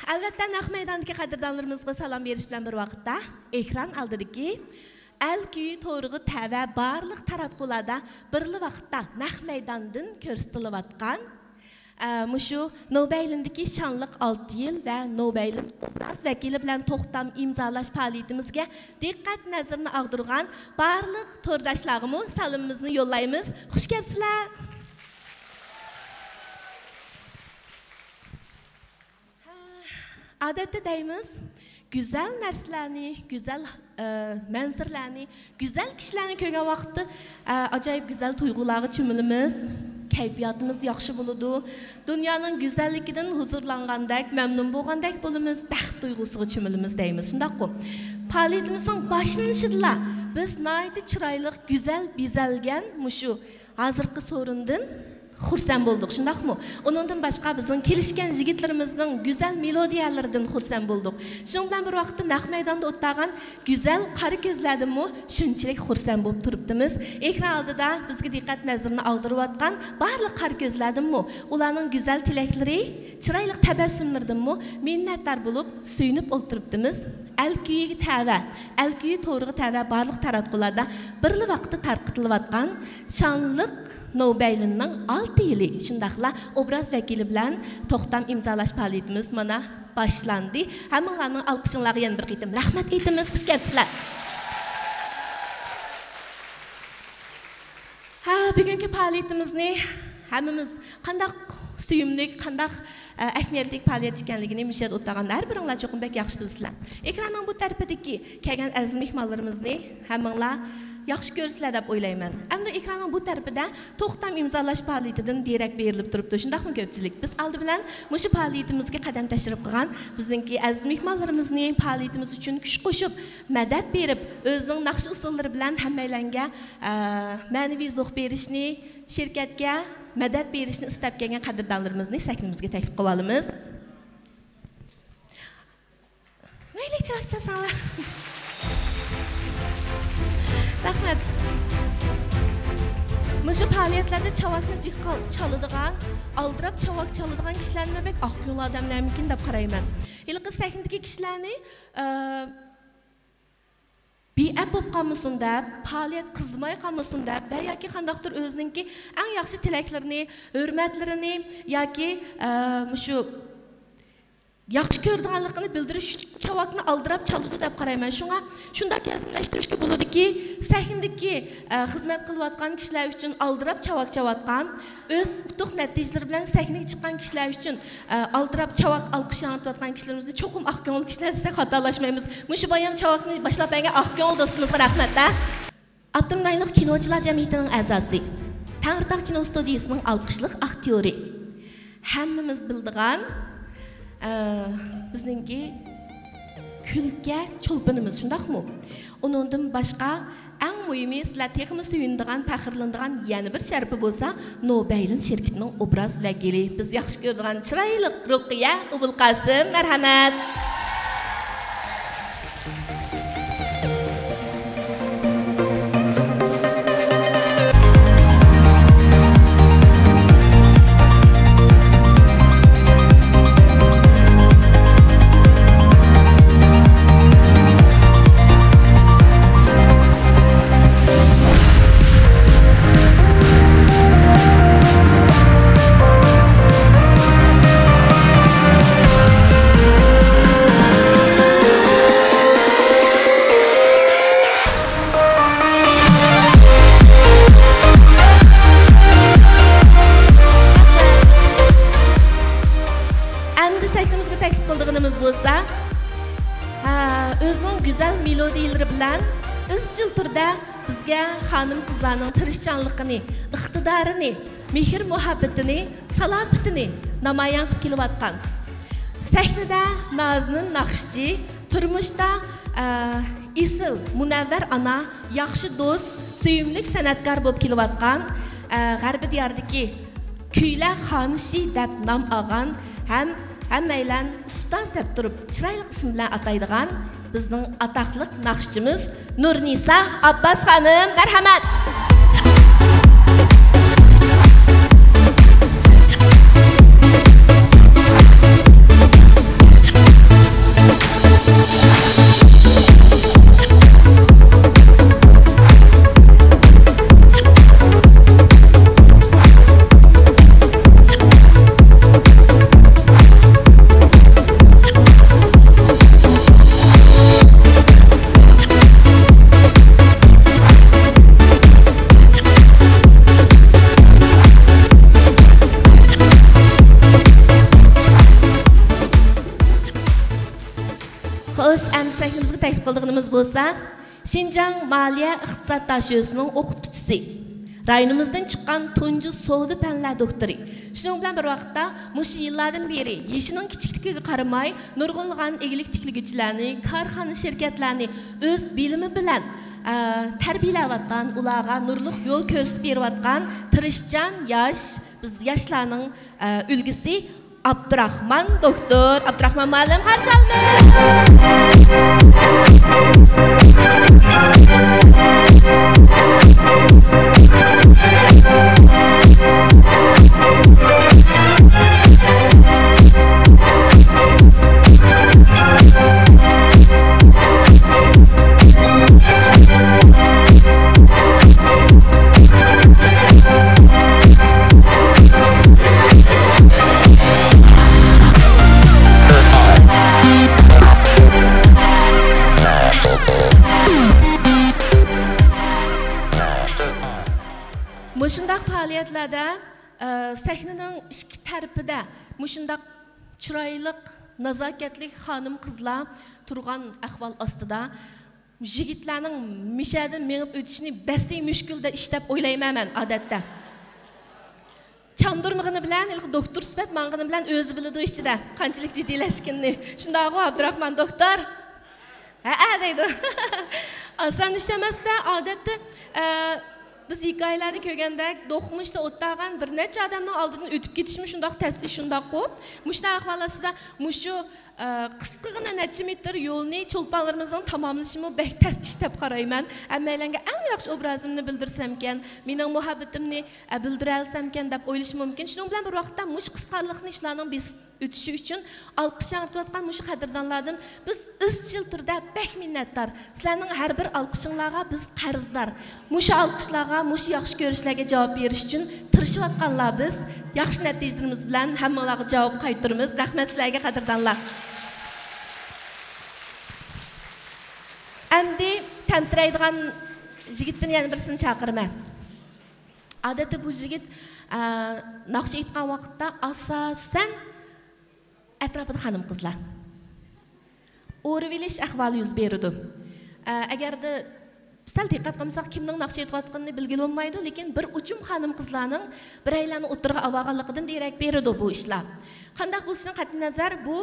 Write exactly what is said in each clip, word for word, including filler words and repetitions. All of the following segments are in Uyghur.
ئەلۋەتتە، نەق مەيداندىكى قەدىردانلىرىمىزغا سالام بېرىش بىلەن بىر ۋاقىتتا، ئېكران ئالدىدىكى ئەل كۈيى تورىغا تەۋە بارلىق تاراتقۇلاردا بىرلا ۋاقىتتا نەق مەيداندىن كۆرسىتىلىۋاتقان، ئە، مۇشۇ نوبەيلىندىكى شانلىق ئالتە يىل ۋە نوبەيلىن ئوبراز ۋەكىلى بىلەن توختام ئىمزالاش پائالىيىتىمىزگە دىققەت نەزىرىنى ئاغدۇرغان بارلىق تورداشلارغىمۇ سالىمىمىزنى يوللايمىز. خۇش كەپسىلەر! ئادەتتە دەيمىز، گۈزەل نەرسىلەرنى، گۈزەل، ئە، مەنزىرىلەرنى، گۈزەل كىشىلەرنى كۆرگەن ۋاقىتتا، ئە، ئاجايىپ گۈزەل تۇيغۇلارغا چۆمۈلىمىز، كەيپىياتىمىز ياخشى بولىدۇ، دۇنيانىڭ گۈزەللىكىدىن ھۇزۇرلانغاندەك، مەمنۇن بولغاندەك بولىمىز، بەخت تۇيغۇسىغا چۆمۈلىمىز دەيمىز، شۇنداققۇ؟ پائالىيىتىمىزنىڭ باشلىنىشىدىلا بىز ناھايىتى چىرايلىق، گۈزەل بېزەلگەن مۇشۇ ھازىرقى سورۇندىن خۇرسەن بولدۇق، شۇنداقمۇ؟ ئۇنىڭدىن باشقا بىزنىڭ كېلىشكەن يىگىتلىرىمىزنىڭ گۈزەل مېلودىيەلىرىدىن خۇرسەن بولدۇق. شۇنىڭ بىلەن بىر ۋاقىتتا نەق مەيداندا ئولتۇرغان گۈزەل قارا كۆزلەردىنمۇ شۇنچىلىك خۇرسەن بولۇپ تۇرۇپتىمىز. ئېكران ئالدىدا بىزگە دىققەت نەزىرىنى ئاغدۇرۇۋاتقان بارلىق قارا كۆزلەردىنمۇ، ئۇلارنىڭ گۈزەل تىلەكلىرى، چىرايلىق تەبەسسۇملىرىدىنمۇ مىننەتدار بولۇپ، سۆيۈنۈپ ئولتۇرۇپتىمىز. ئەل كۈيىگە تەۋە، ئەل كۈيى تورىغا تەۋە بارلىق تاراتقۇلاردا بىرلا ۋاقىتتا تارقىتىلىۋاتقان شانلىق نوبەيلىننىڭ ئالتە يىلى، شۇنداقلا ئوبراز ۋەكىلى بىلەن توختام ئىمزالاش پائالىيىتىمىز مانا باشلاندى. ھەممىڭلارنىڭ ئالقىشىڭلارغا يەنە بىر قېتىم رەھمەت ئېيتىمىز. خۇش كەپسىلەر. ھە، بۈگۈنكى پائالىيىتىمىزنى ھەممىمىز قانداق سۆيۈملۈك، قانداق، ئە، ئەھمىيەتلىك پائالىيەت ئىكەنلىكىنى مۇشۇ يەردە ئولتۇرغان ھەر بىرىڭلار چوقۇم بەك ياخشى بىلىسىلەر. ئېكراننىڭ بۇ تەرىپىدىكى كەلگەن ئەزىز مېھمانلىرىمىزنى ھەممىڭلار ياخشى كۆرىسىلەر دەپ ئويلايمەن. ئەمدى ئېكراننىڭ بۇ تەرىپىدە توختام ئىمزالاش پائالىيىتىدىن دېرەك بېرىلىپ تۇرۇپتۇ. شۇنداقمۇ كۆپچىلىك؟ بىز ئالدى بىلەن مۇشۇ پائالىيىتىمىزگە قەدەم تەشرىپ قىلغان بىزنىڭكى ئەزىز مېھمانلىرىمىزنى پائالىيىتىمىز ئۈچۈن كۈچ قوشۇپ، مەدەت بېرىپ، ئۆزىنىڭ ناخشا ئۇسسۇللىرى بىلەن ھەممەيلەنگە، ئە، مەنىۋى زوق بېرىشنى، شىركەتكە مەدەت بېرىشنى ئىستەپ كەلگەن قەدىردانلىرىمىزنى سەھنىمىزگە تەكلىپ قىلىۋالىمىز. مەيلى، چاۋاك چالساڭلار. رەھمەت. مۇشۇ پائالىيەتلەردە چاۋاكنى جىق قال-، چالىدىغان، ئالدىراپ چاۋاك چالىدىغان كىشىلەرنى مەن بەك ئاق كۆڭۈل ئادەملەرمىكىن دەپ قارايمەن. ھېلىقى سەھنىدىكى كىشىلەرنى، ئە، بىئەپ بولۇپ قالمىسۇن دەپ، پائالىيەت قىزىماي قالمىسۇن دەپ ۋە ياكى قانداقتۇر ئۆزىنىڭكى ئەڭ ياخشى تىلەكلىرىنى، ھۆرمەتلىرىنى ياكى، ئە، مۇشۇ ياخشى كۆرىدىغانلىقىنى بىلدۈرۈش ئۈچۈن چاۋاكنى ئالدىراپ چالىدۇ دەپ قارايمەن. شۇڭا شۇنداق جەزملەشتۈرۈشكە بولىدۇكى، سەھنىدىكى، ئە، خىزمەت قىلىۋاتقان كىشىلەر ئۈچۈن ئالدىراپ چاۋاك چاۋاتقان، ئۆز ئۇتۇق نەتىجىلىرى بىلەن سەھنىگە چىققان كىشىلەر ئۈچۈن، ئە، ئالدىراپ چاۋاك ئالقىش ياڭرىتىۋاتقان كىشىلىرىمىزنى چوقۇم ئاق كۆڭۈل كىشىلەر دېسەك خاتالاشمايمىز. مۇشۇ بايام چاۋاكنى باشلاپ بەرگەن ئاق كۆڭۈل دوستىمىزغا رەھمەت-دە. ئاپتونوم رايونلۇق كىنوچىلار جەمئىيىتىنىڭ ئەزاسى، تەڭرىتاغ كىنو ستۇدىيىسىنىڭ ئالقىشلىق ئاكتيورى، ھەممىمىز بىلىدىغان، ئە، بىزنىڭكى كۈلكە چولپىنىمىز، شۇنداقمۇ؟ ئۇنىڭدىن باشقا، ئەڭ مۇھىمى، سىلەر تېخىمۇ سۆيۈنىدىغان، پەخىرلىنىدىغان يەنە بىر شەرىپى بولسا، نوبەيلىن شىركىتىنىڭ ئوبراز ۋەكىلى، بىز ياخشى كۆرىدىغان چىرايلىق رۇقىيە ئوبۇلقاسىم. مەرھەمەت. ئەمدى سەھنىمىزگە تەكلىپ قىلىدىغىنىمىز بولسا، ھە، ئۆزىنىڭ گۈزەل مېلودىيىلىرى بىلەن ئىزچىل تۈردە بىزگە خانىم-قىزلارنىڭ تىرىشچانلىقىنى، ئىقتىدارىنى، مېھىر-مۇھەببىتىنى، سالاپىتىنى نامايان قىلىپ كېلىۋاتقان، سەھنىدە نازىنىن ناخشىچى، تۇرمۇشتا، ئە، ئېسىل، مۇنەۋۋەر ئانا، ياخشى دوست، سۆيۈملۈك سەنئەتكار بولۇپ كېلىۋاتقان، ئە، غەربىي دىياردىكى كۈيلەر خانىشى دەپ نام ئالغان ھەم ھەممەيلەن ئۇستاز دەپ تۇرۇپ چىرايلىق ئىسىم بىلەن ئاتايدىغان بىزنىڭ ئاتاقلىق ناخشىچىمىز نۇرنىسا ئابباس خانىم، مەرھەمەت! خوش، ئەمدى سەھنىمىزگە تەكلىپ قىلىدىغىنىمىز بولسا، شىنجاڭ مالىيە ئىقتىساد داشۆسىنىڭ ئوقۇتقۇچىسى، رايونىمىزدىن چىققان تۇنجى سودا پەنلەر دوكتورى. شۇنىڭ بىلەن بىر ۋاقىتتا، مۇشۇ يىللاردىن بېرى يېشىنىڭ كىچىكلىكىگە قارىماي، نۇرغۇنلىغان ئىگىلىك تىكلىگۈچىلەرنى، كارخانا، شىركەتلەرنى ئۆز بىلىمى بىلەن، ئە، تەربىيەلەۋاتقان، ئۇلارغا نۇرلۇق يول كۆرسىتىپ بېرىۋاتقان تىرىشچان ياش، بىز ياشلارنىڭ، ئە، ئۈلگىسى ئابدۇراخمان دوكتور، ئابدۇراخمان مۇئەللىم قارشى ئالىمىز. مۇشۇنداق پائالىيەتلەردە، ئە، سەھنىنىڭ ئىككى تەرىپىدە مۇشۇنداق چىرايلىق، نازاكەتلىك خانىم-قىزلار تۇرغان ئەھۋال ئاستىدا، يىگىتلەرنىڭ مىشەدىن مېڭىپ ئۆتۈشىنى بەسى مۈشكۈل دە ئىش دەپ ئويلايمەن مەن ئادەتتە. چاندۇرمىغىنى بىلەن، ھېلىقى دوكتور سۈپەت ماڭغىنى بىلەن ئۆزى بىلىدۇ ئىچىدە قانچىلىك جىددىيلەشكىنىنى. شۇنداقغۇ، ئابدۇراخمان دوكتور؟ ھەئە دەيدۇ. ئاسان ئىش ئەمەس-دە، ئادەتتە، ئە، بىز ھېكايىلەردە كۆرگەندەك، دوقمۇشتا ئولتۇرغان بىر نەچچە ئادەمنىڭ ئالدىدىن ئۆتۈپ كېتىشمۇ شۇنداق تەس ئىش، شۇنداققۇ. مۇشۇنداق ئەھۋال ئاستىدا مۇشۇ، ئە، قىسقىغىنا نەچچە مېتىر يولنى چولپانلىرىمىزنىڭ تاماملىشىمۇ بەك تەس ئىش دەپ قارايمەن. ھەممەيلەنگە ئەڭ ياخشى ئوبرازىمنى بىلدۈرسەمكەن، مېنىڭ مۇھەببىتىمنى، ئە، بىلدۈرەلىسەمكەن دەپ ئويلىشى مۇمكىن. شۇنىڭ بىلەن بىر ۋاقىتتا مۇشۇ قىسقارلىقنى شۇلارنىڭ بېسىپ ئۆتۈشى ئۈچۈن ئالقىش ياڭرىتىۋاتقان مۇشۇ قەدىردانلاردىن بىز ئىزچىل تۈردە بەك مىننەتدار. سىلەرنىڭ ھەر بىر ئالقىشىڭلارغا بىز قەرزدار. مۇشۇ ئالقىشلارغا، مۇشۇ ياخشى كۆرۈشلەرگە جاۋاب بېرىش ئۈچۈن تىرىشىۋاتقانلار بىز. ياخشى نەتىجىلىرىمىز بىلەن ھەممىڭلارغا جاۋاب قايتۇرىمىز. رەھمەت سىلەرگە، قەدىردانلار. ئەمدى تەمتىرەيدىغان يىگىتتىن يەنە بىرسىنى چاقىرىمەن. ئادەتتە بۇ يىگىت، ئە، ناخشا ئېيتقان ۋاقىتتا ئاساسەن ئەتراپىدا خانىم-قىزلار. ئورىۋېلىش ئەھۋالى يۈز بېرىدۇ. ئە، ئەگەردە سەل دىققەت قىلمىساق، كىمنىڭ ناخشا ئېيتىۋاتقىنىنى بىلگىلى بولمايدۇ، لېكىن بىر ئۇچۇم خانىم-قىزلارنىڭ بىرەيلەننى ئوتتۇرىغا ئاۋالغانلىقىدىن دېرەك بېرىدۇ بۇ ئىشلار. قانداق بولۇشىدىن قەتئىينەزەر، بۇ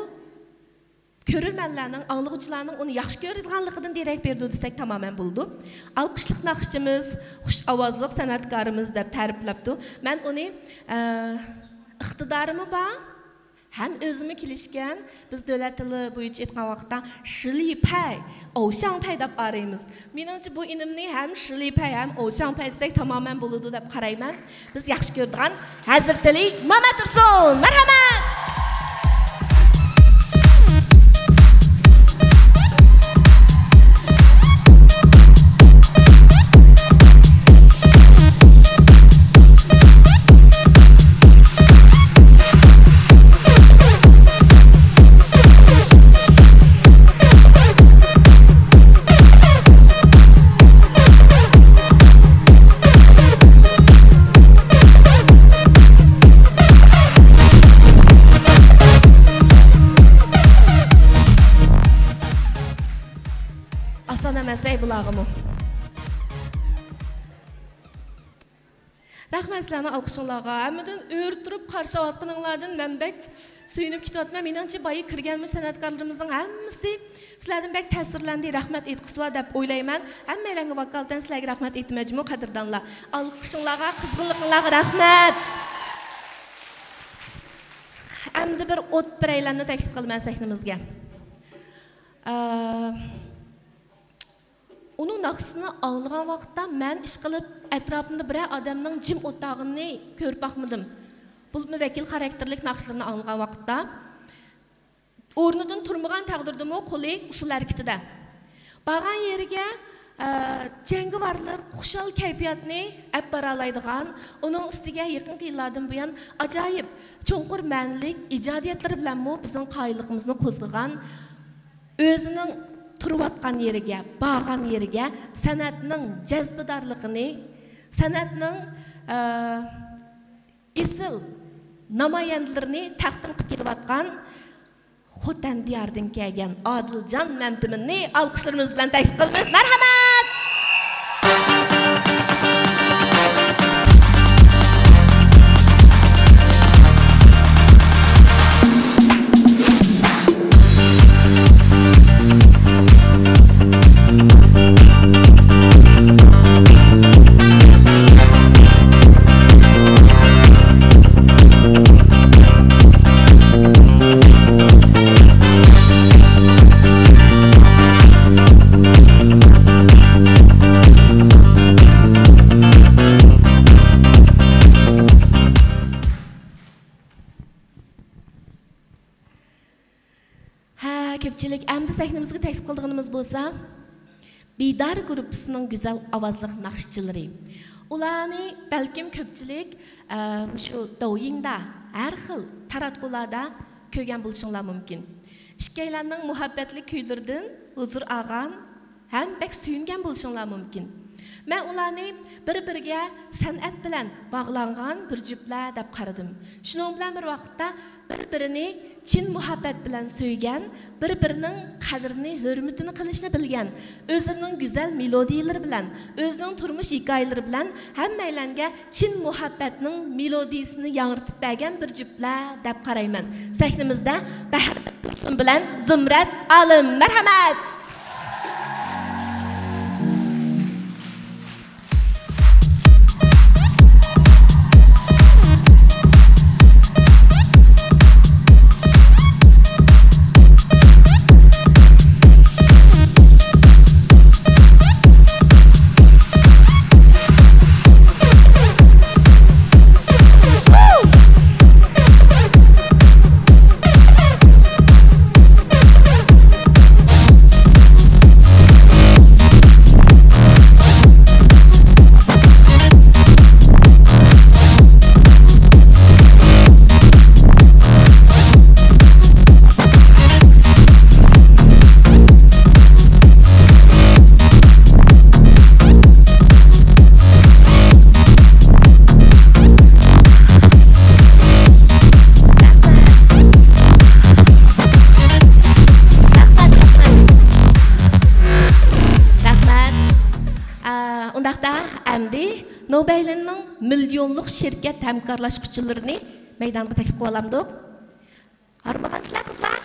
كۆرۈرمەنلەرنىڭ، ئاڭلىغۇچىلارنىڭ ئۇنى ياخشى كۆرىدىغانلىقىدىن دېرەك بېرىدۇ دېسەك تامامەن بولىدۇ. ئالقىشلىق ناخشىچىمىز خۇش ئاۋازلىق سەنئەتكارىمىز دەپ تەرىپلەپتۇ. مەن ئۇنى، ئە، ئىقتىدارىمۇ بار، ھەم ئۆزىمۇ كېلىشكەن. بىز دۆلەت تىلى بويىچە ئېيتقان ۋاقىتتا شىلىپەي، ئوۋشاڭپەي دەپ ئايرىمىز. مېنىڭچە بۇ ئىنىمنى ھەم شىلىپەي، ھەم ئوۋشاڭپەي دېسەك تامامەن بولىدۇ دەپ قارايمەن. بىز ياخشى كۆرىدىغان ھەزرىتىلى مامەتتۇرسۇن. مەرھەمەت! ئاسان ئەمەس ئەي بۇلارغىمۇ. رەھمەت سىلەرنىڭ ئالقىشىڭلارغا. ھەممىدىن ئۆرە تۇرۇپ قارشى ئالغانلىقىڭلاردىن مەن بەك سۆيۈنۈپ كېتىۋاتىمەن. مېنىڭچە، بايا كىرگەن مۇشۇ سەنئەتكارلىرىمىزنىڭ ھەممىسى سىلەردىن بەك تەسىرلەندى، رەھمەت ئېيتقۇسى بار دەپ ئويلايمەن. ھەممەيلەنگە ۋاكالىتەن سىلەرگە رەھمەت ئېيتىمەن جۇمۇ، قەدىردانلار. ئالقىشىڭلارغا، قىزغىنلىقىڭلارغا رەھمەت. ئەمدى بىر ئوت بىرەيلەننى تەكلىپ قىلىمەن سەھنىمىزگە. ئە، ئۇنىڭ ناخشىسىنى ئاڭلىغان ۋاقىتتا مەن ئىشقىلىپ ئەتراپىمدا بىرەر ئادەمنىڭ جىم ئولتۇرغىنىنى كۆرۈپ باقمىدىم. بولۇپمۇ ۋەكىل خاراكتېرلىك ناخشىلىرىنى ئاڭلىغان ۋاقىتتا ئورنىدىن تۇرمىغان تەقدىردىمۇ قولى ئۇسسۇل ھەرىكىتىدە. بارغان يېرىگە، ئە، جەڭگىۋارلىق، خۇشال كەيپىياتنى ئەپ بارالايدىغان، ئۇنىڭ ئۈستىگە يېقىنقى يىللاردىن بۇيان ئاجايىپ چوڭقۇر مەنىلىك ئىجادىيەتلىرى بىلەنمۇ بىزنىڭ قايىللىقىمىزنى قوزغىغان، ئۆزىنىڭ تۇرۇۋاتقان يېرىگە، بارغان يېرىگە سەنئەتنىڭ جەزبىدارلىقىنى، سەنئەتنىڭ، ئە، ئېسىل نامايەندىلىرىنى تەقدىم قىلىپ كېلىۋاتقان خوتەن دىيارىدىن كەلگەن ئادىلجان مەمتىمىننى ئالقىشلىرىمىز بىلەن تەكلىپ قىلىمىز. مەرھەمەت! ھە، كۆپچىلىك، ئەمدى سەھنىمىزگە تەكلىپ قىلىدىغىنىمىز بولسا، بىدار گۇرۇپپىسىنىڭ گۈزەل ئاۋازلىق ناخشىچىلىرى. ئۇلارنى بەلكىم كۆپچىلىك، ئە، مۇشۇ دوۋيىندا، ھەر خىل تاراتقۇلاردا كۆرگەن بولۇشۇڭلار مۇمكىن. ئىككىيلەننىڭ مۇھەببەتلىك كۈيلىرىدىن ھۇزۇر ئالغان ھەم بەك سۆيۈنگەن بولۇشۇڭلار مۇمكىن. مەن ئۇلارنى بىر-بىرىگە سەنئەت بىلەن باغلانغان بىر جۈپلەر دەپ قارىدىم. شۇنىڭ بىلەن بىر ۋاقىتتا، بىر-بىرىنى چىن مۇھەببەت بىلەن سۆيگەن، بىر-بىرىنىڭ قەدرىنى، ھۆرمىتىنى قىلىشنى بىلگەن، ئۆزلىرىنىڭ گۈزەل مېلودىيىلىرى بىلەن، ئۆزىنىڭ تۇرمۇش ھېكايىلىرى بىلەن ھەممەيلەنگە چىن مۇھەببەتنىڭ مېلودىيىسىنى ياڭرىتىپ بەرگەن بىر جۈپلەر دەپ قارايمەن. سەھنىمىزدە بەھرىدىن تۇرسۇن بىلەن زۇمرەت ئالىم. مەرھەمەت! رەھمەت. ئە، ئۇنداقتا ئەمدى نوبەيلىننىڭ مىليونلۇق شىركەت ھەمكارلاشقۇچىلىرىنى مەيدانغا تەكلىپ قىلىۋالامدۇق؟ ھارمىغانسىلەر، قىزلار؟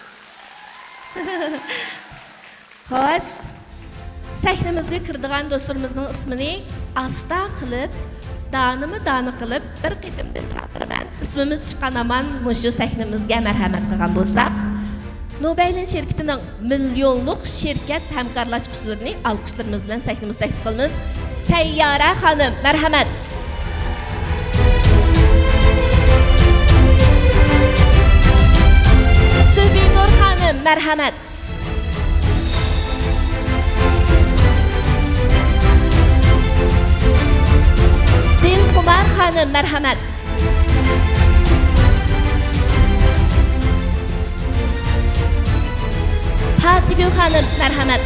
خوش. سەھنىمىزگە كىرىدىغان دوستلىرىمىزنىڭ ئىسمىنى ئاستا قىلىپ، دانىمۇ دانە قىلىپ، بىر قېتىمدىن چاقىرىمەن. ئىسمىمىز چىققان ھامان مۇشۇ سەھنىمىزگە مەرھەمەت قىلغان بولساق. نوبەيلىن شىركىتىنىڭ مىليونلۇق شىركەت ھەمكارلاشقۇچىلىرىنى ئالقىشلىرىمىز بىلەن سەھنىمىزگە تەكلىپ قىلىمىز. سەييارە خانىم، مەرھەمەت. سۈبىنۇر خانىم، مەرھەمەت. دىلخۇمار خانىم، مەرھەمەت. پاتىگۈل خانىم، مەرھەمەت.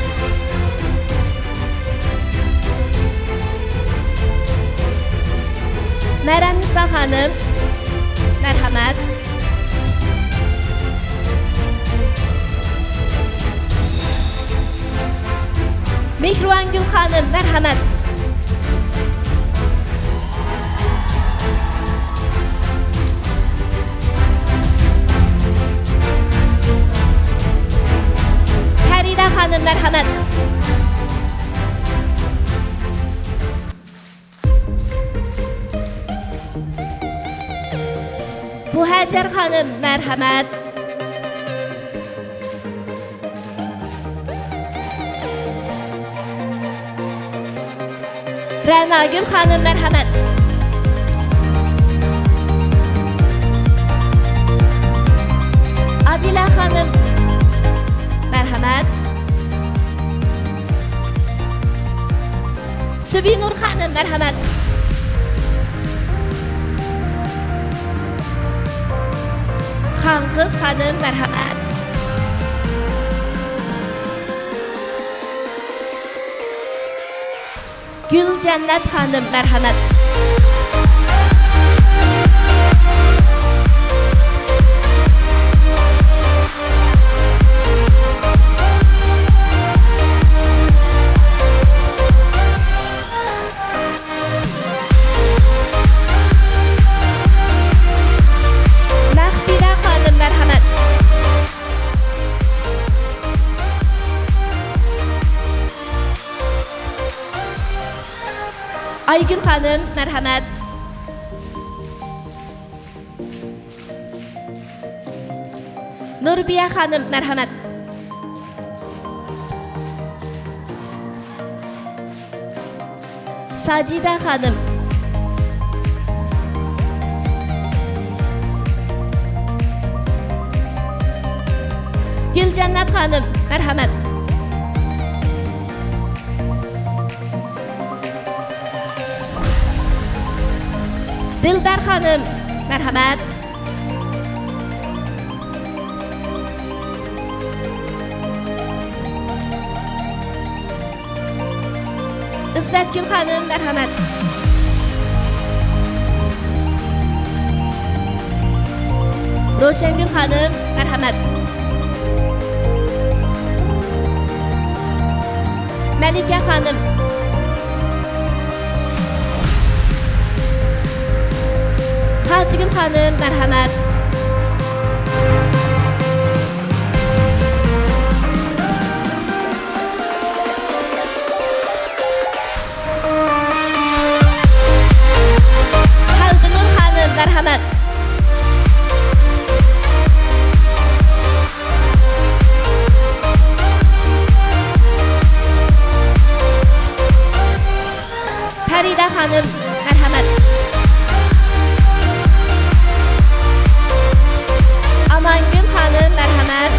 مەرەمنىسا خانىم، مەرھەمەت. مېھرىۋانگۈل خانىم، مەرھەمەت. پەرىدە خانىم، مەرھەمەت. بۇھەجەر خانىم، مەرھەمەت. رەناگۈل خانىم، مەرھەمەت. ئادىلە خانىم، مەرھەمەت. سۈبىنۇر خانىم، مەرھەمەت. خانقىز خانىم، مەرھەمەت. گۈلجەننەت خانىم، مەرھەمەت. ئايگۈل خانىم، مەرھەمەت. نۇربىيە خانىم، مەرھەمەت. ساجىدە خانىم. گۈلجەننەت خانىم، مەرھەمەت. دىلبەر خانىم، مەرھەمەت. ئىززەتگۈل خانىم، مەرھەمەت. روشەنگۈل خانىم، مەرھەمەت. مەلىكە خانىم. پاتىگۈل خانىم، مەرھەمەت. قەلبىنۇر خانىم، مەرھەمەت. پەرىدە خانىم، مەرھەمەت. ئامانگۈل خانىم، مەرھەمەت.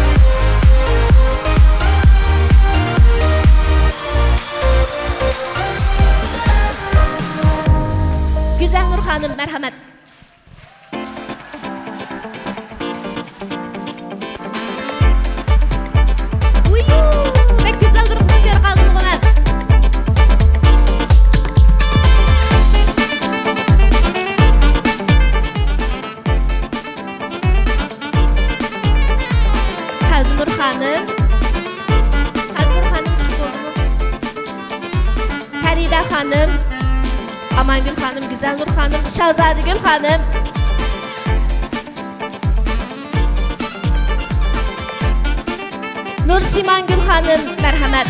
گۈزەلنۇر خانىم، مەرھەمەت. ۋۇيۇ! بەك گۈزەل بىر قىزنى كۆرۈپ قالدىم مەن. قەلبىنۇر خانىم. قەلبىنۇر خانىم چىقىپ بولدىمۇ؟ پەرىدە خانىم، ئامانگۈل خانىم، گۈزەلنۇر خانىم، شازادىگۈل خانىم، نۇرسىمانگۈل خانىم، مەرھەمەت.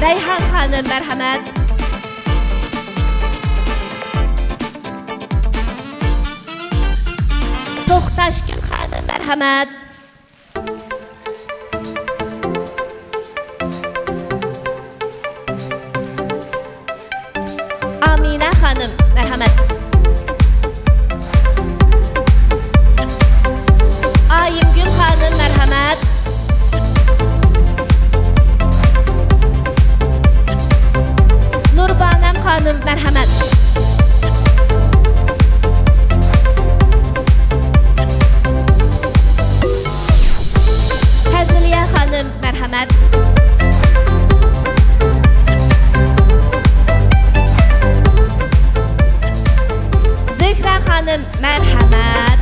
رەيھان خانىم، مەرھەمەت. توختاشگۈل خانىم، مەرھەمەت. ئامىنە خانىم، مەرھەمەت. ئايىمگۈل خانىم، مەرھەمەت. نۇربانەم خانىم، مەرھەمەت. پەزىلىيە خانىم، مەرھەمەت. زۆھرە خانىم، مەرھەمەت.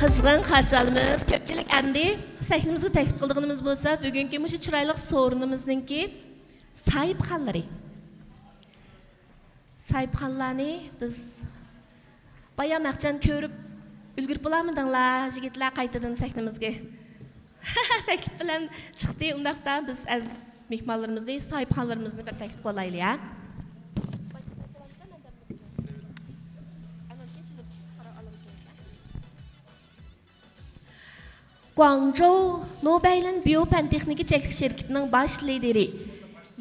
قىزغىن قارشى ئالىمىز. كۆپچىلىك، ئەمدى سەھنىمىزگە تەكلىپ قىلىدىغىنىمىز بولسا، بۈگۈنكى مۇشۇ چىرايلىق سورۇنىمىزنىڭكى ساھىبخانلىرى. ساھىبخانلارنى بىز بايام ھەقچان كۆرۈپ ئۈلگۈرۈپ بولالمىدىڭلار، يىگىتلەر، قايتىدىن سەھنىمىزگە؟ تەكلىپ بىلەن چىقتى. ئۇنداقتا بىز ئەزىز مېھمانلىرىمىزنى، ساھىبخانلىرىمىزنى بىر تەكلىپ قىلايلى، ھە؟ گۇاڭجۇ نوبەيلىن بىيو پەن تېخنىكا چەكلىك شىركىتىنىڭ باش لىدىرى،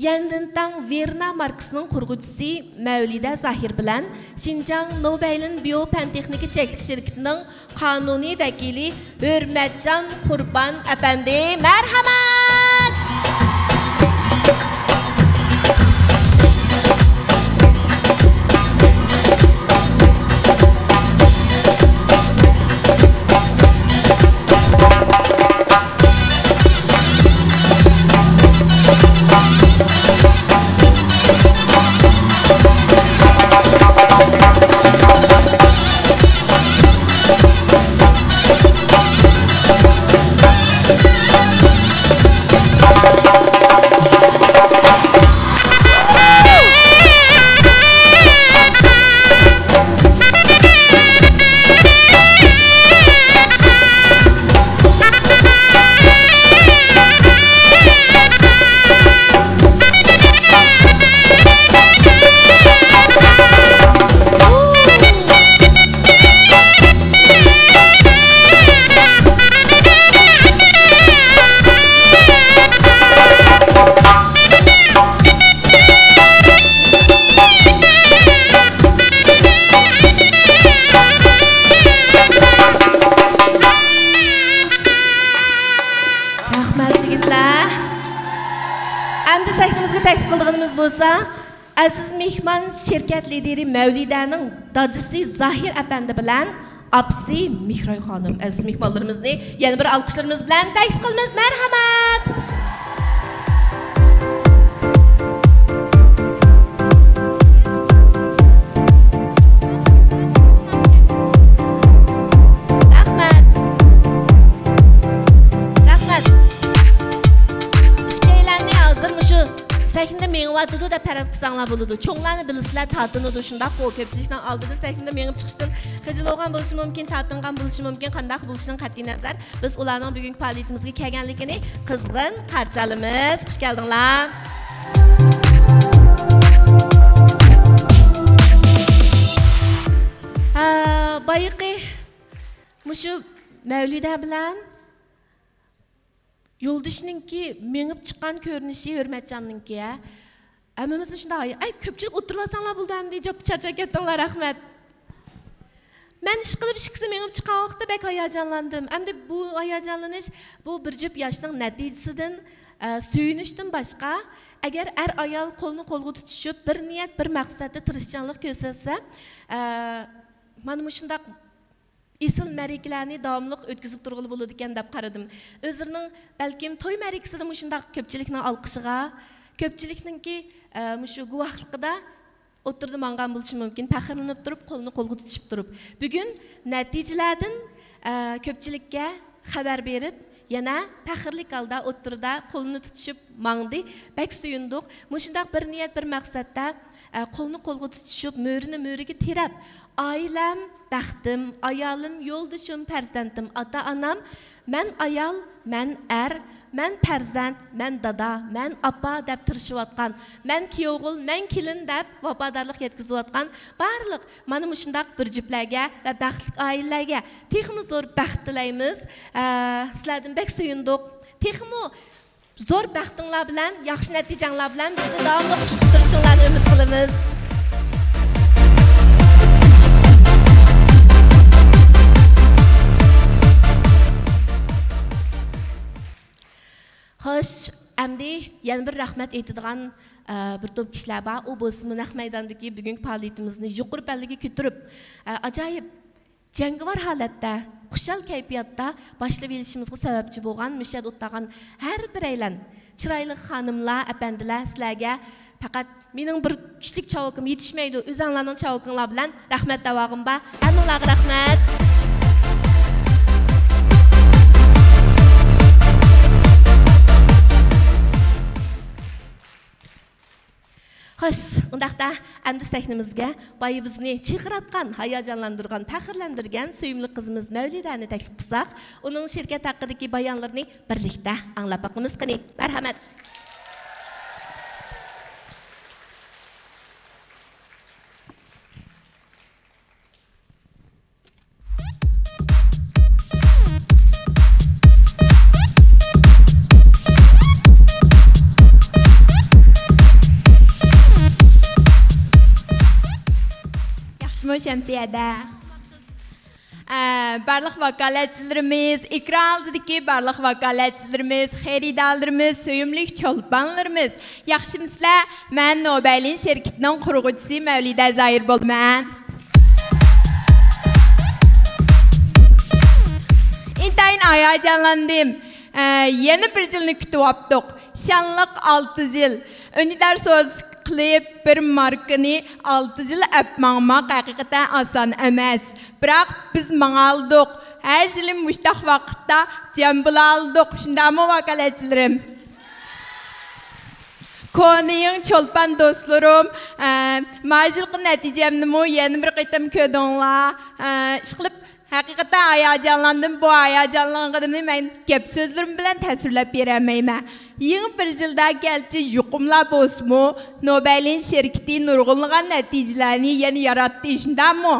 يەنرىنتاڭ ۋېرنا ماركىسىنىڭ قۇرغۇچىسى مەۋلىدە زاھىر بىلەن شىنجاڭ نوبەيلىن بىيو پەن تېخنىكا چەكلىك شىركىتىنىڭ قانۇنىي ۋەكىلى ھۆرمەتجان قۇربان ئەپەندى، مەرھەمەت! ئەزىز مېھمان شىركەت لىدىرى مەۋلىدەنىڭ دادىسى زاھىر ئەپەندى بىلەن ئاپىسى مېھراي خانىم. ئەزىز مېھمانلىرىمىزنى يەنە بىر ئالقىشلىرىمىز بىلەن تەكلىپ قىلىمىز. مەرھەمەت! رەھمەت. رەھمەت. ئىككىيلەننى ھازىر مۇشۇ سەھنىدە مېڭىۋاتىدۇ دەپ پەرەز قىلساڭلار بولىدۇ. چوڭلارنى بىلىسىلەر، تارتىنىدۇ شۇنداق. بۇ كۆپچىلىكنىڭ ئالدىدا سەھنىدە مېڭىپ چىقىشتىن خىجىل بولغان بولۇشى مۇمكىن، تارتىنغان بولۇشى مۇمكىن، قانداق بولۇشىدىن قەتئىينەزەر، بىز ئۇلارنىڭ بۈگۈنكى پائالىيىتىمىزگە كەلگەنلىكىنى قىزغىن قارشى ئالىمىز. خۇش كەلدىڭلار. ھە، بايىقى مۇشۇ مەۋلىدە بىلەن يولدىشىنىڭكى مېڭىپ چىققان كۆرۈنۈشى ھۆرمەتجاننىڭكى، ھە؟ ھەممىمىزنى شۇنداق، ئەي، كۆپچىلىك ئولتۇرۇۋالساڭلار بولدى ئەمدى، جاپ-، چارچاپ كەتتىڭلار، رەھمەت. مەن ئىشقىلىپ ئىككىسى مېڭىپ چىققان ۋاقىتتا بەك ھاياجانلاندىم. ئەمدى بۇ ھاياجانلىنىش، بۇ بىر جۈپ ياشنىڭ نەتىجىسىدىن، ئە، سۆيۈنۈشتىن باشقا، ئەگەر ئەر-ئايال قولنى قولغا تۇتۇشۇپ، بىر نىيەت، بىر مەقسەتتە تىرىشچانلىق كۆرسەتسە، ئە، مانا مۇشۇنداق ئېسىل مەرىكىلەرنى داۋاملىق ئۆتكۈزۈپ تۇرغىلى بولىدىكەن دەپ قارىدىم. ئۆزلىرىنىڭ بەلكىم توي مەرىكىسىدە مۇشۇنداق كۆپچىلىكنىڭ ئالقىشىغا، كۆپچىلىكنىڭكى، ئە، مۇشۇ گۇۋاھلىقىدا ئوتتۇرىدا ماڭغان بولۇشى مۇمكىن، پەخىرلىنىپ تۇرۇپ، قولنى قولغا تۇتۇشۇپ تۇرۇپ. بۈگۈن نەتىجىلەردىن، ئە، كۆپچىلىككە خەۋەر بېرىپ، يەنە پەخىرلىك ھالدا ئوتتۇرىدا قولنى تۇتۇشۇپ ماڭدى. بەك سۆيۈندۇق. مۇشۇنداق بىر نىيەت، بىر مەقسەتتە، ئە، قولنى قولغا تۇتۇشۇپ، مۈرىنى مۈرىگە تىرەپ، ئائىلەم، بەختىم، ئايالىم، يولدىشىم، پەرزەنتىم، ئاتا-ئانام، مەن ئايال، مەن ئەر، مەن پەرزەنت، مەن دادا، مەن ئاپا دەپ تىرىشىۋاتقان، مەن كۈيئوغۇل، مەن كېلىن دەپ ۋاپادارلىق يەتكۈزۈۋاتقان بارلىق مانا مۇشۇنداق بىر جۈپلەرگە ۋە بەختلىك ئائىلىلەرگە تېخىمۇ زور بەخت تىلەيمىز. ئە، سىلەردىن بەك سۆيۈندۇق. تېخىمۇ زور بەختىڭلار بىلەن، ياخشى نەتىجەڭلار بىلەن بىزنى داۋاملىق خۇش قىلىپ تۇرۇشۇڭلارنى ئۈمىد قىلىمىز. خوش، ئەمدى يەنە بىر رەھمەت ئېيتىدىغان، ئە، بىر توپ كىشىلەر بار. ئۇ بولسىمۇ نەق مەيداندىكى بۈگۈنكى پائالىيىتىمىزنى يۇقىرى پەللىگە كۆتۈرۈپ، ئە، ئاجايىپ جەڭگىۋار ھالەتتە، خۇشال كەيپىياتتا باشلىۋېلىشىمىزغا سەۋەبچى بولغان مۇشۇ يەردە ئولتۇرغان ھەر بىرەيلەن، چىرايلىق خانىملار، ئەپەندىلەر، سىلەرگە پەقەت مېنىڭ بىر كۈچلۈك چاۋىكىم يېتىشمەيدۇ، ئۆزەڭلارنىڭ چاۋىكىڭلار بىلەن رەھمەت دەۋالغۇم بار. ھەممىڭلارغا رەھمەت. خوش، ئۇنداقتا ئەمدى سەھنىمىزگە بايا بىزنى چىرقىراتقان، ھاياجانلاندۇرغان، پەخىرلەندۈرگەن سۆيۈملۈك قىزىمىز مەۋلىدەنى تەكلىپ قىلساق، ئۇنىڭ شىركەت ھەققىدىكى بايانلىرىنى بىرلىكتە ئاڭلاپ باقىمىز قېنى. مەرھەمەت. ياخشىمۇ شەمسىيەدە؟ ئە، بارلىق ۋاكالەتچىلىرىمىز، ئېكران ئالدىدىكى بارلىق ۋاكالەتچىلىرىمىز، خېرىدارلىرىمىز، سۆيۈملۈك چولپانلىرىمىز، ياخشىمۇسىلەر؟ مەن نوبەيلىن شىركىتىنىڭ قۇرغۇچىسى مەۋلىدە زاھىر بولىمەن. ئىنتايىن ھاياجانلاندىم. ئە، يەنە بىر يىلنى كۈتۈۋاپتۇق. شانلىق ئالتە يىل. ئۈندىدار سودىسى قىلىپ، بىر ماركىنى ئالتە يىل ئەپ ماڭماق ھەقىقەتەن ئاسان ئەمەس. بىراق بىز ماڭالىدۇق. ھەر يىلى مۇشتاق ۋاقىتتا جەم بولالىدۇق. شۇنداقمۇ، ۋاكالەتچىلىرىم؟ كونا يېڭى چولپان دوستلىرىم، ئە، مانا يىلقى نەتىجەمنىمۇ يەنە بىر قېتىم كۆردۈڭلار. ئە، ئىشقىلىپ، ھەقىقەتەن ھاياجانلاندىم. بۇ ھاياجانلانغىنىمنى مەن گەپ سۆزلىرىم بىلەن تەسۋىرلەپ بېرەلمەيمەن. يېڭى بىر يىلدا گەرچە يۇقۇملار بولسىمۇ، نوبەيلىن شىركىتى نۇرغۇنلىغان نەتىجىلەرنى يەنە ياراتتى، شۇنداقمۇ؟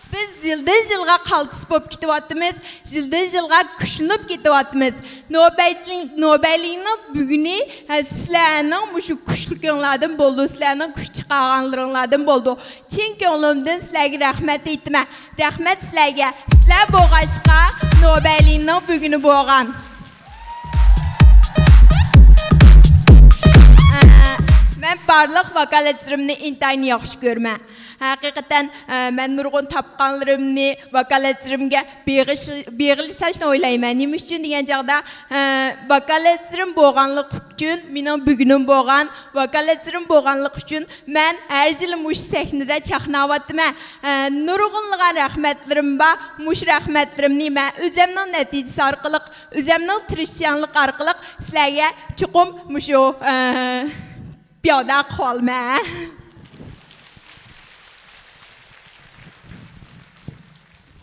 بىز يىلدىن يىلغا قالتىس بولۇپ كېتىۋاتىمىز، يىلدىن يىلغا كۈچلىنىپ كېتىۋاتىمىز. نوبەيلىن-، نوبەيلىننىڭ بۈگۈنى، ھە، سىلەرنىڭ مۇشۇ كۈچلۈكۈڭلاردىن بولىدۇ، سىلەرنىڭ كۈچ چىقارغانلىرىڭلاردىن بولىدۇ. چىن كۆڭلۈمدىن سىلەرگە رەھمەت ئېيتىمەن. رەھمەت سىلەرگە. سىلەر بولغاچقا، نوبەيلىننىڭ بۈگۈنى بولغان. مەن بارلىق ۋاكالەتلىرىمنى ئىنتايىن ياخشى كۆرىمەن. ھەقىقەتەن، ئە، مەن نۇرغۇن تاپقانلىرىمنى ۋاكالەتلىرىمگە بېغىش-، بېغىشلاشنى ئويلايمەن. نېمە ئۈچۈن دېگەن چاغدا، ئە، ۋاكالەتلىرىم بولغانلىقى ئۈچۈن مېنىڭ بۈگۈنۈم بولغان، ۋاكالەتلىرىم بولغانلىقى ئۈچۈن مەن ھەر يىلى مۇشۇ سەھنىدە چاقناۋاتىمەن. ئە، نۇرغۇنلىغان رەھمەتلىرىم بار. مۇشۇ رەھمەتلىرىمنى مەن ئۆزۈمنىڭ نەتىجىسى ئارقىلىق، ئۆزۈمنىڭ تىرىشچانلىقى ئارقىلىق سىلەرگە چوقۇم مۇشۇ، ئە، پىيادە قىلىۋالىمەن.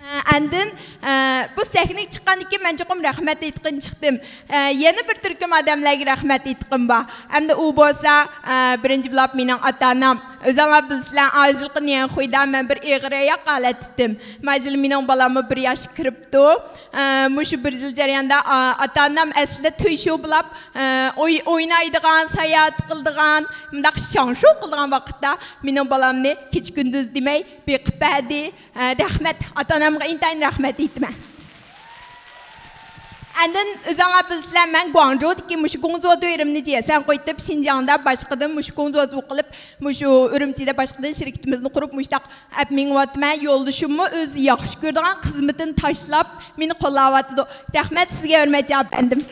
ئە، ئاندىن، ئە، بۇ سەھنىگە چىققاندىن كېيىن مەن چوقۇم رەھمەت ئېيتقىلى چىقتىم. ئە، يەنە بىر تۈركۈم ئادەملەرگە رەھمەت ئېيتقۇم بار. ئەمدى ئۇ بولسا، ئە، بىرىنچى بولۇپ مېنىڭ ئاتا-ئانام. ئۆزۈڭلار بىلىسىلەر، ئايرىلغان يەنخۇيدا مەن بىر ئېغىرراق ھالەتتە ئىدىم. ماجىل مېنىڭ بالاممۇ بىر ياشقا كىرىپتۇ. ئە، مۇشۇ بىر يىل جەريانىدا، ئا-، ئاتا-ئانام ئەسلىدە تۆشۈ بولاپ، ئە، ئوي-، ئوينايدىغان، ساياھەت قىلىدىغان، مۇنداق شاڭشۇ قىلىدىغان ۋاقىتتا مېنىڭ بالامنى كېچە-كۈندۈز دېمەي بېقىپ بەردى. ئە، رەھمەت، ئاتا-ئانامغا ئىنتايىن رەھمەت ئېيتىمەن. ئاندىن ئۆزۈڭلار بىلىسىلەر، مەن گۇاڭجۇدىكى مۇشۇ گۇڭزۇ دۆيرىمنى جىيەسەن قويتۇپ، شىنجاڭدا باشقىدىن مۇشۇ گۇڭزۇ قىلىپ، مۇشۇ ئۈرۈمچىدە باشقىدىن شىركىتىمىزنى قۇرۇپ، مۇشۇنداق ئەپ مېڭىۋاتىمەن. يولدىشىممۇ ئۆزى ياخشى كۆرىدىغان خىزمىتىنى تاشلاپ، مېنى قوللاۋاتىدۇ. رەھمەت سىزگە، ھۆرمەتلىك ئەپەندىم.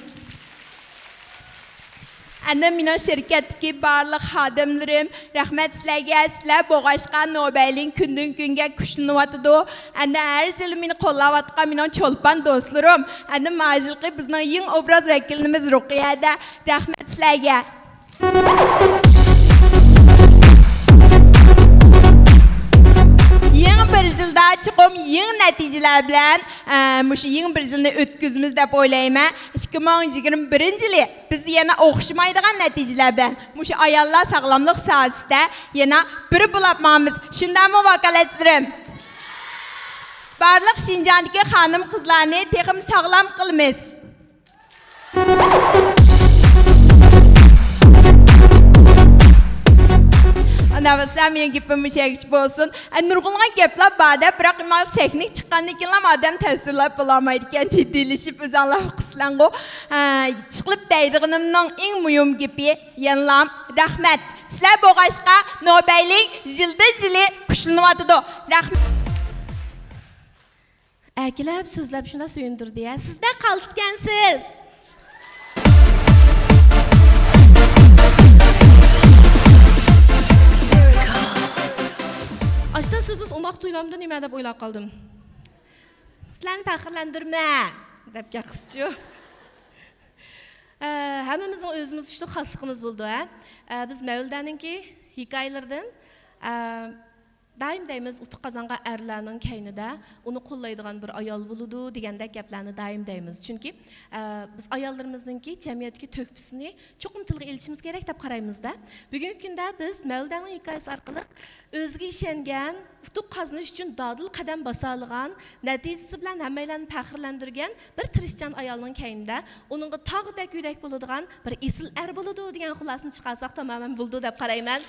ئەنە مېنىڭ شىركەتتىكى بارلىق خادىملىرىم، رەھمەت سىلەرگە، سىلەر بولغاچقا نوبەيلىڭ كۈندىن كۈنگە كۈچلىنىۋاتىدۇ. ئەنە ھەر يىلى مېنى قوللاۋاتقان مېنىڭ چولپان دوستلىرىم، ئەنە ماجىلقى بىزنىڭ يېڭى ئوبراز ۋەكىلىمىز رۇقىيەدە، رەھمەت سىلەرگە. يېڭى بىر يىلدا چوقۇم يېڭى نەتىجىلەر بىلەن، ئە، مۇشۇ يېڭى بىر يىلنى ئۆتكۈزىمىز دەپ ئويلايمەن. ئىككى مىڭ يىگىرمە بىرىنچى يىلى بىز يەنە ئوخشىمايدىغان نەتىجىلەر بىلەن مۇشۇ ئاياللار ساغلاملىق ساھەسىدە يەنە بىر بولاپ ماڭىمىز. شۇنداقمۇ، ۋاكالەتلىرىم؟ بارلىق شىنجاڭدىكى خانىم-قىزلارنى تېخىمۇ ساغلام قىلىمىز. ئانا بولسا، مېنىڭ گېپىم مۇشۇ يەرگىچە بولسۇن. ئە، نۇرغۇنلىغان گەپلەر بار-دە، بىراق مانا سەھنىگە چىققاندىن كېيىنلا ئادەم تەسىرلەپ بولالمايدىكەن، جىددىيلىشىپ ئۆزۈڭلار ئۇقىسىلەرغۇ. ئە، ئىشقىلىپ دەيدىغىنىمنىڭ ئەڭ مۇھىم گېپى، يەنىلا رەھمەت. سىلەر بولغاچقا، نوبەيلىك يىلدىن يىلى كۈچلىنىۋاتىدۇ. رەھمەت. ئەكېلىپ سۆزلەپ شۇنداق سۆيۈندۈردى ھە. سىزدەك قالتىسكەنسىز. ئاشتا سۆزىسى ئوماق تۇيۇلامدۇ نېمە دەپ ئويلاپ قالدىم. سىلەرنى پەخىرلەندۈرمە دەپ گەپ قىسچۇ. ئە، ھەممىمىزنىڭ ئۆزىمىز ئۈچۈن خاسلىقىمىز بولىدۇ ھە. ئە، بىز مەۋلىدەنىڭكى ھېكايىلىرىدىن، ئە، دائىم دەيمىز، ئۇتۇق قازانغان ئەرلەرنىڭ كەينىدە ئۇنى قوللايدىغان بىر ئايال بولىدۇ دېگەندەك گەپلەرنى دائىم دەيمىز. چۈنكى، ئە، بىز ئاياللىرىمىزنىڭكى جەمئىيەتتىكى تۆھپىسىنى چوقۇم تىلغا ئېلىشىمىز كېرەك دەپ قارايمىز-دە. بۈگۈنكى كۈندە بىز مەۋلىدەنىڭ ھېكايىسى ئارقىلىق ئۆزىگە ئىشەنگەن، ئۇتۇق قازىنىش ئۈچۈن دادىل قەدەم باسالىغان، نەتىجىسى بىلەن ھەممەيلەننى پەخىرلەندۈرگەن بىر تىرىشچان ئايالنىڭ كەينىدە ئۇنىڭغا تاغدەك يۈرەك بولىدىغان بىر ئېسىل ئەر بولىدۇ دېگەن خۇلاسىنى چىقارساق تامامەن بولىدۇ دەپ قارايمەن.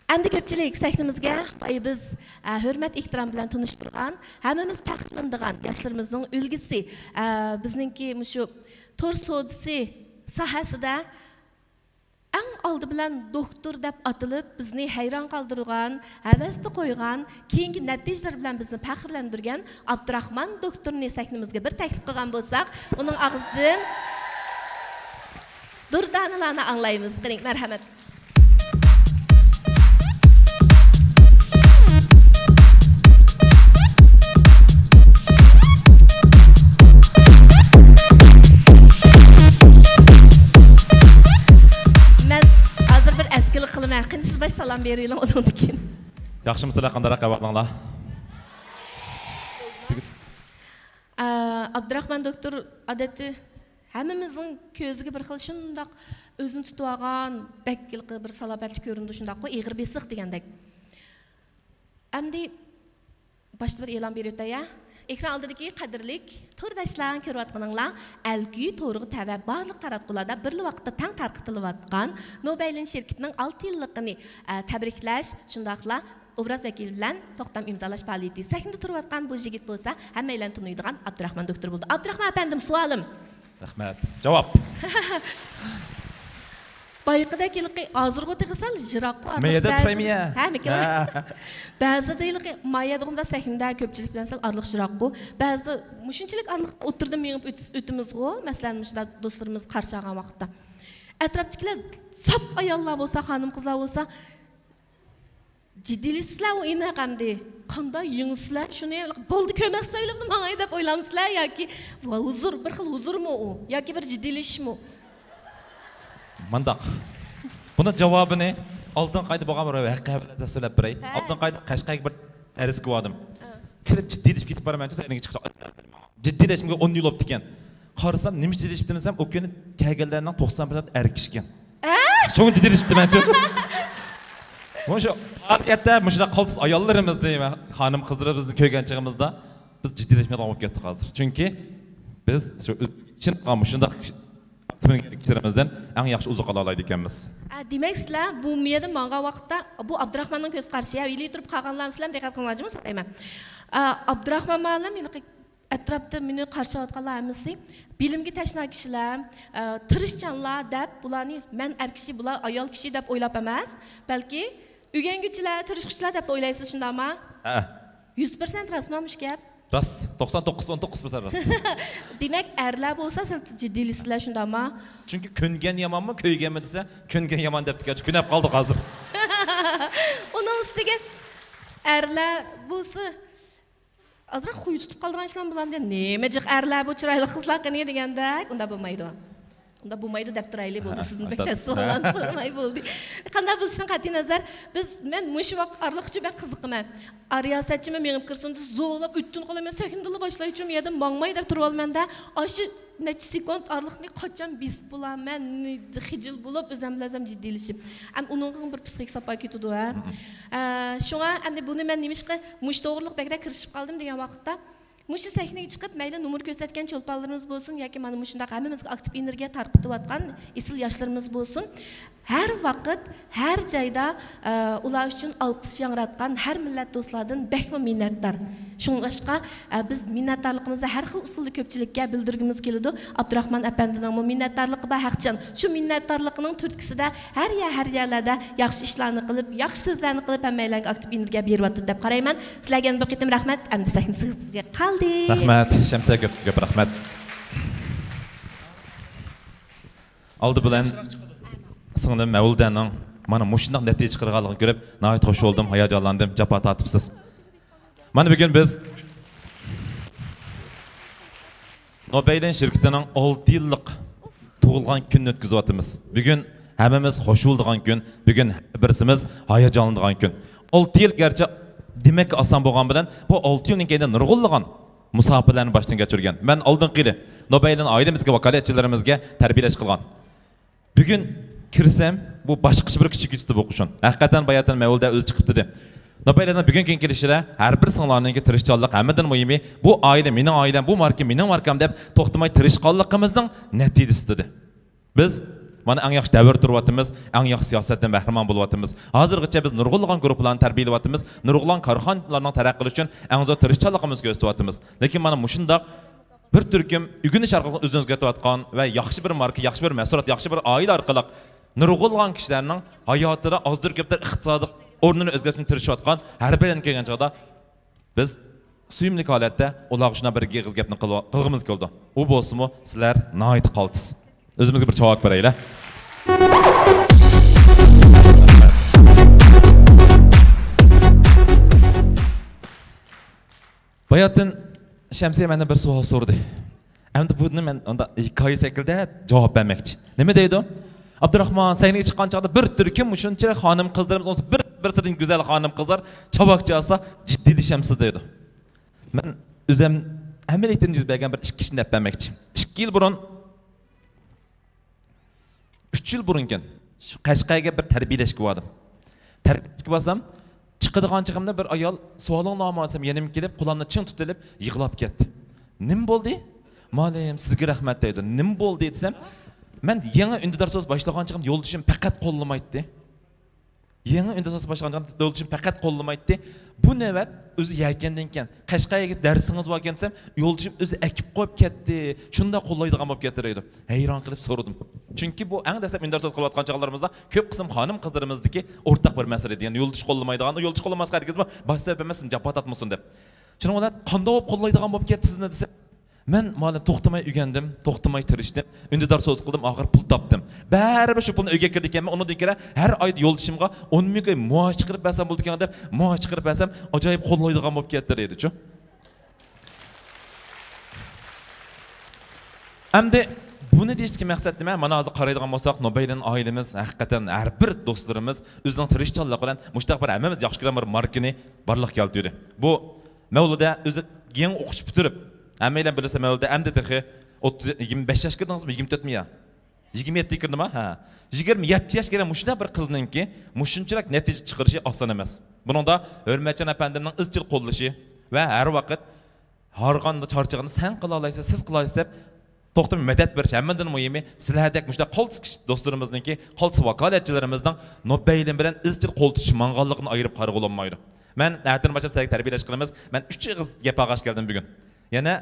ئەمدى كۆپچىلىك سەھنىمىزگە بايا بىز، ئە، ھۆرمەت ئېھتىرام بىلەن تونۇشتۇرغان، ھەممىمىز پەخىرلىنىدىغان ياشلىرىمىزنىڭ ئۈلگىسى، ئە، بىزنىڭكى مۇشۇ تور سودىسى ساھەسىدە ئەڭ ئالدى بىلەن دوكتور دەپ ئاتىلىپ، بىزنى ھەيران قالدۇرغان، ھەۋەستە قويغان، كېيىنكى نەتىجىلىرى بىلەن بىزنى پەخىرلەندۈرگەن ئابدۇراخمان دوكتورنى سەھنىمىزگە بىر تەكلىپ قىلغان بولساق، ئۇنىڭ ئاغزىدىن دۇردانىلارنى ئاڭلايمىز. قېنى، مەرھەمەت. مەن ھازىر بىر ئەسكىلىك قىلىمەن. قېنى، سىز باش سالام بېرىۋېلىڭ، ئۇنىڭدىن كېيىن. ياخشىمۇسىلەر، قانداقراق ئەھۋالىڭلار؟ ئە، ئابدۇراخمان دوكتور ئادەتتە ھەممىمىزنىڭ كۆزىگە بىر خىل شۇنداق ئۆزىنى تۇتۇۋالغان، بەك ھېلىقى بىر سالاپەتلىك كۆرۈنىدۇ، شۇنداققۇ، ئېغىر بېسىق دېگەندەك. ئەمدى باشتا بىر ئېلان بېرىۋېتەي يا. ئېكران ئالدىدىكى قەدىرلىك تورداشلار، كۆرۈۋاتقىنىڭلار ئەلكۈي تورىغا تەۋە بارلىق تاراتقۇلاردا بىرلا ۋاقىتتا تەڭ تارقىتىلىۋاتقان نوبەيلىن شىركىتىنىڭ ئالتە يىللىقىنى، ئە، تەبرىكلەش، شۇنداقلا ئوبراز ۋەكىلى بىلەن توختام ئىمزالاش پائالىيىتى. سەھنىدە تۇرۇۋاتقان بۇ يىگىت بولسا ھەممەيلەن تونۇيدىغان ئابدۇراخمان دوكتور بولىدۇ. ئابدۇراخمان ئەپەندىم، سوئالىم. رەھمەت. جاۋاب. بايىقىدەك ھېلىقى ھازىرغۇ تېخى سەل يىراققۇ. مەيەدە بەزىدە پرېميە. ھە، مىكىر. ھە. بەزىدە ھېلىقى مايەدىغۇ مۇنداق سەھنىدە كۆپچىلىك بىلەن سەل ئارىلىق يىراققۇ. بەزىدە مۇشۇنچىلىك ئارىلىق ئوتتۇرىدىن مېڭىپ ئۆتىمىزغۇ. مەسىلەن، مۇشۇنداق دوستلىرىمىز قارشى ئالغان ۋاقىتتا. ئەتراپتىكىلەر ساپ ئاياللار بولسا، خانىم قىزلار بولسا، جىددىيلىشىسىلەر ئۇ ئېنىق ئەمدى. قانداق يېڭىسىلەر شۇنى؟ بولدى، كۆرمەس سەۋىلىمدە ماڭاي دەپ ئويلامسىلەر ياكى ھۇزۇر، بىر خىل ھۇزۇرمۇ ئۇ؟ ياكى بىر جىددىيلىشىشمۇ؟ مانداق. بۇنىڭ جاۋابىنى ئالدىنقى ئايدا بولغان بىر ۋەقە بىلەن سۆزلەپ بېرەي. ھە. ئالدىنقى ئايدا قەشقەرگە بىر ئەرزگە باردىم. ھە. كىرىپ جىددىيلىشىپ كېتىپ بارىمەن، سەھنىگە چىقىپ. جىددىيلەشمىگە ئون يىل بوپتىكەن. قارىسام، نېمە جىددىيلىشىپتىمەن دېسەم، ئۇ كۈنى كەلگەنلەرنىڭ توقسان پىرسەنت ئەر كىشىكەن. ئە؟ شۇڭا جىددىيلىشىپتىمەنچۇ. مۇشۇ پائالىيەتتە مۇشۇنداق قالتىس ئاياللىرىمىزنى ۋە خانىم قىزلىرىمىزنى كۆرگەن چېغىمىزدا بىز جىددىيلەشمەيدىغان بولۇپ كەتتۇق ھازىر. چۈنكى بىز شۇ ئىچىنى مۇشۇنداق كىشىلىرىمىزدىن ئەڭ ياخشى ئوزۇق ئالالايدىكەنمىز. ئە، دېمەك، سىلەر بۇ مۇ يەردە ماڭغان ۋاقىتتا، بۇ ئابدۇراخماننىڭ كۆز قارىشى، ھە، ئىلى تۇرۇپ قالغانلارمۇ سىلەرمۇ دىققەت قىلىڭلارچۇمۇ سورايمەن. ئە، ئابدۇراخمان مۇئەللىم ھېلىقى ئەتراپتا مېنى قارشى ئالىۋاتقانلار ھەممىسى بىلىمگە تەشنا كىشىلەر، ئە، تىرىشچانلار دەپ، بۇلارنى مەن ئەر كىشى، بۇلار ئايال كىشى دەپ ئويلاپ ئەمەس، بەلكى ئۆگەنگۈچىلەر، تىرىشقۇچىلار دەپلا ئويلايسىز، شۇنداقما؟ ھە. يۈز پىرسەنت راستمۇ مۇشۇ گەپ؟ راست. توقسان توققۇز پۈتۈن توققۇز پىرسەنت راست. دېمەك، ئەرلەر بولسا سەل جىددىيلىشىسىلەر، شۇنداقما؟ چۈنكى كۆنگەن يامانمۇ، كۆيگەنمۇ دېسە، كۆنگەن يامان دەپتىكەن، كۆنۈپ قالدۇق ھازىر. ئۇنىڭ ئۈستىگە ئەرلەر بولسا ئازراق خۇي تۇتۇپ قالىدىغان ئىشلارمۇ بولامدۇ؟ نېمە جىق ئەرلەر بۇ، چىرايلىق قىزلار قېنى دېگەندەك، ئۇنداق بولمايدۇ. ئۇنداق بولمايدۇ دەپ تۇرايلى، بولدى. ھە، سىزنى بەك ئايداپ. تەس سوئاللارنى سورىماي بولدى. قانداق بولۇشىدىن قەتئىينەزەر، بىز، مەن مۇشۇ ۋاقىت ئارىلىق ئۈچۈن بەك قىزىقىمەن. رىياسەتچىمۇ مېڭىپ كىرسۇن دېسە، زورلاپ ئۆتتۈن قالىمەن، سەھنىدىنلا باشلايچۇ، يەردە ماڭماي دەپ تۇرۇۋالىمەن-دە، ئاشۇ نەچچە سېكۇنت ئارىلىقنى قاچان بېسىپ بولامەن، خىجىل بولۇپ، ئۆزۈم بىلەن ئۆزۈم جىددىيلىشىپ. ئەم، ئۇنىڭغا بىر پسىخىك ساپا كېتىدۇ، ھە. ئە، شۇڭا ئەمدى بۇنى مەن نېمىشقا مۇشۇ توغرىلىق بەكرەك كىرىشىپ قالدىم دېگەن ۋاقىتتا، مۇشۇ سەھنىگە چىقىپ، مەيلى نومۇر كۆرسەتكەن چولپانلىرىمىز بولسۇن ياكى مانا مۇشۇنداق ھەممىمىزگە ئاكتىپ ئېنېرگىيە تارقىتىۋاتقان ئېسىل ياشلىرىمىز بولسۇن، ھەر ۋاقىت، ھەر جايدا، ئە، ئۇلار ئۈچۈن ئالقىش ياڭراتقان ھەر مىللەت دوستلاردىن بەكمۇ مىننەتدار. شۇڭلاشقا، ئە، بىز مىننەتدارلىقىمىزنى ھەر خىل ئۇسۇلدا كۆپچىلىككە بىلدۈرگۈمىز كېلىدۇ. ئابدۇراخمان ئەپەندىنىڭمۇ مىننەتدارلىقى بار ھەقچان. شۇ مىننەتدارلىقىنىڭ تۈرتكىسىدە ھەر يەر، ھەر يەرلەردە ياخشى ئىشلارنى قىلىپ، ياخشى سۆزلەرنى قىلىپ، ھەممەيلەنگە ئاكتىپ ئېنېرگىيە بېرىۋاتىدۇ دەپ قارايمەن. سىلەرگە يەنە بىر قېتىم رەھمەت. ئەمدى سەھنە سىزگە قالدى. رەھمەت، شەمسىيە، كۆپ، كۆپ رەھمەت. ئالدى بىلەن سىڭلىم مەۋلىدەنىڭ مانا مۇشۇنداق نەتىجە چىقارغانلىقىنى كۆرۈپ ناھايىتى خۇش بولدۇم، ھاياجانلاندىم، جاپا تارتىپسىز. مانا بۈگۈن بىز نوبەيلىن شىركىتىنىڭ ئالتە يىللىق تۇغۇلغان كۈنىنى ئۆتكۈزۈۋاتىمىز. بۈگۈن ھەممىمىز خۇش بولىدىغان كۈن، بۈگۈن ھەر بىرسىمىز ھاياجانلىنىدىغان كۈن. ئالتە يىل گەرچە دېمەككە ئاسان بولغان بىلەن، بۇ ئالتە يىلدىن كېيىن نۇرغۇنلىغان مۇساپىلەرنى باشتىن كەچۈرگەن. مەن ئالدىنقى يىلى نوبەيلىن ئائىلىمىزگە، ۋاكالەتچىلىرىمىزگە تەربىيەلەش قىلغان. بۈگۈن كىرسەم، بۇ باشقىچە بىر كۈچكە كېتىپتۇ بۇ قوشۇن. ھەقىقەتەن باياتىن مەۋلىدە ئۆزى چىقىپ دېدى. نوبەيلىنىڭ بۈگۈنكى كېلىشىدە ھەر بىر سىڭلارنىڭكى تىرىشچانلىق ھەممىدىن مۇھىمى، بۇ ئائىلە مېنىڭ ئائىلەم، بۇ ماركا مېنىڭ ماركام دەپ توختىماي تىرىشقانلىقىمىزنىڭ نەتىجىسى دېدى. بىز مانا ئەڭ ياخشى دەۋر تۇرۇۋاتىمىز، ئەڭ ياخشى سىياسەتتىن بەھرىمەن بولۇۋاتىمىز. ھازىرغىچە بىز نۇرغۇنلىغان گۇرۇپپىلارنى تەربىيەلەۋاتىمىز، نۇرغۇنلىغان كارخانىلارنىڭ تەرەققىي قىلىشى ئۈچۈن ئەڭ زور تىرىشچانلىقىمىزنى كۆرسىتىۋاتىمىز. لېكىن مانا مۇشۇنداق بىر تۈركۈم ئۆگىنىش ئارقىلىق ئۆزىنى ئۆزگەرتىۋاتقان ۋە ياخشى بىر ماركا، ياخشى بىر مەھسۇلات، ياخشى بىر ئائىلە ئارقىلىق نۇرغۇنلىغان كىشىلەرنىڭ ھاياتىدا ئازدۇر كۆپتۇر ئىقتىسادىي ئورنىنى ئۆزگەرتىشكە تىرىشىۋاتقان ھەر بىرىنى كۆرگەن چاغدا بىز سۆيۈملۈك ھالەتتە ئۇلارغا شۇنداق بىر ئېغىز گەپنى قىلىۋ-، قىلغىمىز كېلىدۇ. ئۇ بولسىمۇ سىلەر ناھايىتى قالتىس. ئۆزىمىزگە بىر چاۋاك بېرەيلى. باياتىن شەمسىيە مەندىن بىر سوئال سورىدى. ئەمدى بۇنى مەن ئۇنداق ھېكايە شەكلىدە جاۋاب بەرمەكچى. نېمە دەيدۇ؟ ئابدۇراخمان، سەھنىگە چىققان چاغدا بىر تۈركۈم شۇنچىلىك خانىم قىزلىرىمىز، بىر بىرسىدىن گۈزەل خانىم قىزلار چاۋاك چالسا جىددىيلىشەمسىز دەيدۇ. مەن ئۆزۈم ئەمەلىيەتتىن يۈز بەرگەن بىر ئىككى ئىشنى دەپ بەرمەكچى. ئىككى يىل بۇرۇن، ئۈچ يىل بۇرۇنكەن، شۇ قەشقەرگە بىر تەربىيەلەشكە باردىم. تەربىيەلەشكە بارسام، چىقىدىغان چېغىمدا بىر ئايال، سوئالىڭلارمۇ دېسەم، يېنىمغا كېلىپ، قولۇمنى چىڭ تۇتۇۋېلىپ يىغلاپ كەتتى. نېمە بولدى؟ مۇئەللىم، سىزگە رەھمەت دەيدۇ. نېمە بولدى دېسەم، مەن يېڭى ئۈندىدار سۆز باشلىغان چېغىمدا يولدىشىم پەقەت قوللىمايتتى. يېڭى ئۈندىدار سودىسى باشلانغان يولدىشىم پەقەت قوللىمايتتى. بۇ نۆۋەت ئۆزى يەكەندىن كېيىن، قەشقەرگە دەرسىڭىز باركەن دېسەم، يولدىشىم ئۆزى ئەكىپ قويۇپ كەتتى. شۇنداق قوللايدىغان بولۇپ كەتتى دەيدۇ. ھەيران قېلىپ سورىدىم. چۈنكى بۇ ئەڭ دەسلەپ ئۈندىدار سودىسى قىلىۋاتقان چاغلىرىمىزدا كۆپ قىسىم خانىم قىزلىرىمىزدىكى ئورتاق بىر مەسىلە ئىدى. يەنى يولدىشى قوللىمايدىغان، يولدىشى قوللىماسقا ھەرگىزمۇ باش سەۋەب ئەمەس، سىزنى جاپا تارتمىسۇن دەپ. شۇنىڭ بىلەن قانداق بولۇپ قوللايدىغان بولۇپ كەتتى سىزنى دېسە، مەن مۇئەللىم توختىماي ئۆگەندىم، توختىماي تىرىشتىم، ئۈندىدار سودىسى قىلدىم، ئاخىرى پۇل تاپتىم. بەرىبىر شۇ پۇلنى ئۆيگە كىردىكەنمەن، ئۇنىڭدىن كېيىن ھەر ئايدا يولدىشىمغا ئون مىڭ مائاش چىقىرىپ بەرسەم بولىدىكەن دەپ، مائاش چىقىرىپ بەرسەم ئاجايىپ قوللايدىغان بولۇپ كەتتى دەيدىچۇ. ئەمدى بۇنى دېيىشتىكى مەقسەت نېمە؟ مانا ھازىر قارايدىغان بولساق، نوبەيلىن ئائىلىمىز ھەقىقەتەن ھەر بىر دوستلىرىمىز ئۆزىنىڭ تىرىشچانلىقى بىلەن مۇشۇنداق بىر ھەممىمىز ياخشى كۆرگەن بىر ماركىنى بارلىققا كەلتۈردى. بۇ مەۋلۇدە ئۆزى يېڭى ئوقۇش پۈتتۈرۈپ، ھەممەيلەن بىلىسە، مەۋلۇدە ئەمدى تېخى ئوتتۇز، يىگىرمە بەش ياشقا كىردىڭىزمۇ؟ يىگىرمە تۆتمۇ يا؟ يىگىرمە يەتتە كىردىما؟ ھە. يىگىرمە يەتتە ياشقا كىرگەن مۇشۇنداق بىر قىزنىڭكى مۇشۇنچىلىك نەتىجە چىقىرىشى ئاسان ئەمەس. بۇنىڭدا ھۆرمەتچان ئەپەندىمنىڭ ئىزچىل قوللىشى ۋە ھەر ۋاقىت ھارغاندا، چارچىغاندا سەن قىلالايسەن، سىز قىلالايسىز دەپ توختىماي مەدەت بېرىش، ھەممىدىن مۇھىمى سىلەردەك مۇشۇنداق قالتىس كىشى دوستلىرىمىزنىڭكى، قالتىس ۋاكالەتچىلىرىمىزنىڭ نوبەيلىن بىلەن ئىزچىل قول تۇتۇشۇپ ماڭغانلىقىنى ئايرىپ قارىغىلى بولمايدۇ. مەن ئەتىدىن باشلاپ سىلەرگە تەربىيەلەش قىلىمىز. مەن ئۈچ ئېغىز گەپ ئالغاچ كەلدىم بۈگۈن. يەنە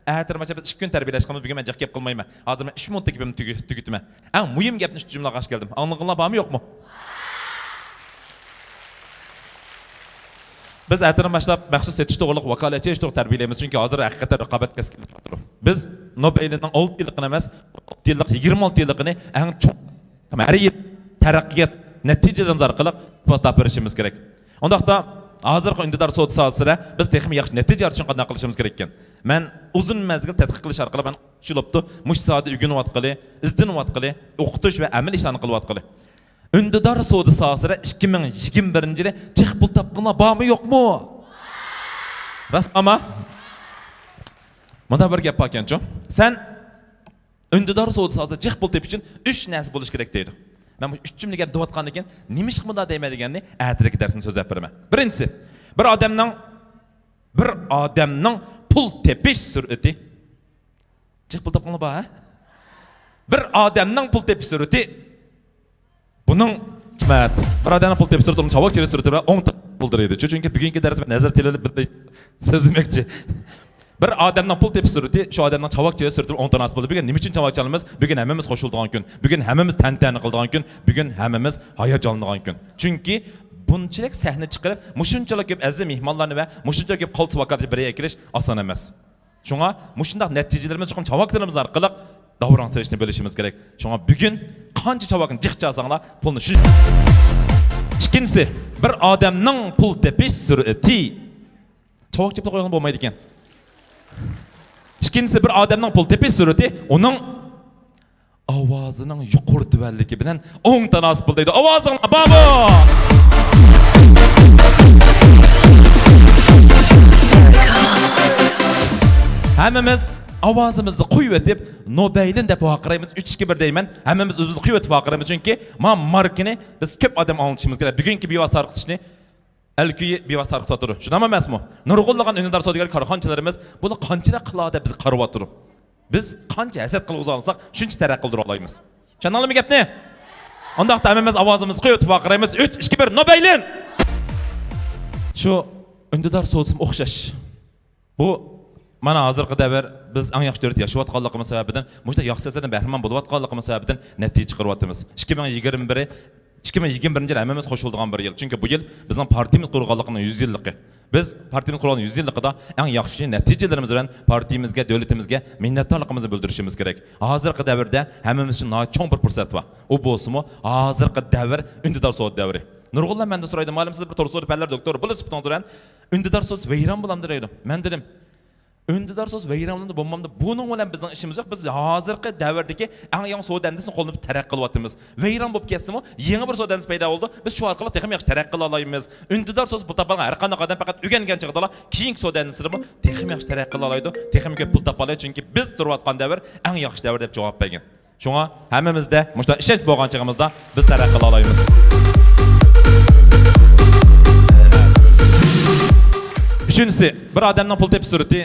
ئەتىدىن باشلاپ بىز ئىككى كۈن تەربىيەلەش قىلىمىز. بۈگۈن مەن جىق گەپ قىلمايمەن. ھازىر مەن ئۈچ مىنۇتتا گېپىمنى تۈگە-، تۈگىتىمەن. ئەڭ مۇھىم گەپنى ئۈچ جۈملە قىلغاچ كەلدىم. ئاڭلىغىنىلار بارمۇ يوقمۇ؟ بىز ئەتىدىن باشلاپ مەخسۇس سېتىش توغرۇلۇق ۋاكالەتچى ئىش توغرۇلۇق تەربىيەلەيمىز، چۈنكى ھازىر ھەقىقەتەن رىقابەت كەسكىنلىشىپ تۇرۇپتۇ. بىز نوبەيلىننىڭ ئالتە يىللىقىنى ئەمەس، ئالتە يىللىق، يىگىرمە ئالتە يىللىقىنى ئەڭ چوڭ، ھەر يىل تەرەققىيات نەتىجىلىرىمىز ئارقىلىق ئىسپاتلاپ بېرىشىمىز كېرەك. ئۇنداقتا ھازىرقى ئۈندىدار سودا ساھەسىدە بىز تېخىمۇ ياخشى نەتىجە ئېلىش ئۈچۈن قانداق قىلىشىمىز كېرەككەن؟ مەن ئۇزۇن مەزگىل تەتقىق قىلىش ئارقىلىق مەن شۇ بوپتۇ، مۇشۇ ساھەدە ئۆگىنىۋاتقىلى، ئىزدىنىۋاتقىلى، ئوقۇتۇش ۋە ئەمەلىي ئىشلارنى قىلىۋاتقىلى. ئۈندىدار سودا ساھەسىدە ئىككى مىڭ يىگىرمە بىرىنچى يىلى جىق پۇل تاپقانلار بارمۇ يوقمۇ؟ راست ئەمما؟ مۇنداق بىر گەپ باركەنچۇ. سەن ئۈندىدار سودىسى ھازىر جىق پۇل تېپىش ئۈچۈن ئۈچ نەرسە بولۇشى كېرەك دەيدۇ. مەن بۇ ئۈچ جۈملە گەپ دېۋاتقاندىن كېيىن نېمىشقا مۇنداق دەيمەن دېگەننى ئەتىدىكى دەرسنى سۆزلەپ بېرىمەن. بىرىنچىسى، بىر ئادەمنىڭ، بىر ئادەمنىڭ پۇل تېپىش سۈرئىتى. جىق پۇل تاپقانلار بار، ھە؟ بىر ئادەمنىڭ پۇل تېپىش سۈرئىتى بۇنىڭ، رەھمەت. بىر ئادەمنىڭ پۇل تېپىش سۈرئىتى ئۇنىڭ چاۋاك چېلىش سۈرئىتى بىلەن ئوڭ بولدى دەيدۇ. چۈنكى بۈگۈنكى دەرس بىلەن نەزەر تېلىلىپ بىر سۆزلىمەكچى. بىر ئادەمنىڭ پۇل تېپىش سۈرئىتى شۇ ئادەمنىڭ چاۋاك چېلىش سۈرئىتى بىلەن ئوڭ تاناسىپ بولىدۇ. بۈگۈن نېمە ئۈچۈن چاۋاك چالىمىز؟ بۈگۈن ھەممىمىز خۇش بولىدىغان كۈن. بۈگۈن ھەممىمىز تەنتەنە قىلىدىغان كۈن. بۈگۈن ھەممىمىز ھاياجانلىنىدىغان كۈن. چۈنكى بۇنچىلىك سەھنە چىقىرىپ، مۇشۇنچىلىك كۆپ ئەزىز مېھمانلارنى ۋە مۇشۇنچىلىك كۆپ قالتىس ۋاكالەتچى بىر يەرگە كېلىش ئاسان ئەمەس. شۇڭا مۇشۇنداق نەتىجىلىرىمىز چوقۇم چاۋاكلىرىمىز ئارقىلىق داۋراڭ سېلىشنى بىلىشىمىز كېرەك. شۇڭا بۈگۈن قانچە چاۋاكنى جىق چالساڭلار، پۇلنى شۇ. ئىككىنچىسى، بىر ئادەمنىڭ پۇل تېپىش سۈرئىتى. چاۋاك چېپىپ قويغىلى بولمايدىكەن. ئىككىنچىسى، بىر ئادەمنىڭ پۇل تېپىش سۈرئىتى ئۇنىڭ ئاۋازىنىڭ يۇقىرى تۆۋەنلىكى بىلەن ئوڭ تاناسىپ بولىدۇ دەيدۇ. ئاۋازىڭلار بارمۇ؟ ھەممىمىز ئاۋازىمىزنى قويۇۋېتىپ، نوبەيلىن دەپ ۋارقىرايمىز. ئۈچ، ئىككى، بىر دەيمەن. ھەممىمىز ئۆزىمىزنى قويۇۋېتىپ ۋارقىرايمىز. چۈنكى ما ماركىنى بىز كۆپ ئادەم ئاڭلىتىشىمىز كېرەك. بۈگۈنكى بىۋاسىتە تارقىتىشنى ئەلكۈيى بىۋاسىتە تارقىتىۋاتىدۇ. شۇنداقمۇ ئەمەسمۇ؟ نۇرغۇنلىغان ئۈندىدار سودىگەر كارخانىچىلىرىمىز بۇلار قانچىلىك قىلار دەپ بىزگە قارىۋاتىدۇ. بىز قانچە ھەسەت قىلغۇزالىساق، شۇنچە تەرەققىي قىلدۇرالايمىز. چۈشەندىڭلارمۇ گەپنى؟ ئۇنداقتا ھەممىمىز ئاۋازىمىزنى قويۇۋېتىپ ۋارقىرايمىز. ئۈچ، ئىككى، بىر، نوبەيلىن! شۇ ئۈندىدار سودىسىمۇ ئوخشاش. بۇ، مانا، ھازىرقى دەۋر بىز ئەڭ ياخشى دەۋردە ياشاۋاتقانلىقىمىز سەۋەبىدىن، مۇشۇنداق ياخشى سىياسەتتىن بەھرىمەن بولۇۋاتقانلىقىمىز سەۋەبىدىن نەتىجە چىقىرىۋاتىمىز. ئىككى مىڭ يىگىرمە بىرى، ئىككى مىڭ يىگىرمە بىرىنچى يىل ھەممىمىز خۇش بولىدىغان بىر يىل. چۈنكى بۇ يىل بىزنىڭ پارتىيىمىز قۇرۇلغانلىقىنىڭ يۈز يىللىقى. بىز پارتىيىمىز قۇرۇلغان يۈز يىللىقىدا ئەڭ ياخشى نەتىجىلىرىمىز بىلەن پارتىيىمىزگە، دۆلىتىمىزگە مىننەتدارلىقىمىزنى بىلدۈرۈشىمىز كېرەك. ھازىرقى دەۋردە ھەممىمىز ئۈچۈن ناھايىتى چوڭ بىر پۇرسەت بار. ئۇ بولسىمۇ ھازىرقى دەۋر ئۈندىدار سودا دەۋرى. نۇرغۇنلار مەندىن سورايدۇ، مۇئەللىم، سىز بىر تور سودا پەنلىرى دوكتورى، بۇ سۈپىتىڭىز بىلەن ئۈندىدار سودىسى ۋەيران بولامدۇ دەيدۇ. مەن دېدىم، ئۈندىدار سودىسى ۋەيران بولامدۇ بولمامدۇ، بۇنىڭ بىلەن بىزنىڭ ئىشىمىز يوق. بىز ھازىرقى دەۋردىكى ئەڭ يېڭى سودا ھەندىسىنى قوللىنىپ تەرەققىي قىلىۋاتىمىز. ۋەيران بولۇپ كەتسىمۇ، يېڭى بىر سودا ھەندىسى پەيدا بولىدۇ. بىز شۇ ئارقىلىق تېخىمۇ ياخشى تەرەققىي قىلالايمىز. ئۈندىدار سودا پۇل تاپالىغان ھەر قانداق ئادەم پەقەت ئۆگەنگەن چېغىدىلا كېيىنكى سودا ھەندىسىدىمۇ تېخىمۇ ياخشى تەرەققىي قىلالايدۇ، تېخىمۇ كۆپ پۇل تاپالايدۇ. چۈنكى بىز تۇرۇۋاتقان دەۋر ئەڭ ياخشى دەۋر دەپ جاۋاب بەرگەن. شۇڭا ھەممىمىزدە مۇشۇنداق ئىشەنچ بولغان چېغىمىزدا بىز تەرەققىي قىلالايمىز. ئۈچىنچىسى، بىر ئادەمنىڭ پۇل تېپىش سۈرئىتى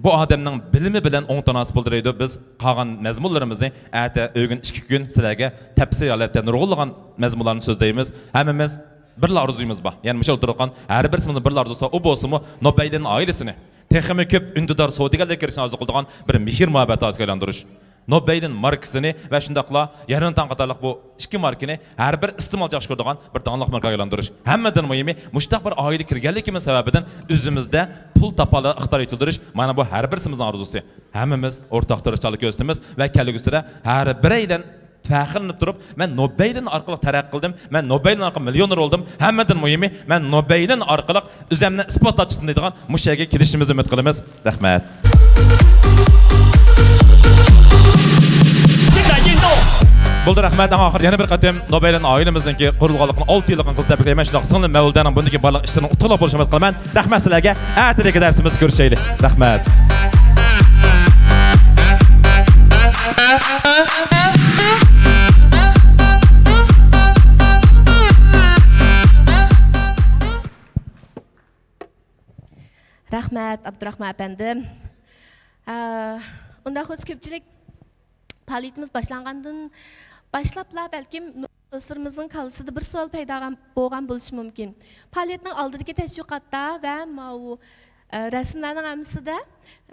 بۇ ئادەمنىڭ بىلىمى بىلەن ئوڭ تاناسىپ بولىدۇ دەيدۇ. بىز قالغان مەزمۇنلىرىمىزنى ئەتە، ئۆگۈن ئىككى كۈن سىلەرگە تەپسىلىي ھالەتتە نۇرغۇنلىغان مەزمۇنلارنى سۆزلەيمىز. ھەممىمىز بىرلا ئارزۇيىمىز بار. يەنى مۇشۇ ئولتۇرغان ھەر بىرسىمىزنىڭ بىرلا ئارزۇسى بار. ئۇ بولسىمۇ نوبەيلىن ئائىلىسىنى تېخىمۇ كۆپ ئۈندىدار سودىگەرلىككە كىرىشنى ئارزۇ قىلىدىغان بىر مېھىر مۇھەببەت ئائىلىسىگە ئايلاندۇرۇش. نوبەيلىن ماركىسىنى ۋە شۇنداقلا يارىنتان قاتارلىق بۇ ئىككى ماركىنى ھەر بىر ئىستېمالچى ياخشى كۆرىدىغان بىر داڭلىق ماركىغا ئايلاندۇرۇش. ھەممىدىن مۇھىمى، مۇشۇنداق بىر ئائىلىگە كىرگەنلىكىمىز سەۋەبىدىن ئۆزىمىزدە پۇل تاپالايدىغان ئىقتىدار يېتىلدۈرۈش، مانا بۇ ھەر بىرسىمىزنىڭ ئارزۇسى. ھەممىمىز ئورتاق تىرىشچانلىق كۆرسىتىمىز ۋە كەلگۈسىدە ھەر بىرەيلەن پەخىرلىنىپ تۇرۇپ، مەن نوبەيلىن ئارقىلىق تەرەققىي قىلدىم، مەن نوبەيلىن ئارقىلىق مىليونېر بولدۇم، ھەممىدىن مۇھىمى، مەن نوبەيلىن ئارقىلىق ئۆزۈمنى ئىسپاتلاپ چىقتىم دەيدىغان مۇشۇ يەرگە كېلىشىمىزنى ئۈمىد قىلىمىز. رەھمەت. بولدى، رەھمەت. ئەڭ ئاخىر يەنە بىر قېتىم نوبەيلىن ئائىلىمىزنىڭكى قۇرۇلغانلىقىنى ئالتە يىللىقىنى قىزىق تەبرىكلەيمەن. شۇنداق سىڭلىم مەۋلىدەنىڭ بۇندىكى بارلىق ئىشلىرىنىڭ ئۇتۇقلۇق بولۇشىنى ئۈمىد قىلىمەن. رەھمەت سىلەرگە. ئەتىدىكى دەرسىمىزدە كۆرۈشەيلى. رەھمەت. رەھمەت، ئابدۇراخمان ئەپەندىم. ئە، ئۇنداق بولسا كۆپچىلىك، پائالىيىتىمىز باشلانغاندىن باشلاپلا بەلكىم دوستلىرىمىزنىڭ كاللىسىدا بىر سوئال پەيدا بولغان بولۇشى مۇمكىن. پائالىيەتنىڭ ئالدىدىكى تەشۋىقاتتا ۋە ماۋۇ، ئە، رەسىملەرنىڭ ھەممىسىدە،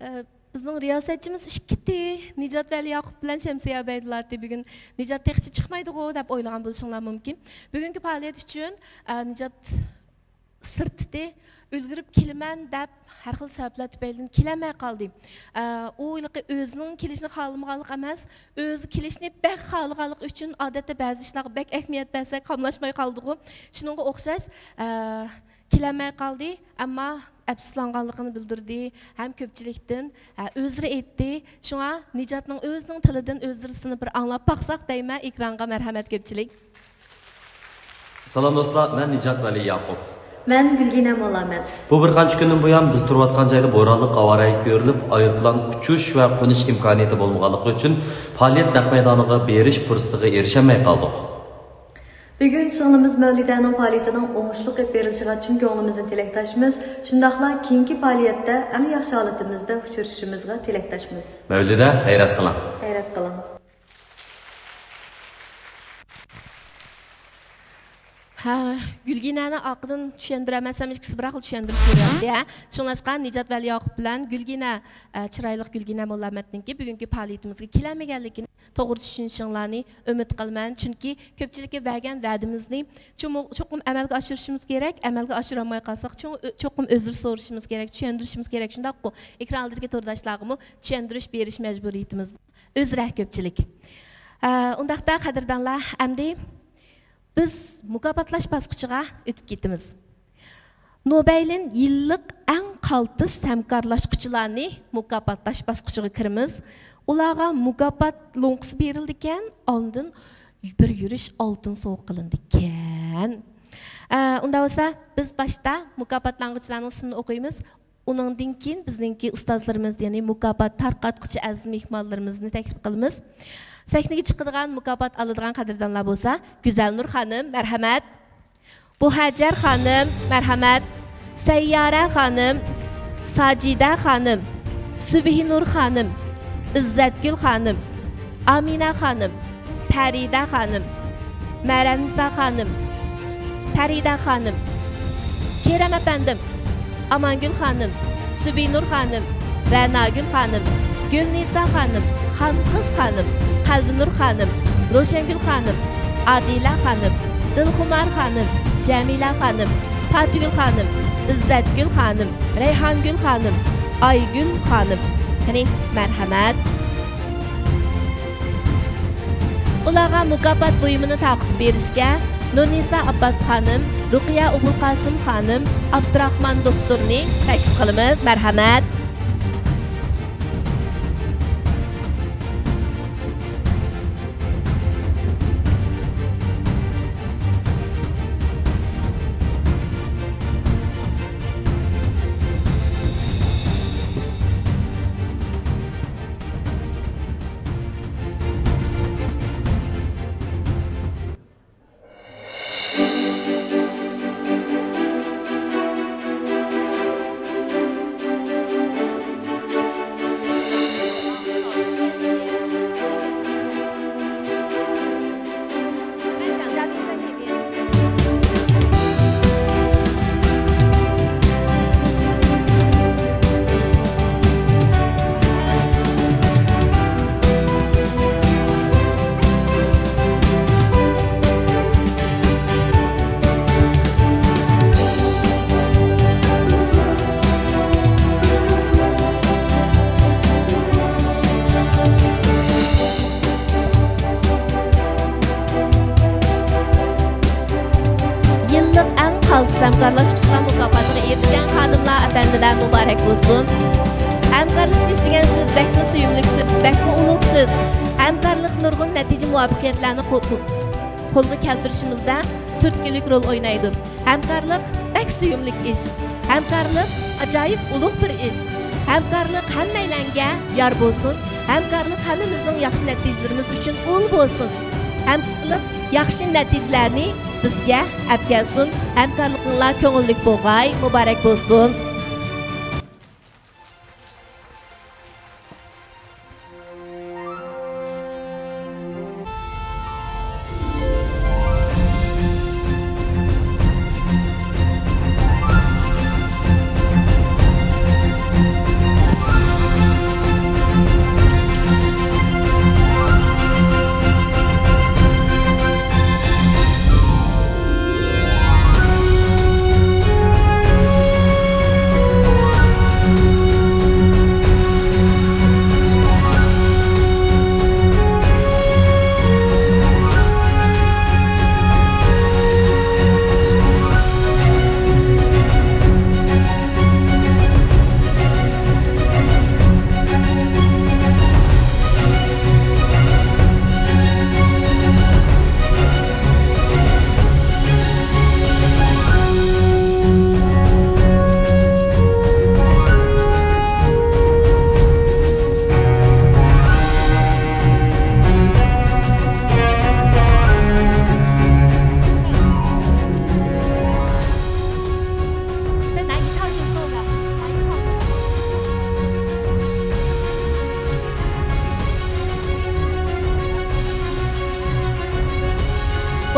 ئە، بىزنىڭ رىياسەتچىمىز ئىككىتى، نىجات ۋەلىياقۇپ بىلەن شەمسىيە ئابەيدۇللا ئىدى. بۈگۈن نىجات تېخىچە چىقمايدىغۇ دەپ ئويلىغان بولۇشۇڭلار مۇمكىن. بۈگۈنكى پائالىيەت ئۈچۈن، ئە، نىجات سىرتتى، ئۈلگۈرۈپ كېلىمەن دەپ ھەر خىل سەۋەبلەر تۈپەيلىدىن كېلەلمەي قالدى. ئە، ئۇ ھېلىقى ئۆزىنىڭ كېلىشىنى خالىمىغانلىق ئەمەس، ئۆزى كېلىشنى بەك خالىغانلىقى ئۈچۈن، ئادەتتە بەزى ئىشلارغا بەك ئەھمىيەت بەرسەك قاملاشماي قالىدىغۇ. شۇنىڭغا ئوخشاش، ئە، كېلەلمەي قالدى، ئەمما ئەپسۇسلانغانلىقىنى بىلدۈردى ھەم كۆپچىلىكتىن، ئە، ئۆزرە ئېيتتى. شۇڭا نىجاتنىڭ ئۆزىنىڭ تىلىدىن ئۆزرىسىنى بىر ئاڭلاپ باقساق دەيمەن. ئېكرانغا مەرھەمەت، كۆپچىلىك. سالام دوستلار، مەن نىجات ۋەلى ياقۇپ. مەن گۈلگىنە موللامەت. بۇ بىر قانچە كۈندىن بۇيان بىز تۇرۇۋاتقان جايدا بورانلىق ھاۋا رايى كۆرۈلۈپ، ئايروپىلان ئۇچۇش ۋە قونۇش ئىمكانىيىتى بولمىغانلىقى ئۈچۈن پائالىيەت نەق مەيدانىغا بېرىش پۇرسىتىگە ئېرىشەلمەي قالدۇق. بۈگۈن سىڭلىمىز مەۋلىدەنىڭ پائالىيىتىنىڭ ئوڭۇشلۇق ئېلىپ بېرىلىشىغا چىن كۆڭلىمىزدىن تىلەكداشمىز. شۇنداقلا كېيىنكى پائالىيەتتە ئەڭ ياخشى ھالىتىمىزدە ئۇچرىشىشىمىزغا تىلەكداشمىز. مەۋلىدە، غەيرەت قىلىڭ. غەيرەت قىلىڭ. ھە، گۈلگىنەنى ئارقىدىن چۈشەندۈرەلمەسەم، ئىككىسى بىراقلا چۈشەندۈرۈش بېرەتتى، ھە. شۇڭلاشقا نىجات ۋەلىياقۇپ بىلەن گۈلگىنە، ئە، چىرايلىق گۈلگىنە موللامەتنىڭكى بۈگۈنكى پائالىيىتىمىزگە كېلەلمىگەنلىكىنى توغرا چۈشىنىشىڭلارنى ئۈمىد قىلىمەن. چۈنكى كۆپچىلىككە بەرگەن ۋەدىمىزنى چومۇ-، چوقۇم ئەمەلگە ئاشۇرۇشىمىز كېرەك. ئەمەلگە ئاشۇرالماي قالساق، چوڭ-، چوقۇم ئۆزرە سورىشىمىز كېرەك، چۈشەندۈرۈشىمىز كېرەك. شۇنداققۇ، ئېكران ئالدىدىكى تورداشلارغىمۇ چۈشەندۈرۈش بېرىش مەجبۇرىيىتىمىز. ئۆزرە كۆپچىلىك. ئە، ئۇنداقتا قەدىردانلار، ئەمدى بىز مۇكاپاتلاش باسقۇچىغا ئۆتۈپ كېتىمىز. نوبەيلىن يىللىق ئەڭ قالتىس ھەمكارلاشقۇچىلارنى مۇكاپاتلاش باسقۇچىغا كىرىمىز. ئۇلارغا مۇكاپات لوڭقىسى بېرىلىدىكەن، ئاندىن بىر يۈرۈش ئالتۇن سوۋغا قىلىنىدىكەن. ئە، ئۇنداق بولسا، بىز باشتا مۇكاپاتلانغۇچىلارنىڭ ئىسمىنى ئوقۇيمىز. ئۇنىڭدىن كېيىن بىزنىڭكى ئۇستازلىرىمىز، يەنى مۇكاپات تارقاتقۇچى ئەزىز مېھمانلىرىمىزنى تەكلىپ قىلىمىز. سەھنىگە چىقىدىغان، مۇكاپات ئالىدىغان قەدىردانلار بولسا، گۈزەلنۇر خانىم، مەرھەمەت. بۇھەجەر خانىم، مەرھەمەت. سەييارە خانىم، ساجىدە خانىم، سۈبھىنۇر خانىم، ئىززەتگۈل خانىم، ئامىنە خانىم، پەرىدە خانىم، مەرەمنىسا خانىم، پەرىدە خانىم، كېرەم ئەپەندىم، ئامانگۈل خانىم، سۈبھىنۇر خانىم، رەناگۈل خانىم، گۈلنىسا خانىم، خانقىز خانىم، قەلبىنۇر خانىم، روشەنگۈل خانىم، ئادىلە خانىم، دىلخۇمار خانىم، جەمىلە خانىم، پاتىگۈل خانىم، ئىززەتگۈل خانىم، رەيھانگۈل خانىم، ئايگۈل خانىم. قېنى، مەرھەمەت. ئۇلارغا مۇكاپات بۇيۇمىنى تارقىتىپ بېرىشكە نۇرنىسا ئابباس خانىم، رۇقىيە ئوبۇلقاسىم خانىم، ئابدۇراخمان دوختۇرنى تەكلىپ قىلىمىز. مەرھەمەت. يالتىس ھەمكارلاشقۇچىلار مۇكاپاتىغا ئېرىشكەن خانىملار، ئەپەندىلەر مۇبارەك بولسۇن! ھەمكارلىشىش دېگەن سۆز بەكمۇ سۆيۈملۈك سۆز، بەكمۇ ئۇلۇغ سۆز. ھەمكارلىق نۇرغۇن نەتىجە مۇۋەپپەقىيەتلەرنى قو-، قو-، قولغا كەلتۈرۈشىمىزدە تۈرتكىلىك رول ئوينايدۇ. ھەمكارلىق بەك سۆيۈملۈك ئىش. ھەمكارلىق ئاجايىپ ئۇلۇغ بىر ئىش. ھەمكارلىق ھەممەيلەنگە يار بولسۇن. ھەمكارلىق ھەممىمىزنىڭ ياخشى نەتىجىلىرىمىز ئۈچۈن ئۇل بولسۇن. ھەمكارلىق ياخشى نەتىجىلەرنى بىزگە ئەپ كەلسۇن. ھەمكارلىقىڭلار كۆڭۈللۈك بولغاي، مۇبارەك بولسۇن!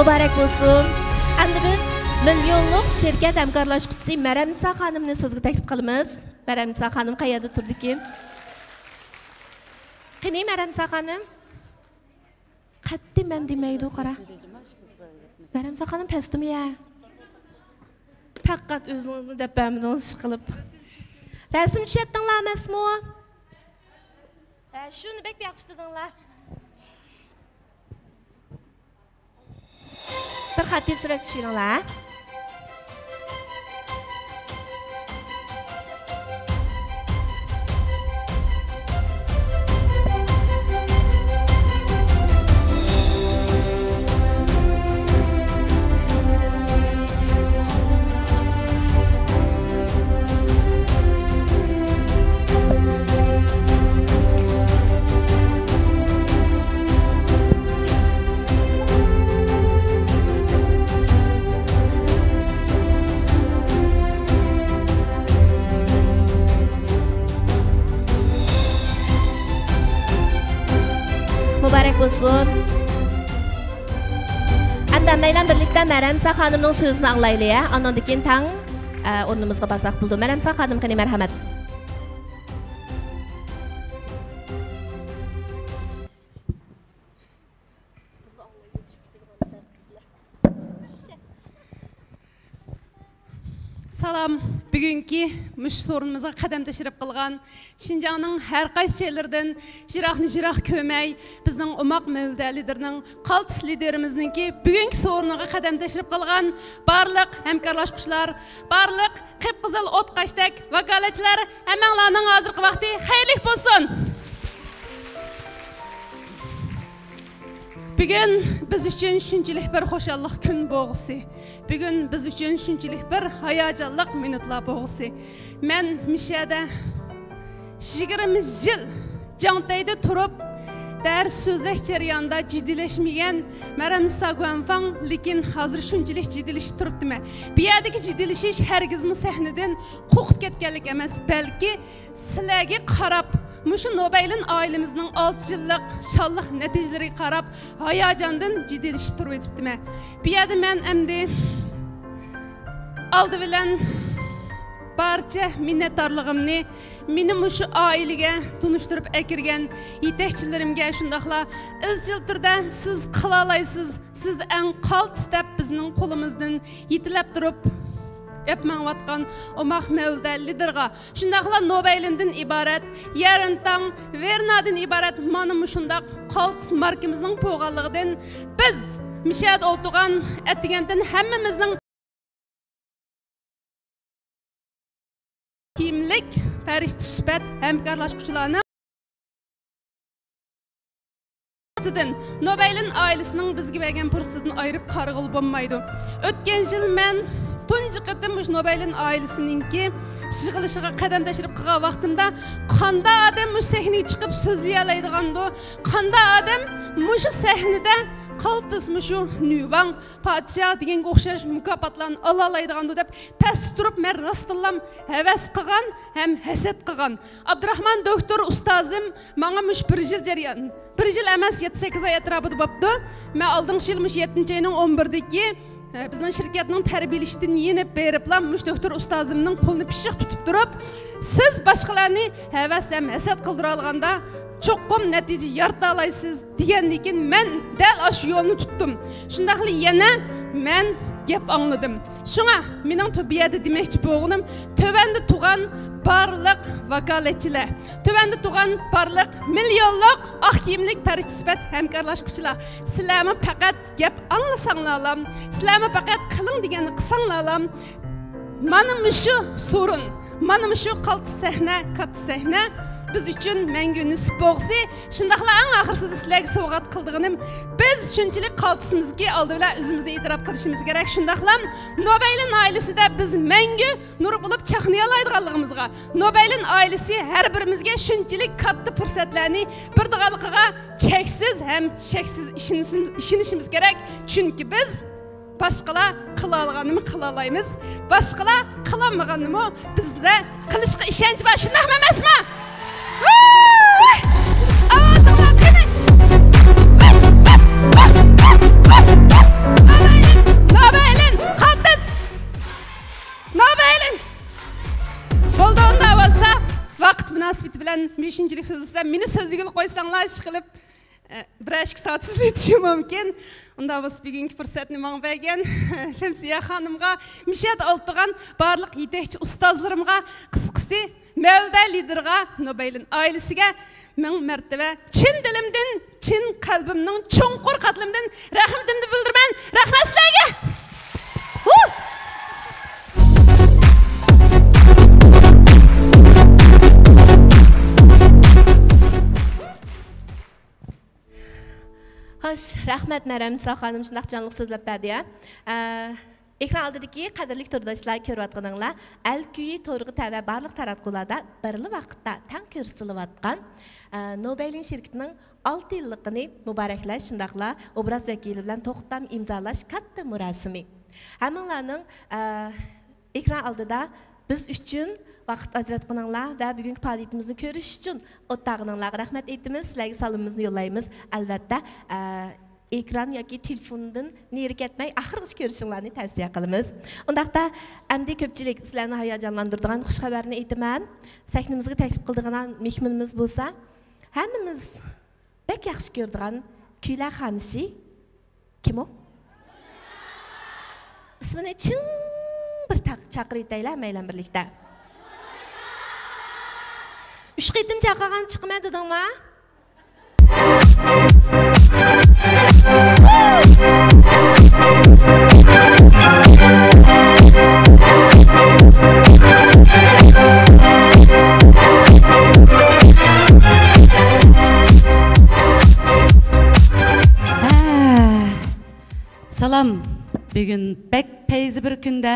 مۇبارەك بولسۇن! ئەمدى بىز مىليونلۇق شىركەت ھەمكارلاشقۇچىسى مەرەمنىسا خانىمنى سۆزگە تەكلىپ قىلىمىز. مەرەمنىسا خانىم قەيەردە تۇرىدىكىن؟ قېنى، مەرەمنىسا خانىم؟ قەتئىي مەن دېمەيدۇ، قارا. مەرەمنىسا خانىم پەستىمۇ يە؟ پەقەت ئۆزىڭىزنى دەپ بەرمىدىڭىز، ئىشقىلىپ. رەسىم چۈشەتتىڭلار ئەمەسمۇ؟ ھە، شۇنى بەك ياخشى دېدىڭلار. بىر خاتىرە سۈرەت چۈشۈرۈڭلار. مۇبارەك بولسۇن. ئەمدى ھەممەيلەن بىرلىكتە مەرەمسا خانىمنىڭ سۆزىنى ئاڭلايلى، ھە؟ ئانىڭدىن كېيىن تەڭ، ئە، ئورنىمىزغا بارساق بولىدۇ. مەرەمسا خانىم، قېنى، مەرھەمەت. سالام، بۈگۈنكى مۇشۇ سورۇنىمىزغا قەدەم تەشرىپ قىلغان شىنجاڭنىڭ ھەر قايسى جايلىرىدىن يىراقنى يىراق كۆرمەي، بىزنىڭ ئوماق مەۋلىدە لىدېرىنىڭ، قالتىس لىدېرىمىزنىڭكى بۈگۈنكى سورۇنىغا قەدەم تەشرىپ قىلغان بارلىق ھەمكارلاشقۇچىلار، بارلىق قىپقىزىل ئوتقاشتەك ۋاكالەتچىلەر، ھەممەڭلارنىڭ ھازىرقى ۋاقتى خەيرلىك بولسۇن! بۈگۈن بىز ئۈچۈن شۇنچىلىك بىر خۇشاللىق كۈن بولغۇسى. بۈگۈن بىز ئۈچۈن شۇنچىلىك بىر ھاياجانلىق مىنۇتلار بولغۇسى. مەن مىشەدە يىگىرمە يىل جاڭتەيدە تۇرۇپ، دەرس سۆزلەش جەريانىدا جىددىيلەشمىگەن مەرەمسا گۇەنفاڭ، لېكىن ھازىر شۇنچىلىك جىددىيلىشىپ تۇرۇپتىمەن. بۇ يەردىكى جىددىيلىشىش ھەرگىزمۇ سەھنىدىن قوقۇپ كەتكەنلىك ئەمەس، بەلكى سىلەرگە قاراپ، مۇشۇ نوبەيلىن ئائىلىمىزنىڭ ئالتە يىللىق شانلىق نەتىجىلىرىگە قاراپ، ھاياجاندىن جىددىيلىشىپ تۇرۇۋېتىپتىمەن. بۇ يەردە مەن ئەمدى ئالدى بىلەن بارچە مىننەتدارلىقىمنى مېنى مۇشۇ ئائىلىگە تونۇشتۇرۇپ ئەكىرگەن يېتەكچىلىرىمگە، شۇنداقلا ئىزچىل تۈردە سىز قىلالايسىز، سىز ئەڭ قالتىس دەپ بىزنىڭ قولىمىزدىن يېتىلەپ تۇرۇپ ئەپ ماڭىۋاتقان ئوماق مەۋلىدە لىدىرغا، شۇنداقلا نوبەيلىندىن ئىبارەت، يەرىنتاڭ، ۋېرنادىن ئىبارەت مانا مۇشۇنداق قالتىس ماركىمىزنىڭ بولغانلىقىدىن، بىز مىشەدە ئولتۇرغان ئەتىگەندىن ھەممىمىزنىڭ كىيىملىك پەرىشتە سۈپەت ھەمكارلاشقۇچىلارنىڭ نوبەيلىن ئائىلىسىنىڭ بىزگە بەرگەن پۇرسىتىدىن ئايرىپ قارىغىلى بولمايدۇ. ئۆتكەن يىل مەن تۇنجى قېتىم مۇشۇ نوبەيلىن ئائىلىسىنىڭكى يىغىلىشىغا قەدەم تەشرىپ قىلغان ۋاقتىمدا، قانداق ئادەم مۇشۇ سەھنىگە چىقىپ سۆزلىيەلەيدىغاندۇ، قانداق ئادەم مۇشۇ سەھنىدە قالتىس مۇشۇ نۈۋاڭ پادىشاھ دېگەنگە ئوخشاش مۇكاپاتلارنى ئالالايدىغاندۇ دەپ پەستە تۇرۇپ، مەن راستتىنلام ھەۋەس قىلغان ھەم ھەسەت قىلغان. ئابدۇراخمان دوكتور ئۇستازىم ماڭا مۇشۇ بىر يىل جەريان، بىر يىل ئەمەس، يەتتە سەككىز ئاي ئەتراپىدا بوپتۇ. مەن ئالدىنقى يىل مۇشۇ يەتتىنچى ئاينىڭ ئون بىرىدىكى، ئە، بىزنىڭ شىركەتنىڭ تەربىيەلىشىدىن يېنىپ بېرىپلا مۇشۇ دوكتور ئۇستازىمنىڭ قولىنى پىششىق تۇتۇپ تۇرۇپ، سىز باشقىلارنى ھەۋەس ھەم ھەسەت قىلدۇرالىغاندا، چوقۇم نەتىجە يارىتالايسىز دېگەندىن كېيىن، مەن دەل ئاشۇ يولنى تۇتتۇم. شۇنداقلا يەنە مەن گەپ ئاڭلىدىم. شۇڭا مېنىڭ تۆ-، بۇ يەردە دېمەكچى بولغىنىم، تۆۋەندە تۇرغان بارلىق ۋاكالەتچىلەر، تۆۋەندە تۇرغان بارلىق مىليونلۇق ئاق كىيىملىك پەرىشتە سۈپەت ھەمكارلاشقۇچىلار، سىلەرمۇ پەقەت گەپ ئاڭلىساڭلارلا، سىلەرمۇ پەقەت قىلىڭ دېگەننى قىلساڭلارلا، مانا مۇشۇ سورۇن، مانا مۇشۇ قالتىس سەھنە، كاتتا سەھنە بىز ئۈچۈن مەڭگۈ نېسىپ بولغۇسى. شۇنداقلا ئەڭ ئاخىرسىدا سىلەرگە سوۋغات قىلىدىغىنىم، بىز شۇنچىلىك قالتىسمىزكى، ئالدى بىلەن ئۆزىمىزنى ئېتىراپ قىلىشىمىز كېرەك. شۇنداقلا نوبەيلىن ئائىلىسىدە بىز مەڭگۈ نۇر بولۇپ چاقنىيالايدىغانلىقىمىزغا، نوبەيلىن ئائىلىسى ھەر بىرىمىزگە شۇنچىلىك كاتتا پۇرسەتلەرنى بېرىدىغانلىقىغا چەكسىز ھەم شەكسىز ئىشىنىشىم-، ئىشىنىشىمىز كېرەك. چۈنكى بىز باشقىلار قىلالىغاننىمۇ قىلالايمىز، باشقىلار قىلالمىغاننىمۇ بىزدە قىلىشقا ئىشەنچ بار، شۇنداقمۇ ئەمەسمۇ؟ ۋاي! ئاۋازىڭلار قېنى؟ نوبەيلىن! نوبەيلىن! قاتتىس! نوبەيلىن! بولدى، ئۇنداق بولسا، ۋاقىت مۇناسىۋىتى بىلەن مۇشۇنچىلىك سۆزلىسەم، مېنى سۆزلىگىلى قويساڭلار، ئىشقىلىپ، ئە، بىرەر ئىككى سائەت سۆزلىتىشىم مۇمكىن. ئۇنداق بولسا، بۈگۈنكى پۇرسەتنى ماڭا بەرگەن شەمسىيە خانىمغا، مۇشۇ يەردە ئولتۇرغان بارلىق يېتەكچى ئۇستازلىرىمغا، قىسقىسى، مەۋلىدە لىدىرغا، نوبەيلىن ئائىلىسىگە مىڭ مەرتىبە چىن دىلىمدىن، چىن قەلبىمنىڭ چوڭقۇر قاتلىمىدىن رەھمىتىمنى بىلدۈرىمەن. رەھمەت سىلەرگە! ھۇ! خوش، رەھمەت، مەرەم نىسا خانىم شۇنداق جانلىق سۆزلەپ بەردى، ھە. ئە، ئېكران ئالدىدىكى قەدىرلىك تورداشلار، كۆرۈۋاتقىنىڭلار، ئەل كۈيى تورىغا تەۋە بارلىق تاراتقۇلاردا بىرلا ۋاقىتتا تەڭ كۆرسىتىلىۋاتقان، ئە، نوبەيلىن شىركىتىنىڭ ئالتە يىللىقىنى مۇبارەكلەش، شۇنداقلا ئوبراز ۋەكىلى بىلەن توختام ئىمزالاش كاتتا مۇراسىمى. ھەممىڭلارنىڭ، ئە، ئېكران ئالدىدا بىز ئۈچۈن ۋاقىت ئاجراتقىنىڭلار ۋە بۈگۈنكى پائالىيىتىمىزنى كۆرۈش ئۈچۈن ئولتۇرغىنىڭلارغا رەھمەت ئېيتىمىز. سىلەرگە سالىمىمىزنى يوللايمىز. ئەلۋەتتە، ئە، ئېكران ياكى تېلېفوندىن نېرى كەتمەي، ئاخىرغىچە كۆرۈشۈڭلارنى تەۋسىيە قىلىمىز. ئۇنداقتا، ئەمدى كۆپچىلىك، سىلەرنى ھاياجانلاندۇرىدىغان خۇش خەۋەرنى ئېيتىمەن. سەھنىمىزگە تەكلىپ قىلىدىغان مېھمىنىمىز بولسا، ھەممىمىز بەك ياخشى كۆرىدىغان كۈيلەر خانىشى. كىم ئۇ؟ ئىسمىنى چىڭ بىر تاق-، چاقىرىۋېتەيلى، ھەممەيلەن بىرلىكتە. ئۈچ قېتىم چاقىرغان چىقىمەن دېدىڭما؟ سالام. بۈگۈن بەك پەيزى بىر كۈندە،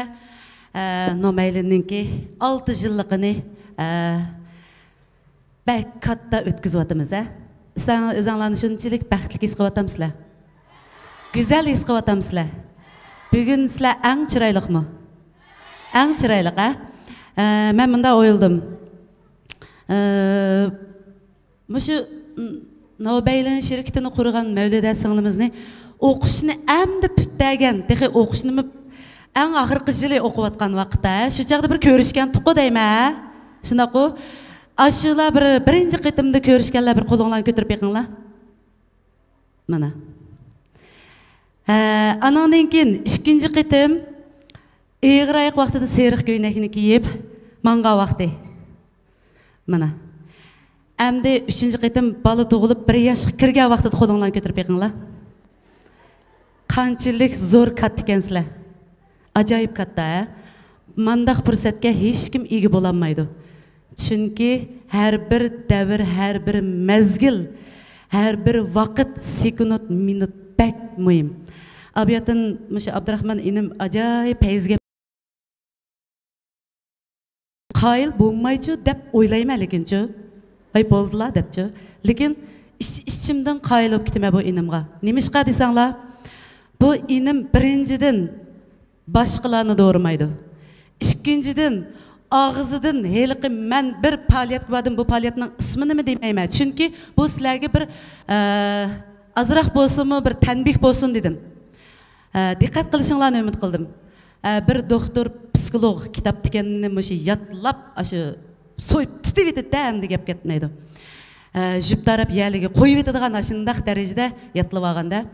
ئە، نومەيلىننىڭكى ئالتە يىللىقىنى، ئە، بەك كاتتا ئۆتكۈزۈۋاتىمىز، ھە؟ سىلەر ئۆزۈڭلارنى شۇنچىلىك بەختلىك ھېس قىلىۋاتامسىلەر؟ گۈزەل ھېس قىلىۋاتامسىلەر؟ بۈگۈن سىلەر ئەڭ چىرايلىقمۇ؟ ئەڭ چىرايلىق، ھە؟ ئە، مەن مۇنداق ئويلىدىم. ئە، مۇشۇ نوبەيلىن شىركىتىنى قۇرغان مەۋلىدە سىڭلىمىزنى ئوقۇشنى ئەمدى پۈتتۈرگەن، تېخى ئوقۇشنىمۇ ئەڭ ئاخىرقى يىلى ئوقۇۋاتقان ۋاقىتتا، شۇ چاغدا بىر كۆرۈشكەنتۇققۇ دەيمەن، ھە؟ شۇنداققۇ؟ ئاشۇلار بىر، بىرىنچى قېتىمدا كۆرۈشكەنلەر بىر قولۇڭلارنى كۆتۈرۈپ بېقىڭلار. مانا. ھە، ئانىڭدىن كېيىن ئىككىنچى قېتىم ئېغىر ئاياق ۋاقتىدا سېرىق كۆينەكنى كىيىپ ماڭغان ۋاقتى. مانا. ئەمدى ئۈچىنچى قېتىم بالا تۇغۇلۇپ بىر ياشقا كىرگەن ۋاقتىدا قولۇڭلارنى كۆتۈرۈپ بېقىڭلار. قانچىلىك زور كاتتا ئىكەنسىلەر. ئاجايىپ كاتتا، ھە؟ مانداق پۇرسەتكە ھېچكىم ئىگە بولالمايدۇ. چۈنكى ھەر بىر دەۋر، ھەر بىر مەزگىل، ھەر بىر ۋاقىت، سېكۇنت، مىنۇت بەك مۇھىم. ئابىياتىن مۇشۇ ئابدۇراخمان ئىنىم ئاجايىپ پەيزىگە قايىل بولمايچۇ دەپ ئويلايمەن، لېكىنچۇ، ئاي بولدىلا دەپچۇ. لېكىن ئىچ-، ئىچىمدىن قايىل بولۇپ كېتىمەن بۇ ئىنىمغا. نېمىشقا دېسەڭلار، بۇ ئىنىم بىرىنچىدىن باشقىلارنى دورىمايدۇ. ئىككىنچىدىن، ئاغزىدىن ھېلىقى مەن بىر پائالىيەتكە باردىم، بۇ پائالىيەتنىڭ ئىسمىنىمۇ دېمەيمەن. چۈنكى بۇ سىلەرگە بىر، ئە، ئازراق بولسىمۇ بىر تەنبىھ بولسۇن دېدىم. ئە، دىققەت قىلىشىڭلارنى ئۈمىد قىلدىم. ئە، بىر دوختۇر، پسىخولوگ كىتابتىكەننى مۇشۇ يادلاپ، ئاشۇ سويۇپ تۇتۇۋېتىدىدە، ئەمدى گەپ كەتمەيدۇ. ئە، جۈپ تاراپ يەرلىككە قويۇۋېتىدىغان ئاشۇنداق دەرىجىدە يادلىۋالغاندا.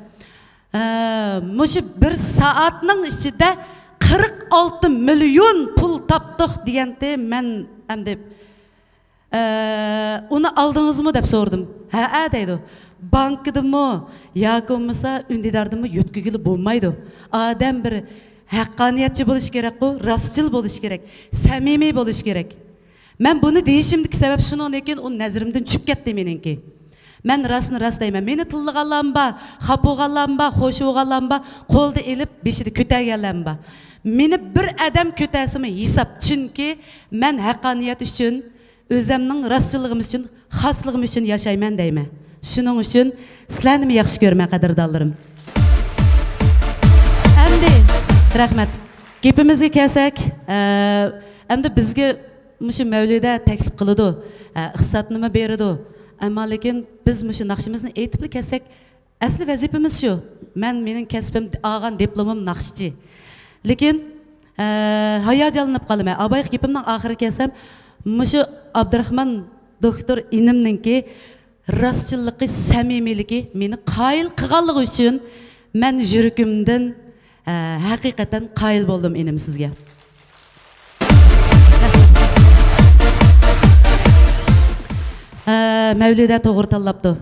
ئە، مۇشۇ بىر سائەتنىڭ ئىچىدە قىرىق ئالتە مىليون پۇل تاپتۇق دېگەنتى، مەن ئەمدى، ئە، ئۇنى ئالدىڭىزمۇ دەپ سورىدىم. ھەئە دەيدۇ. بانكىدىمۇ ياكى بولمىسا ئۈندىداردىنمۇ يۆتكىگىلى بولمايدۇ. ئادەم بىر ھەققانىيەتچى بولۇش كېرەكقۇ، راستچىل بولۇش كېرەك، سەمىمىي بولۇش كېرەك. مەن بۇنى دېيىشىمدىكى سەۋەب شۇنىڭدىن كېيىن ئۇ نەزىرىمدىن چۈشۈپ كەتتى مېنىڭكى. مەن راستنى راست دەيمەن. مېنى تىللىغانلارمۇ بار، خاپا بولغانلارمۇ بار، خوش بولغانلارمۇ بار، قولدا ئېلىپ بېشىدا كۆتەرگەنلەرمۇ بار. مېنى بىر ئادەم كۆتەرسىمۇ ھېساب، چۈنكى مەن ھەققانىيەت ئۈچۈن، ئۆزەمنىڭ راستچىللىقىم ئۈچۈن، خاسلىقىم ئۈچۈن ياشايمەن دەيمەن. شۇنىڭ ئۈچۈن سىلەرنىمۇ ياخشى كۆرىمەن، قەدىردانلىرىم. ئەمدى، رەھمەت. گېپىمىزگە كەلسەك، ئە، ئەمدى بىزگە مۇشۇ مەۋلىدە تەكلىپ قىلىدۇ، ئە، ئىقتىسادنىمۇ بېرىدۇ. ئەمما لېكىن بىز مۇشۇ ناخشىمىزنى ئېيتىپلا كەتسەك، ئەسلى ۋەزىپىمىز شۇ. مەن، مېنىڭ كەسپىم، ئالغان دىپلومۇم ناخشىچى. لېكىن، ئە، ھاياجانلىنىپ قالىمەن. ئاۋايلىق گېپىمنىڭ ئاخىرىغا كەلسەم، مۇشۇ ئابدۇراخمان دوكتور ئىنىمنىڭكى راستچىللىقى، سەمىمىيلىكى مېنى قايىل قىلغانلىقى ئۈچۈن مەن يۈرىكىمدىن، ئە، ھەقىقەتەن قايىل بولدۇم، ئىنىم، سىزگە. ئە، مەۋلىدە توغرا تاللاپتۇ.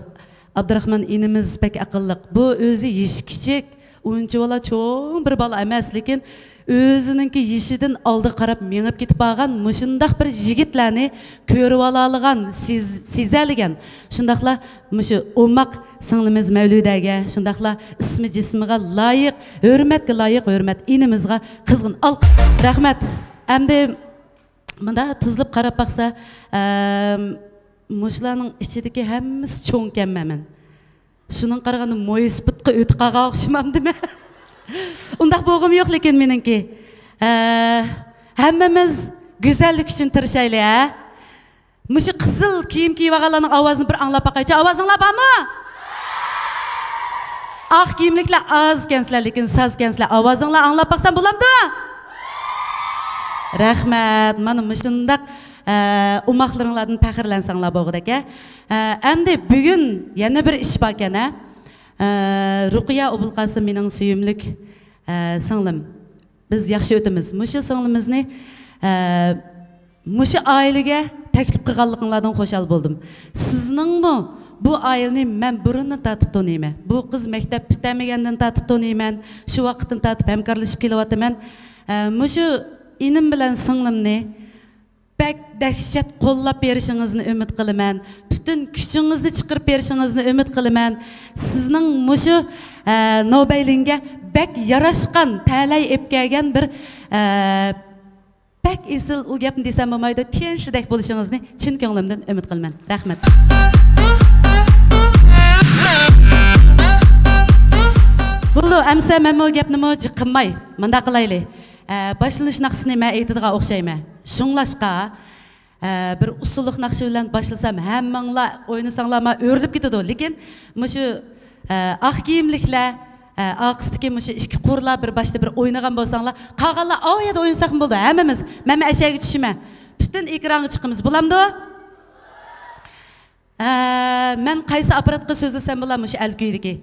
ئابدۇراخمان ئىنىمىز بەك ئەقىللىق. بۇ ئۆزى يېشى كىچىك، ئۇنچىۋالا چوڭ بىر بالا ئەمەس، لېكىن ئۆزىنىڭكى يېشىدىن ئالدىغا قاراپ مېڭىپ كېتىپ بارغان مۇشۇنداق بىر يىگىتلەرنى كۆرۈۋالالىغان، سېز-، سېزەلىگەن، شۇنداقلا مۇشۇ ئوماق سىڭلىمىز مەۋلىدەگە، شۇنداقلا ئىسمى جىسمىغا لايىق، ھۆرمەتكە لايىق ھۆرمەت ئىنىمىزغا قىزغىن ئالقىش. رەھمەت. ئەمدى مۇنداق تىزىلىپ قاراپ باقسا، ئەم، مۇشۇلارنىڭ ئىچىدىكى ھەممىسى چوڭكەنمەن مەن. شۇنىڭغا قارىغاندا مويسىپىتقا ئۆتۈپ قالغان ئوخشىمامدىمەن؟ ئۇنداق بولغۇم يوق، لېكىن مېنىڭكى. ئە، ھەممىمىز گۈزەللىك ئۈچۈن تىرىشايلى، ھە؟ مۇشۇ قىزىل كىيىم كىيىۋالغانلارنىڭ ئاۋازىنى بىر ئاڭلاپ باقايچۇ. ئاۋازىڭلار بارمۇ؟ ئاق كىيىملىكلەر ئازكەنسىلەر، لېكىن سازكەنسىلەر. ئاۋازىڭلار ئاڭلاپ باقسام بولامدۇ؟ رەھمەت. مانا مۇشۇنداق، ئە، ئوماقلىرىڭلاردىن پەخىرلەنسەڭلار بولغۇدەك، ھە. ئە، ئەمدى بۈگۈن يەنە بىر ئىش باركەن، ھە. ئە، رۇقىيە ئوبۇلقاسىم مېنىڭ سۆيۈملۈك، ئە، سىڭلىم. بىز ياخشى ئۆتىمىز. مۇشۇ سىڭلىمىزنى، ئە، مۇشۇ ئائىلىگە تەكلىپ قىلغانلىقىڭلاردىن خۇشال بولدۇم. سىزنىڭمۇ بۇ ئائىلىنى مەن بۇرۇندىن تارتىپ تونۇيمەن. بۇ قىز مەكتەپ پۈتتۈرمىگەندىن تارتىپ تونۇيمەن. شۇ ۋاقىتتىن تارتىپ ھەمكارلىشىپ كېلىۋاتىمەن. ئە، مۇشۇ ئىنىم بىلەن سىڭلىمنى بەك دەھشەت قوللاپ بېرىشىڭىزنى ئۈمىد قىلىمەن. پۈتۈن كۈچىڭىزنى چىقىرىپ بېرىشىڭىزنى ئۈمىد قىلىمەن. سىزنىڭ مۇشۇ، ئە، نوبەيلىڭگە بەك ياراشقان، تەلەي ئېلىپ كەلگەن بىر، ئە، بەك ئېسىل، ئۇ گەپنى دېسەم بولمايدۇ، تيەنشىدەك بولۇشىڭىزنى چىن كۆڭلۈمدىن ئۈمىد قىلىمەن. رەھمەت. بولدى، ئەمسە مەنمۇ گەپنىمۇ جىق قىلماي، مۇنداق قىلايلى. ئە، باشلىنىش ناخشىسىنى مەن ئېيتىدىغان ئوخشايمەن. شۇڭلاشقا، ئە، بىر ئۇسسۇللۇق ناخشا بىلەن باشلىسام، ھەممىڭلار ئوينىساڭلار، مانا ئۆرۈلۈپ كېتىدۇ. لېكىن مۇشۇ، ئە، ئاق كىيىملىكلەر، ئە، ئارقىسىدىكى مۇشۇ ئىككى قۇرلار بىر باشتا بىر ئوينىغان بولساڭلار، قالغانلار ئاۋۇ يەردە ئوينىساقمۇ بولىدۇ. ھەممىمىز، مەنمۇ ئەشەگە چۈشىمەن. پۈتۈن ئېكرانغا چىقىمىز. بولامدۇ؟ ئە، مەن قايسى ئاپپاراتقا سۆزلىسەم بولا؟ مۇشۇ ئەلكۈيدىكى.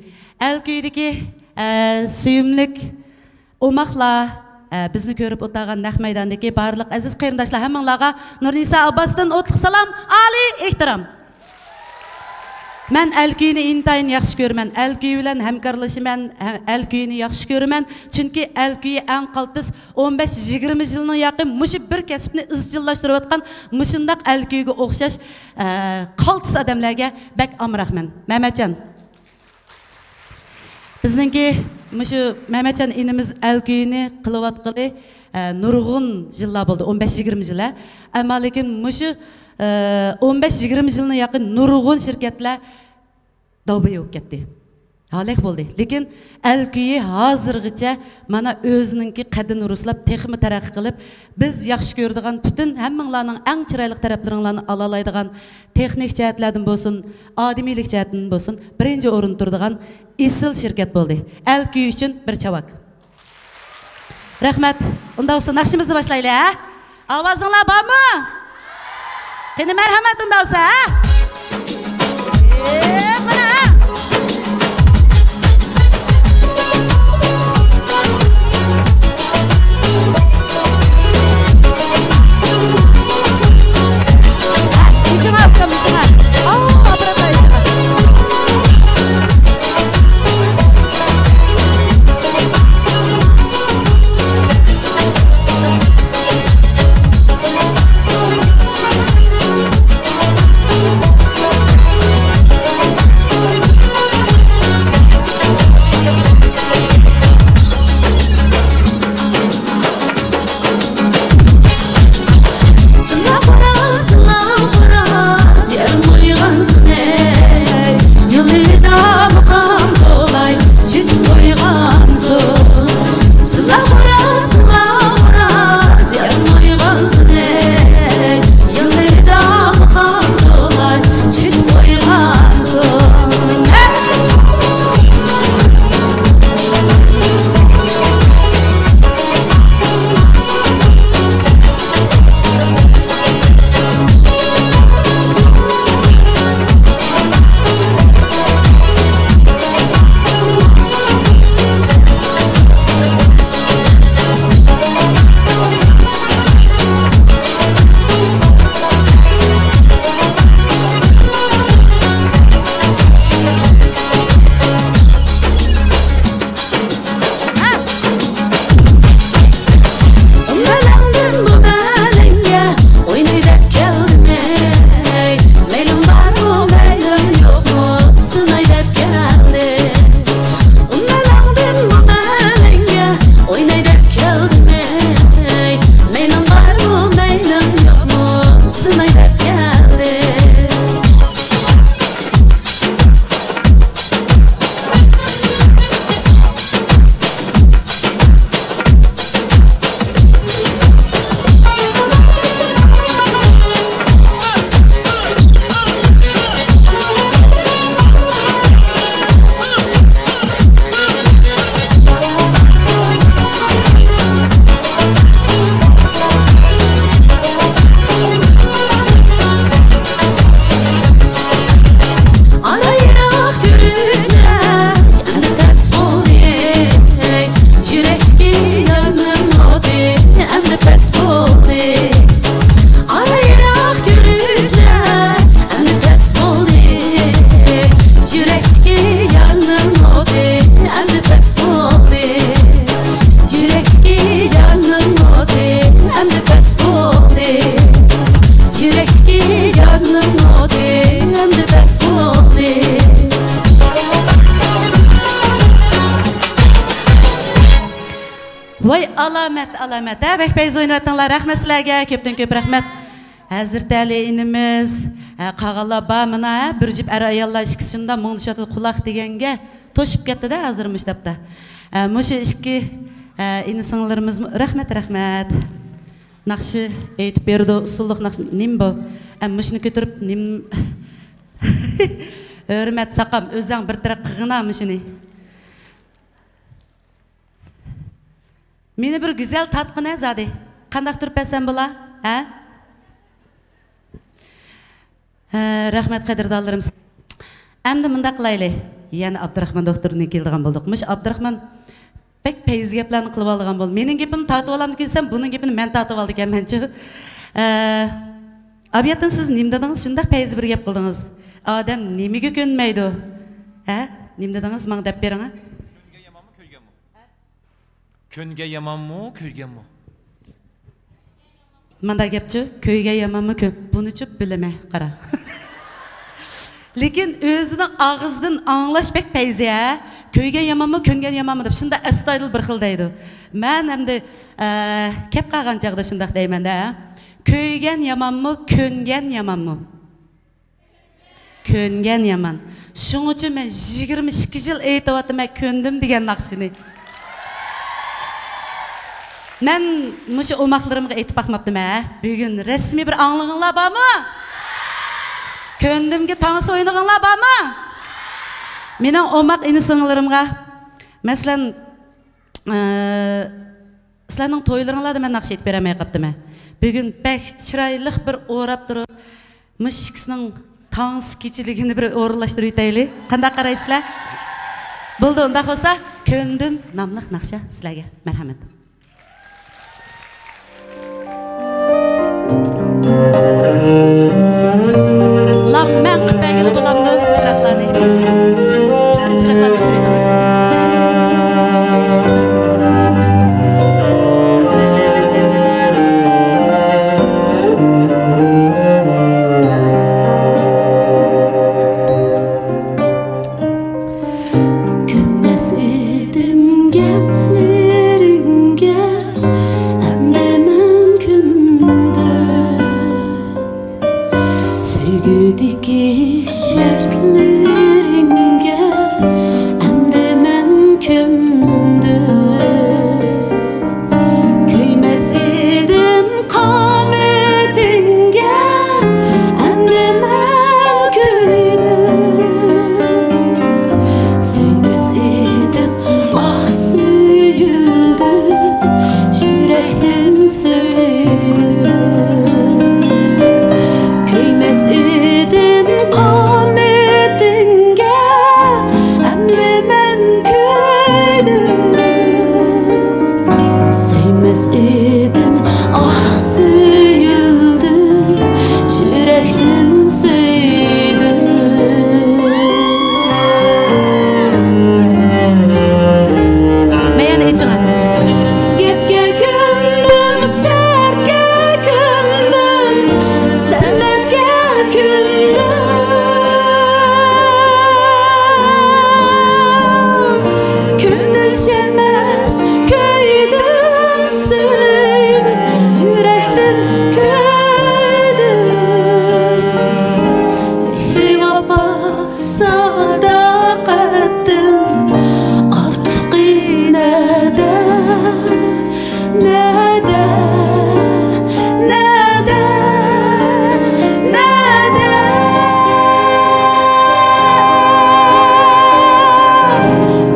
ئەلكۈيدىكى، ئە، سۆيۈملۈك ئوماقلار، ئە، بىزنى كۆرۈپ ئولتۇرغان نەق مەيداندىكى بارلىق ئەزىز قېرىنداشلار، ھەممىڭلارغا نۇرنىسا ئابباستىن ئوتلۇق سالام، ئالىي ئېھتىرام. مەن ئەلكۈينى ئىنتايىن ياخشى كۆرىمەن. ئەلكۈي بىلەن ھەمكارلىشىمەن، ھە-، ئەلكۈينى ياخشى كۆرىمەن. چۈنكى ئەلكۈي ئەڭ قالتىس ئون بەش يىگىرمە يىلنىڭ ياقى مۇشۇ بىر كەسىپنى ئىزچىللاشتۇرۇۋاتقان مۇشۇنداق ئەلكۈيگە ئوخشاش، ئە، قالتىس ئادەملەرگە بەك ئامراقمەن. مەمەتجان. بىزنىڭكى مۇشۇ مەمەتجان ئىنىمىز ئەلكۈينى قىلىۋاتقىلى، ئە، نۇرغۇن يىللار بولدى، ئون بەش يىگىرمە يىل، ھە. ئەمما لېكىن مۇشۇ، ئە، ئون بەش يىگىرمە يىلنى ياقى نۇرغۇن شىركەتلەر داۋبەي بولۇپ كەتتى. ھالاك بولدى. لېكىن ئەلكۈيى ھازىرغىچە مانا ئۆزىنىڭكى قەددىنى رۇسلاپ، تېخىمۇ تەرەققىي قىلىپ، بىز ياخشى كۆرىدىغان پۈتۈن ھەممىڭلارنىڭ ئەڭ چىرايلىق تەرەپلىرىڭلارنى ئالالايدىغان، تېخنىك جەھەتلەردىن بولسۇن، ئادىمىيلىك جەھەتتىن بولسۇن، بىرىنچى ئورۇندا تۇرىدىغان ئېسىل شىركەت بولدى. ئەلكۈي ئۈچۈن بىر چاۋاك. رەھمەت. ئۇنداق بولسا ناخشىمىزنى باشلايلى، ھە؟ ئاۋازىڭلار بارمۇ؟ قېنى، مەرھەمەت، ئۇنداق بولسا، ھە؟ ئېي، مانا، ھە؟ ۋاي ئالامەت، ئالامەت، ھە، بەك پەيز ئوينىۋەتتىڭلار، رەھمەت سىلەرگە، كۆپتىن كۆپ رەھمەت. ھەزرىتى ئەلى ئىنىمىز، ھە، قالغانلار بار، مانا، ھە، بىر جۈپ ئەر ئاياللار ئىككىسى شۇنداق مۇڭدىشىۋاتىدۇ، قۇلاق دېگەنگە توشۇپ كەتتىدە، ھازىر مۇشۇ تاپتا. ھە، مۇشۇ ئىككى، ھە، ئىنى سىڭىللىرىمىزمۇ، رەھمەت، رەھمەت. ناخشا ئېيتىپ بېرىدۇ، ئۇسسۇللۇق ناخشا، نېمە بۇ؟ ھە، مۇشۇنى كۆتۈرۈپ، نېمە؟ ھۆرمەت ساقام، ئۆزەڭ بىر تەرەپ قىلغىنا مۇشۇنى. مېنى بىر گۈزەل تارتقىنە زادى. قانداق تۇرۇپ بەرسەم بولا؟ ھە؟ ھە، رەھمەت قەدىردانلىرىم. ئەمدى مۇنداق قىلايلى. يەنە ئابدۇراخمان دوختۇرنى كېلىدىغان بولدۇق. مۇشۇ ئابدۇراخمان بەك پەيزى گەپلەرنى قىلىپ ئالىدىغان بولدى. مېنىڭ گېپىمنى تارتىپ ئالامدىكىن دېسەم، بۇنىڭ گېپىنى مەن تارتىپ ئالىدىكەنمەنچۇ. ئە، ئابىيەتتىن سىز نېمە دېدىڭىز؟ شۇنداق پەيزى بىر گەپ قىلدىڭىز. ئادەم نېمىگە كۆنمەيدۇ؟ ھە؟ نېمە دېدىڭىز؟ ماڭا دەپ بېرىڭە. كۆنگەن يامانمۇ، كۆرگەنمۇ؟ كۆنگەن يامانمۇ، كۆرگەنمۇ؟ مانداق گەپچۇ، كۆيگەن يامانمۇ، كۆ-، بۇنىچۇ بىلىمەن، قارا. لېكىن ئۆزىنىڭ ئاغزىدىن ئاڭلاش بەك پەيزى، ھە؟ كۆيگەن يامانمۇ، كۆنگەن يامانمۇ دەپ شۇنداق ئەستايىدىل بىر خىل دەيدۇ. مەن ئەمدى، ئە، كەپ قالغان چاغدا شۇنداق دەيمەن-دە، ھە؟ كۆيگەن يامانمۇ، كۆنگەن يامانمۇ؟ كۆنگەن يامان. شۇڭىچۇ مەن يىگىرمە ئىككى يىل ئېيتىۋاتىمەن، كۆندۈم دېگەن ناخشىنى. مەن مۇشۇ ئوماقلىرىمغا ئېيتىپ باقماپتىمەن، ھە؟ بۈگۈن رەسمىي بىر ئاڭلىغىڭلار بارمۇ؟ كۆندۈمگە تانسا ئوينىغىڭلار بارمۇ؟ مېنىڭ ئوماق ئىنى-سىڭىللىرىمغا، مەسىلەن، ئى، سىلەرنىڭ تويلىرىڭلاردا مەن ناخشا ئېيتىپ بېرەلمەي قاپتىمەن. بۈگۈن بەك چىرايلىق بىر ئوراپ تۇرۇپ، مۇشۇ ئىككىسىنىڭ تانسا كېچىلىكىنى بىر ئورۇنلاشتۇرۇۋېتەيلى. قانداق قارايسىلەر؟ بولدى، ئۇنداق بولسا، كۆندۈم ناملىق ناخشا سىلەرگە. مەرھەمەت. لاممەڭ قىلىپ بەرگىلى بولامدۇ چىراغلارنى؟ پۈتۈن چىراغلارنى ئۆچۈرۈۋېتىڭ. كۆنمەس ئىدىم گەپلىرىڭگە، ئەمدى مەن كۆندۈم. سۆيگۈدىكى شەرتلىرىڭگە، ئەمدى مەن كۆندۈم. كۆيمەس ئىدىم قامىتىڭگە، ئەمدى مەن كۆيدۈم. سۆيمەس ئىدىم، ئاھ، سۆيۈلدۈم، يۈرەكتىن سۆيدۈم. كۆيمەس ئىدىم قامىتىڭگە، ئەمدى مەن كۆيدۈم. سۆيمەس ئىدىم، ئاھ، سۆيۈلدۈم، يۈرەكتىن سۆيدۈم. مەيەن ئېچىڭە. گەپكە كۆندۈم، شەرتكە كۆندۈم، سەنئەتكە كۆندۈم. كۆندۈش ئەمەس، كۆيدۈم، سۆيدۈم، يۈرەكتىن كۆيدۈم. مېھرى ۋاپا ساداقەتتىن ئارتۇقى نەدە، نەدە، نەدە، نەدە؟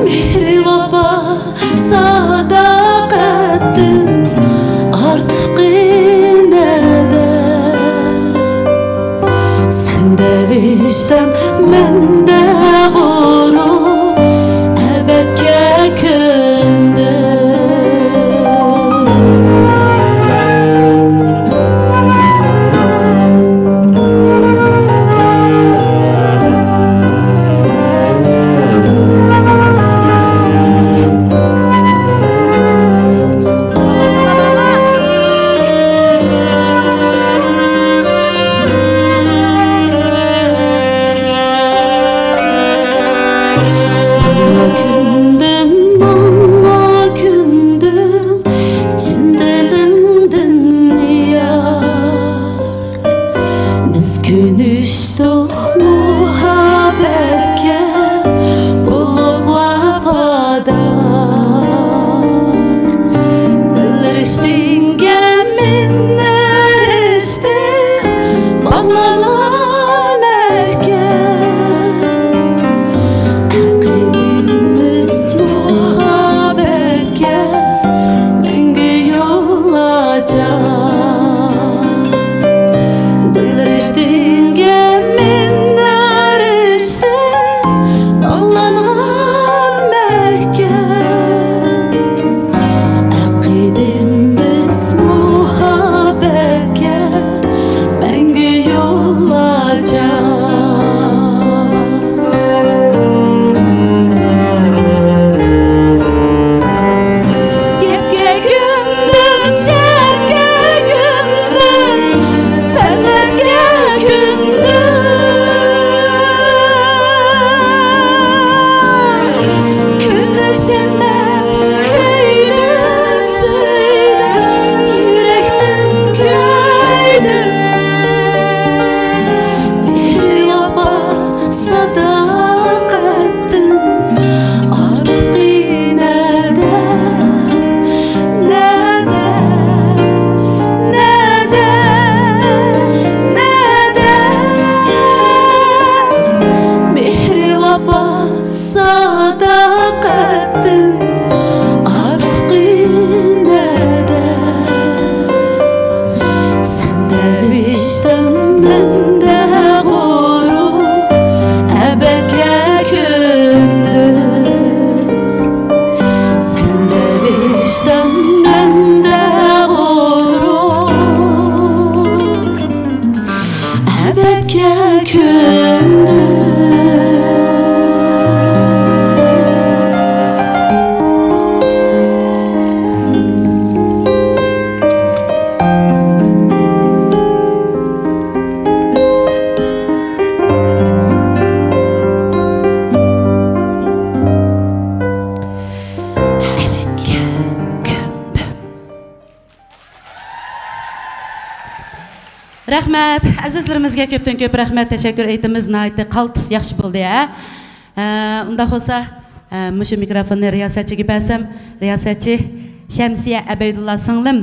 مېھرى ۋاپا ساداقەتتىن ئارتۇقى نەدە؟ سەندە ۋىجدان، مەندە غۇرۇر، ئەبەدكە كۆندۈم. كۈندە. رەھمەت، ئەزىزلىرىمىزگە كۆپتىن كۆپ رەھمەت، تەشەككۈر ئېيتىمىز. ناھايىتى قالتىس ياخشى بولدى، ھە؟ ھە، ئۇنداق بولسا، ھە، مۇشۇ مىكروفوننى رىياسەتچىگە بەرسەم، رىياسەتچى شەمسىيە ئەبەيدۇللا سىڭلىم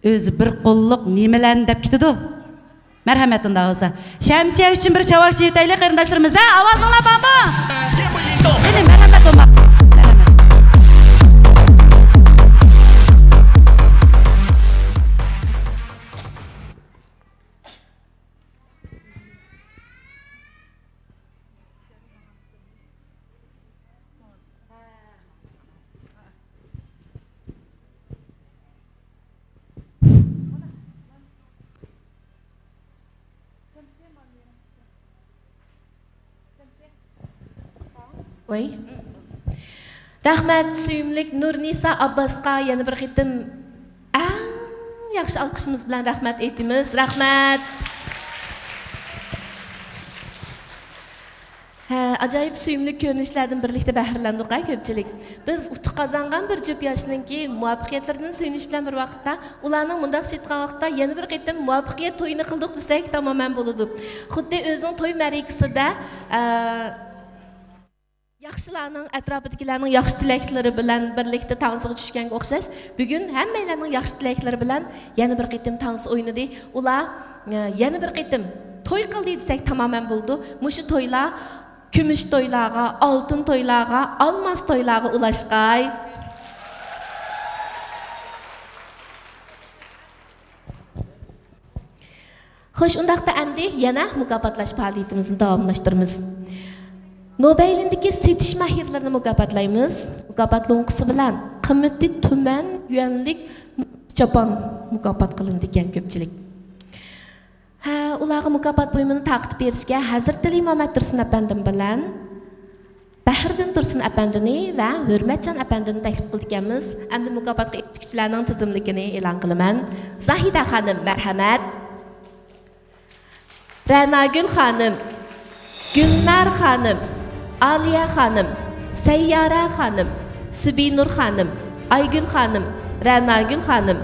ئۆزى بىر قوللۇق نېمىلەرنى دەپ كېتىدۇ. مەرھەمەت، ئۇنداق بولسا. شەمسىيە ئۈچۈن بىر چاۋاك چېۋىتەيلى، قېرىنداشلىرىمىز، ھە؟ ئاۋازىڭلار بارمۇ؟ قېنى، مەرھەمەت، ئوماق. مەرھەمەت. ۋاي. رەھمەت، سۆيۈملۈك نۇرنىسا ئابباسقا يەنە بىر قېتىم ئەڭ ياخشى ئالقىشىمىز بىلەن رەھمەت ئېيتىمىز. رەھمەت. ھە، ئاجايىپ سۆيۈملۈك كۆرۈنۈشلەردىن بىرلىكتە بەھرىلەندۇق ھە كۆپچىلىك. بىز ئۇتۇق قازانغان بىر جۈپ ياشنىڭكى مۇۋەپپەقىيەتلىرىدىن سۆيۈنۈش بىلەن بىر ۋاقىتتا، ئۇلارنىڭ مۇنداقچە ئېيتقان ۋاقىتتا يەنە بىر قېتىم مۇۋەپپەقىيەت تويىنى قىلدۇق دېسەك تامامەن بولىدۇ. خۇددى ئۆزىنىڭ توي مەرىكىسىدە، ئە، ياخشىلارنىڭ، ئەتراپىدىكىلەرنىڭ ياخشى تىلەكلىرى بىلەن بىرلىكتە تانسىغا چۈشكەنگە ئوخشاش، بۈگۈن ھەممەيلەننىڭ ياخشى تىلەكلىرى بىلەن يەنە بىر قېتىم تانسا ئوينىدى. ئۇلار، ئە، يەنە بىر قېتىم توي قىلدى دېسەك تامامەن بولىدۇ. مۇشۇ تويلار كۈمۈش تويلارغا، ئالتۇن تويلارغا، ئالماس تويلارغا ئۇلاشقاي. خوش، ئۇنداقتا ئەمدى يەنە مۇكاپاتلاش پائالىيىتىمىزنى داۋاملاشتۇرىمىز. نوبەيلىندىكى سېتىش ماھىرلىرىنى مۇكاپاتلايمىز. مۇكاپات لوڭقىسى بىلەن قىممىتى تۈمەن يۈەنلىك چاپان مۇكاپات قىلىنىدىكەن كۆپچىلىك. ھە، ئۇلارغا مۇكاپات بۇيۇمىنى تارقىتىپ بېرىشكە ھەزرىتىلى مامەت تۇرسۇن ئەپەندىم بىلەن بەھرىدىن تۇرسۇن ئەپەندىنى ۋە ھۆرمەتجان ئەپەندىنى تەكلىپ قىلىدىكەنمىز. ئەمدى مۇكاپاتقا ئېرىشكۈچىلەرنىڭ تىزىملىكىنى ئېلان قىلىمەن. زاھىدە خانىم، مەرھەمەت. رەناگۈل خانىم، گۈلنار خانىم، ئالىيە خانىم، سەييارە خانىم، سۈبىنۇر خانىم، ئايگۈل خانىم، رەناگۈل خانىم،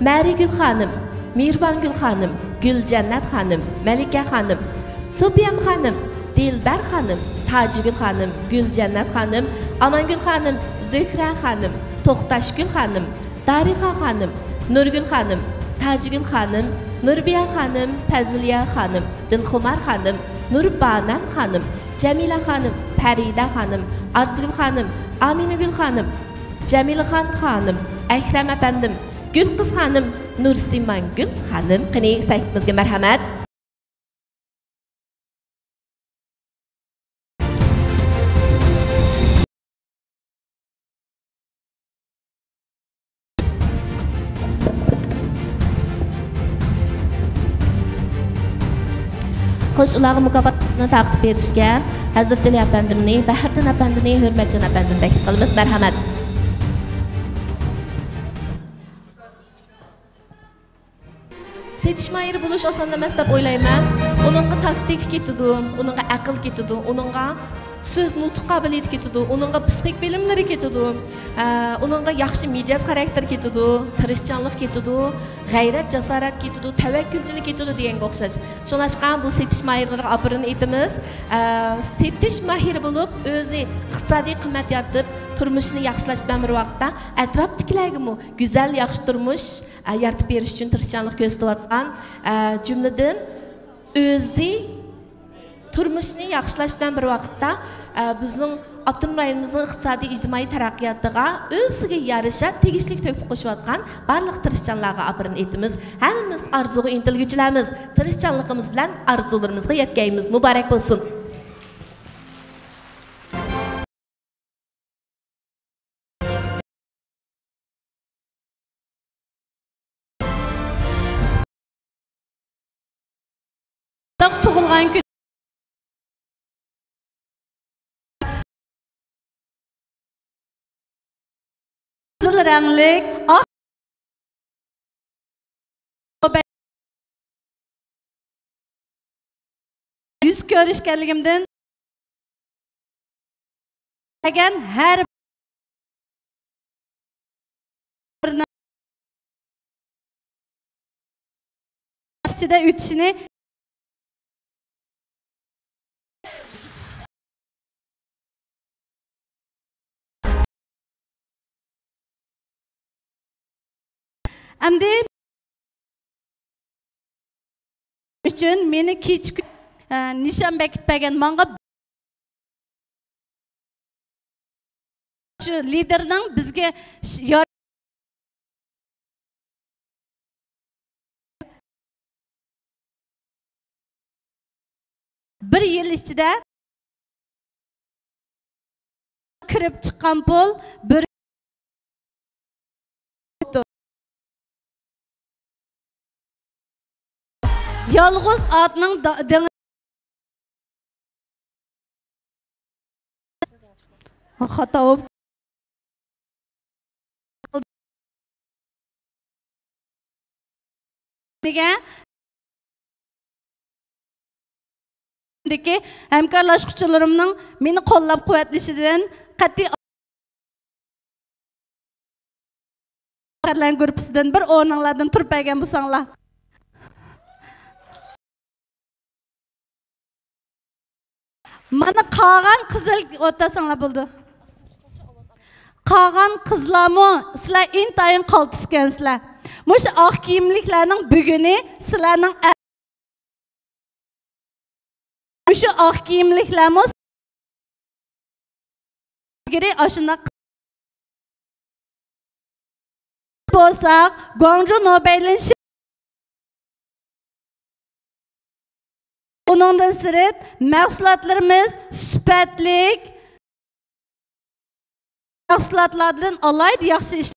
مەرىگۈل خانىم، مېھرىبانگۈل خانىم، گۈلجەننەت خانىم، مەلىكە خانىم، سوپىيەم خانىم، دىلبەر خانىم، تاجىگۈل خانىم، گۈلجەننەت خانىم، ئامانگۈل خانىم، زۆھرە خانىم، توختاشگۈل خانىم، دارىغا خانىم، نۇرگۈل خانىم، تاجىگۈل خانىم، نۇربىيە خانىم، پەزىلىيە خانىم، دىلخۇمار خانىم، نۇربانەم خانىم، جەمىلە خانىم، پەرىدە خانىم، ئارزۇگۈل خانىم، ئامىنىگۈل خانىم، جەمىلىخان خانىم، ئەكرەم ئەپەندىم، گۈلقىز خانىم، نۇرسىمانگۈل خانىم. قېنى، سەھىپىمىزگە مەرھەمەت. خوش، ئۇلارغا مۇكاپاتنى تارقىتىپ بېرىشكە ھەزرىتىلى ئەپەندىمنى، بەھرىدىن ئەپەندىنى، ھۆرمەتجان ئەپەندىنى تەكلىپ قىلىمىز. مەرھەمەت. سېتىش ماھىرى بولۇش ئاسان ئەمەس دەپ ئويلايمەن. ئۇنىڭغا تاكتىكا كېتىدۇ، ئۇنىڭغا ئەقىل كېتىدۇ، ئۇنىڭغا سۆز نۇتۇق قابىلىيىتى كېتىدۇ، ئۇنىڭغا پسىخىك بىلىملىرى كېتىدۇ، ئە، ئۇنىڭغا ياخشى مىجەز خاراكتېر كېتىدۇ، تىرىشچانلىق كېتىدۇ، غەيرەت، جاسارەت كېتىدۇ، تەۋەككۈلچىلىك كېتىدۇ دېگەنگە ئوخشاش. شۇڭلاشقا بۇ سېتىش ماھىرلىرىغا ئاپىرىن ئېيتىمىز. ئە، سېتىش ماھىرى بولۇپ، ئۆزى ئىقتىسادىي قىممەت يارىتىپ، تۇرمۇشىنى ياخشىلاش بىلەن بىر ۋاقىتتا ئەتراپتىكىلەرگىمۇ گۈزەل، ياخشى تۇرمۇش، ئە، يارىتىپ بېرىش ئۈچۈن تىرىشچانلىق كۆرسىتىۋاتقان، ئە، جۈملىدىن ئۆزى تۇرمۇشىنى ياخشىلاش بىلەن بىر ۋاقىتتا، ئە، بىزنىڭ ئاپتونوم رايونىمىزنىڭ ئىقتىسادىي، ئىجتىمائىي تەرەققىياتىغا ئۆزىگە يارىشا تېگىشلىك تۆھپە قوشۇۋاتقان بارلىق تىرىشچانلارغا ئاپىرىن ئېيتىمىز. ھەممىمىز ئارزۇغا ئىنتىلگۈچىلەرمىز. تىرىشچانلىقىمىز بىلەن ئارزۇلىرىمىزغا يەتكەيمىز. مۇبارەك بولسۇن! تۇغۇلغان كۈن. رەڭلىك ئاق يۈز كۆرۈشكەنلىكىمدىن كەلگەن ھەر بىرىنىڭ ئىچىدە ئۆتۈشىنى ئەمدى ئۈچۈن مېنى كېچە كۈن، ئە، نىشان بېكىتىپ بەرگەن ماڭا شۇ لىدېرنىڭ بىزگە ش-، يار-، بىر يىل ئىچىدە كىرىپ چىققان پۇل بىر يالغۇز ئاتنىڭ دا-، دېڭى خاتا بولۇپ دېگەن ھەمكارلاشقۇچىلىرىمنىڭ مېنى قوللاپ قۇۋۋەتلىشىدىن قەتئىي گۇرۇپپىسىدىن بىر ئورنۇڭلاردىن تۇرۇپ بەرگەن بولساڭلار. مانا قالغان قىزىل ئولتۇرساڭلار بولىدۇ. قالغان قىزلارمۇ سىلەر ئىنتايىن قالتىسكەنسىلەر. مۇشۇ ئاق كىيىملىكلەرنىڭ بۈگۈنى سىلەرنىڭ ئە-، مۇشۇ ئاق كىيىملىكلەرمۇ ئىلگىرى ئاشۇنداق بولساق، گۇاڭجۇ نوبەيلىن شىر-، ئۇنىڭدىن سىرت، مەھسۇلاتلىرىمىز سۈپەتلىك، مەھسۇلاتلاردىن ئالاھىدە ياخشى ئىش-،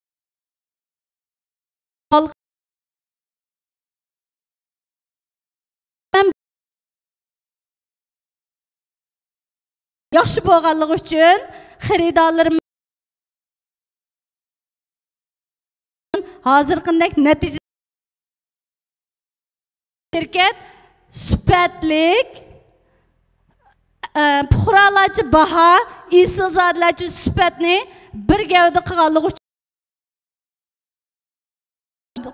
ياخشى بولغانلىقى ئۈچۈن خېرىدارلىرىمىز ھازىرقىدەك نەتىجە شىركەت سۈپەتلىك، ئە، پۇقرالارچە باھا، ئېسىلزادىلەرچە سۈپەتنى بىر گەۋدە قىلغانلىقى ئۈچۈن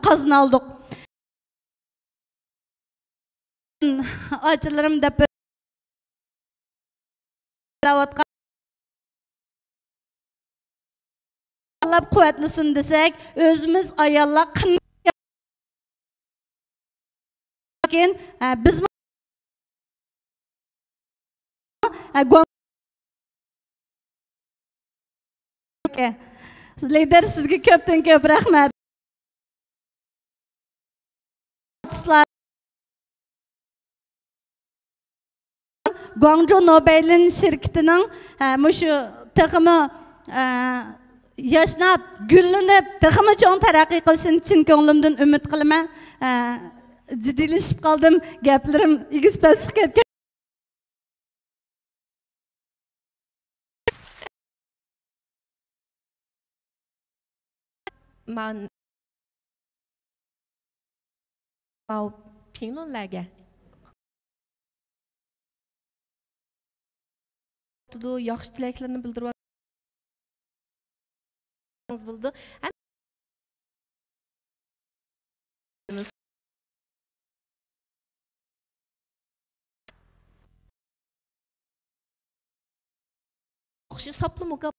قازىنالدۇق. ئاچىلىرىم دەپ قولاپ قۇۋۋەتلىسۇن دېسەك، ئۆزىمىز ئاياللار قىممەت، لېكىن، ھە، بىزمۇ، ھە، گۇاڭ-، لىدېر، سىزگە كۆپتىن كۆپ رەھمەت. گۇاڭجۇ نوبەيلىن شىركىتىنىڭ، ھە، مۇشۇ تېخىمۇ، ھە، ياشناپ، گۈللىنىپ، تېخىمۇ چوڭ تەرەققىي قىلىشىنى چىن كۆڭلۈمدىن ئۈمىد قىلىمەن. ھە، جىددىيلىشىپ قالدىم، گەپلىرىم ئېگىز-پەس چىقىپ كەتكەن. مان-، ماۋۇ پىڭلۇنلەرگە ياخشى تىلەكلىرىنى بىلدۈرۈۋاتىمىز بولىدۇ. ھەم ئوخشاش ساپلا مۇكاپات.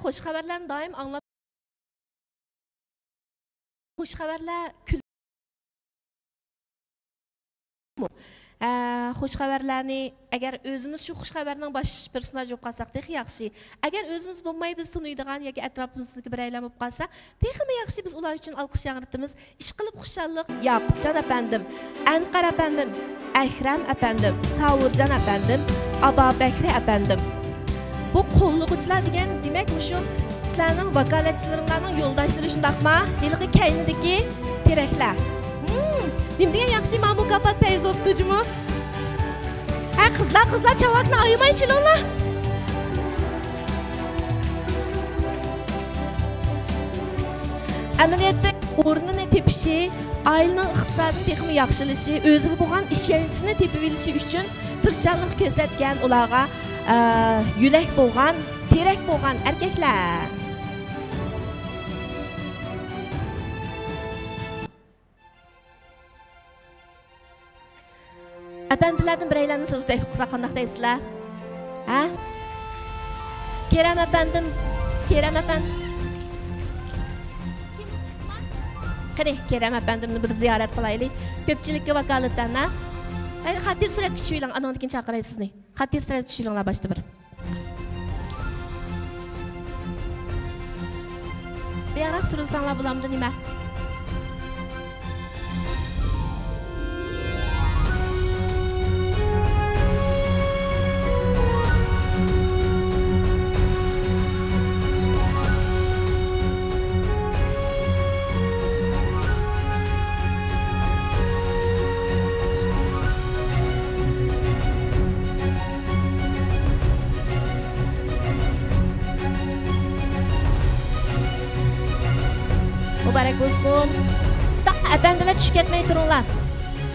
خۇش خەۋەرلەرنى دائىم ئاڭلاپ، خۇش خەۋەرلەر كۈل-، ھە، خۇش خەۋەرلەرنى، ئەگەر ئۆزىمىز شۇ خۇش خەۋەرنىڭ باش پېرسوناژى بولۇپ قالساق تېخى ياخشى. ئەگەر ئۆزىمىز بولماي، بىز تونۇيدىغان ياكى ئەتراپىمىزدىكى بىرەيلەن بولۇپ قالسا، تېخىمۇ ياخشى، بىز ئۇلار ئۈچۈن ئالقىش ياڭرىتىمىز. ئىشقىلىپ خۇشاللىق ياقۇپجان ئەپەندىم، ئەنقەر ئەپەندىم، ئەكرەم ئەپەندىم، ساۋۇرجان ئەپەندىم، ئابابەكرى ئەپەندىم. بۇ قوللىغۇچىلار دېگەن، دېمەك، مۇشۇ سىلەرنىڭ ۋاكالەتچىلىرىڭلارنىڭ يولداشلىرى شۇنداقما؟ ھېلىقى كەينىدىكى تېرەكلەر. ھىم، نېمە دېگەن ياخشى، ما مۇكاپات پەيز بوپتۇ جۇمۇ. ھە، قىزلار، قىزلار، چاۋاكنى ئايىماي چېلىڭلار. ئەمەلىيەتتە ئورنىنى تېپىشى، ئائىلىنىڭ ئىقتىسادىنىڭ تېخىمۇ ياخشىلىشى، ئۆزىگە بولغان ئىشەنچىسىنى تېپىۋېلىشى ئۈچۈن تىرىشچانلىق كۆرسەتكەن ئۇلارغا، ئە، يۆلەك بولغان، تىرەك بولغان ئەركەكلەر. ئەپەندىلەردىن بىرەيلەننى سۆزگە تەكلىپ قىلساق قانداق دەيسىلەر؟ ھە؟ كېرەم ئەپەندىم، كېرەم ئەپەندىم. قېنى، كېرەم ئەپەندىمنى بىر زىيارەت قىلايلى. كۆپچىلىككە ۋاكالىتەن، ھە؟ ھە، خاتىرە سۈرەتكە چۈشۈۋېلىڭ، ئانىڭدىن كېيىن چاقىراي سىزنى. خاتىرە سۈرەتكە چۈشۈۋېلىڭلار باشتا بىر. بىراقراق سۈرۈلسەڭلار بولامدۇ نېمە؟ مۇبارەك بولسۇن. ئەپەندىلەر چۈشۈپ كەتمەي تۇرۇڭلار.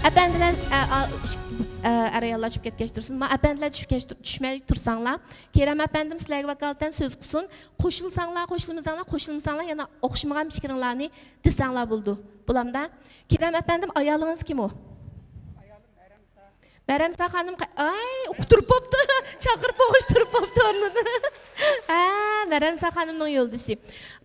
ئەپەندىلەر، ئە، ئا، ئىش-، ئە، ئەر-ئاياللار چۈشۈپ كەتكەچ تۇرسۇن. ما ئەپەندىلەر چۈشۈپ كەچ-، چۈشمەي تۇرساڭلار. كېرەم ئەپەندىم سىلەرگە ۋاكالىتەن سۆز قىلسۇن. قوشۇلساڭلار، قوشۇلمىساڭلار، قوشۇلمىساڭلار يەنە ئوخشىمىغان پىكرىڭلارنى دېسەڭلار بولىدۇ. بولامدا؟ كېرەم ئەپەندىم، ئايالىڭىز كىم ئۇ؟ مەرەمسا خانىم قا-، ئاي، ئۇقتۇرۇپ بوپتۇ. چاقىرىپ بولغۇچ تۇرۇپ بوپتۇ ئورنىدىن. ھە، مەرەمسا خانىمنىڭ يولدىشى.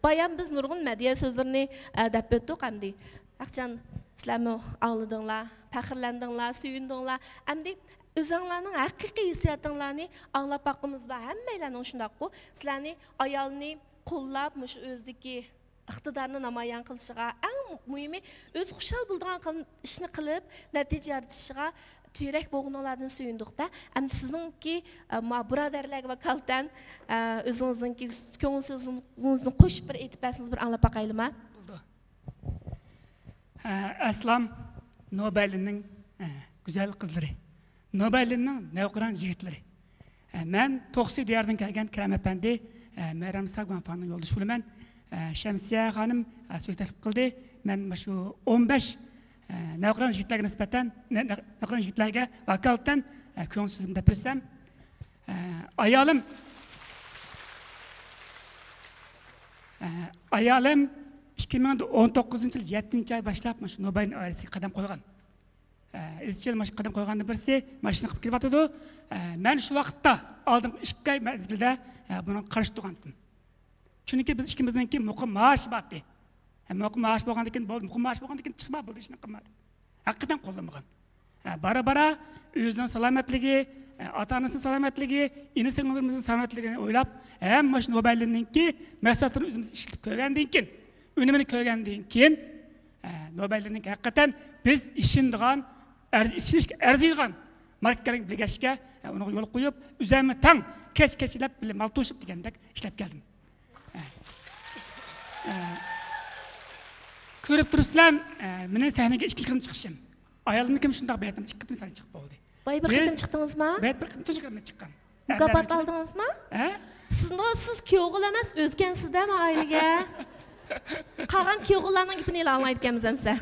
بايام بىز نۇرغۇن مەدھىيە سۆزلىرىنى، ئە، دەپ ئۆتتۇق ئەمدى. ئاخچان، سىلەرمۇ ئاڭلىدىڭلار، پەخىرلەندىڭلار، سۆيۈندۈڭلار. ئەمدى ئۆزۈڭلارنىڭ ھەقىقىي ھېسسىياتىڭلارنى ئاڭلاپ باققۇمىز بار. ھەممەيلەننىڭ شۇنداققۇ. سىلەرنى ئايالنى قوللاپ، مۇشۇ ئۆزىدىكى ئىقتىدارنى نامايان قىلىشىغا، ئەڭ مۇھىمى ئۆزى خۇشال بولىدىغان قىل-، ئىشنى قىلىپ، نەتىجە يارىتىشىغا تىرەك بولغىنىڭلاردىن سۆيۈندۇق-دە. ئەمدى سىزنىڭكى، ئە، ما بۇرادەرلەرگە ۋاكالىتەن، ئە، ئۆزىڭىزنىڭكى كۆڭۈل سۆزىڭىزنى قوشۇپ بىر ئېيتىپ بەرسىڭىز، بىر ئاڭلاپ باقايلىما؟ بولىدۇ. ئە، ئەسلام، نوبەيلىنىڭ، ئە، گۈزەل قىزلىرى، نوبەيلىنىڭ نەۋقىران يىگىتلىرى. ئە، مەن توقسى دىيارىدىن كەلگەن كېرەم ئەپەندى، ئە، مەرەمسا گۇەنفاڭنىڭ يولدىشى بولىمەن. ئە، شەمسىيە خانىم، ئە، سۆز تەكلىپ قىلدى. مەن مۇشۇ ئون بەش، ئە، نەۋقىران يىگىتلەرگە نىسبەتەن، نە-، نە-، نەۋقىران يىگىتلەرگە ۋاكالىتەن، ئە، كۆڭۈل سۆزۈمنى دەپ ئۆتسەم، ئە، ئايالىم، ئە، ئايالىم ئىككى مىڭ ئون توققۇزىنچى يىل يەتتىنچى ئاي باشلاپ مۇشۇ نوبەيلىن ئائىلىسىگە قەدەم قويغان. ئە، ئىزچىل مانا شۇ قەدەم قويغاندىن بىرسى مانا شۇنى قىلىپ كېلىۋاتىدۇ. ئە، مەن شۇ ۋاقىتتا ئالدىنقى ئىككى ئاي مەزگىلدە، ئە، بۇنىڭغا قارشى تۇرغانتىم. چۈنكى بىز ئىككىمىزنىڭكى مۇقىم مائاشى بارتى. ئە، مۇقىم مائاش بولغاندىن كېيىن بولدى، مۇقىم مائاش بولغاندىن كېيىن چىقما بولدى، ئىشنى قىلما دەپ. ھەقىقەتەن قوللىمىغان. ئە، بارا-بارا ئۆزىنىڭ سالامەتلىكى، ئە، ئاتا-ئانىسىنىڭ سالامەتلىكى، ئىنى-سىڭىللىرىمىزنىڭ سالامەتلىكىنى ئويلاپ، ھەم مانا شۇ نوبەيلىنىڭكى مەھسۇلاتلىرىنى ئۆزىمىز ئىشلىتىپ كۆرگەندىن كېيىن، ئۈنۈمىنى كۆرگەندىن كېيىن، ئە، نوبەيلىنىڭكى ھەقىقەتەن بىز ئىشىنىدىغان، ئەرز-، ئىشىنىشكە ئەرزىيدىغان ماركىلارنى بىلگەچكە، ئە، ئۇنىڭغا يول قويۇپ، ئۈزەرمە تاڭ، كەچ كەچلەپ بىللە مال توشۇپ دېگەندەك ئىشلەپ كەلدىم. ئە، ئە، كۆرۈپ تۇرۇپسىلەر، ئە، مېنىڭ سەھنىگە ئىككىنچى قېتىم چىقىشىم. ئايالىمنىڭكى شۇنداق بېيىتىم ئىككى قېتىم سەھنىگە چىقىپ بولدى. بايا بىر قېتىم چىقتىڭىزما؟ بەك بىر قېتىم تۇنجى قېتىم چىققان. مۇكاپات ئالدىڭىزما؟ ھە؟ سىزنىڭ، سىز كۈيئوغۇل ئەمەس، ئۆزكەنسىز-دە ما ئائىلىگە. قالغان كۈيئوغۇللارنىڭ گېپىنى ئاڭلايدىكەنمىز ئەمسە.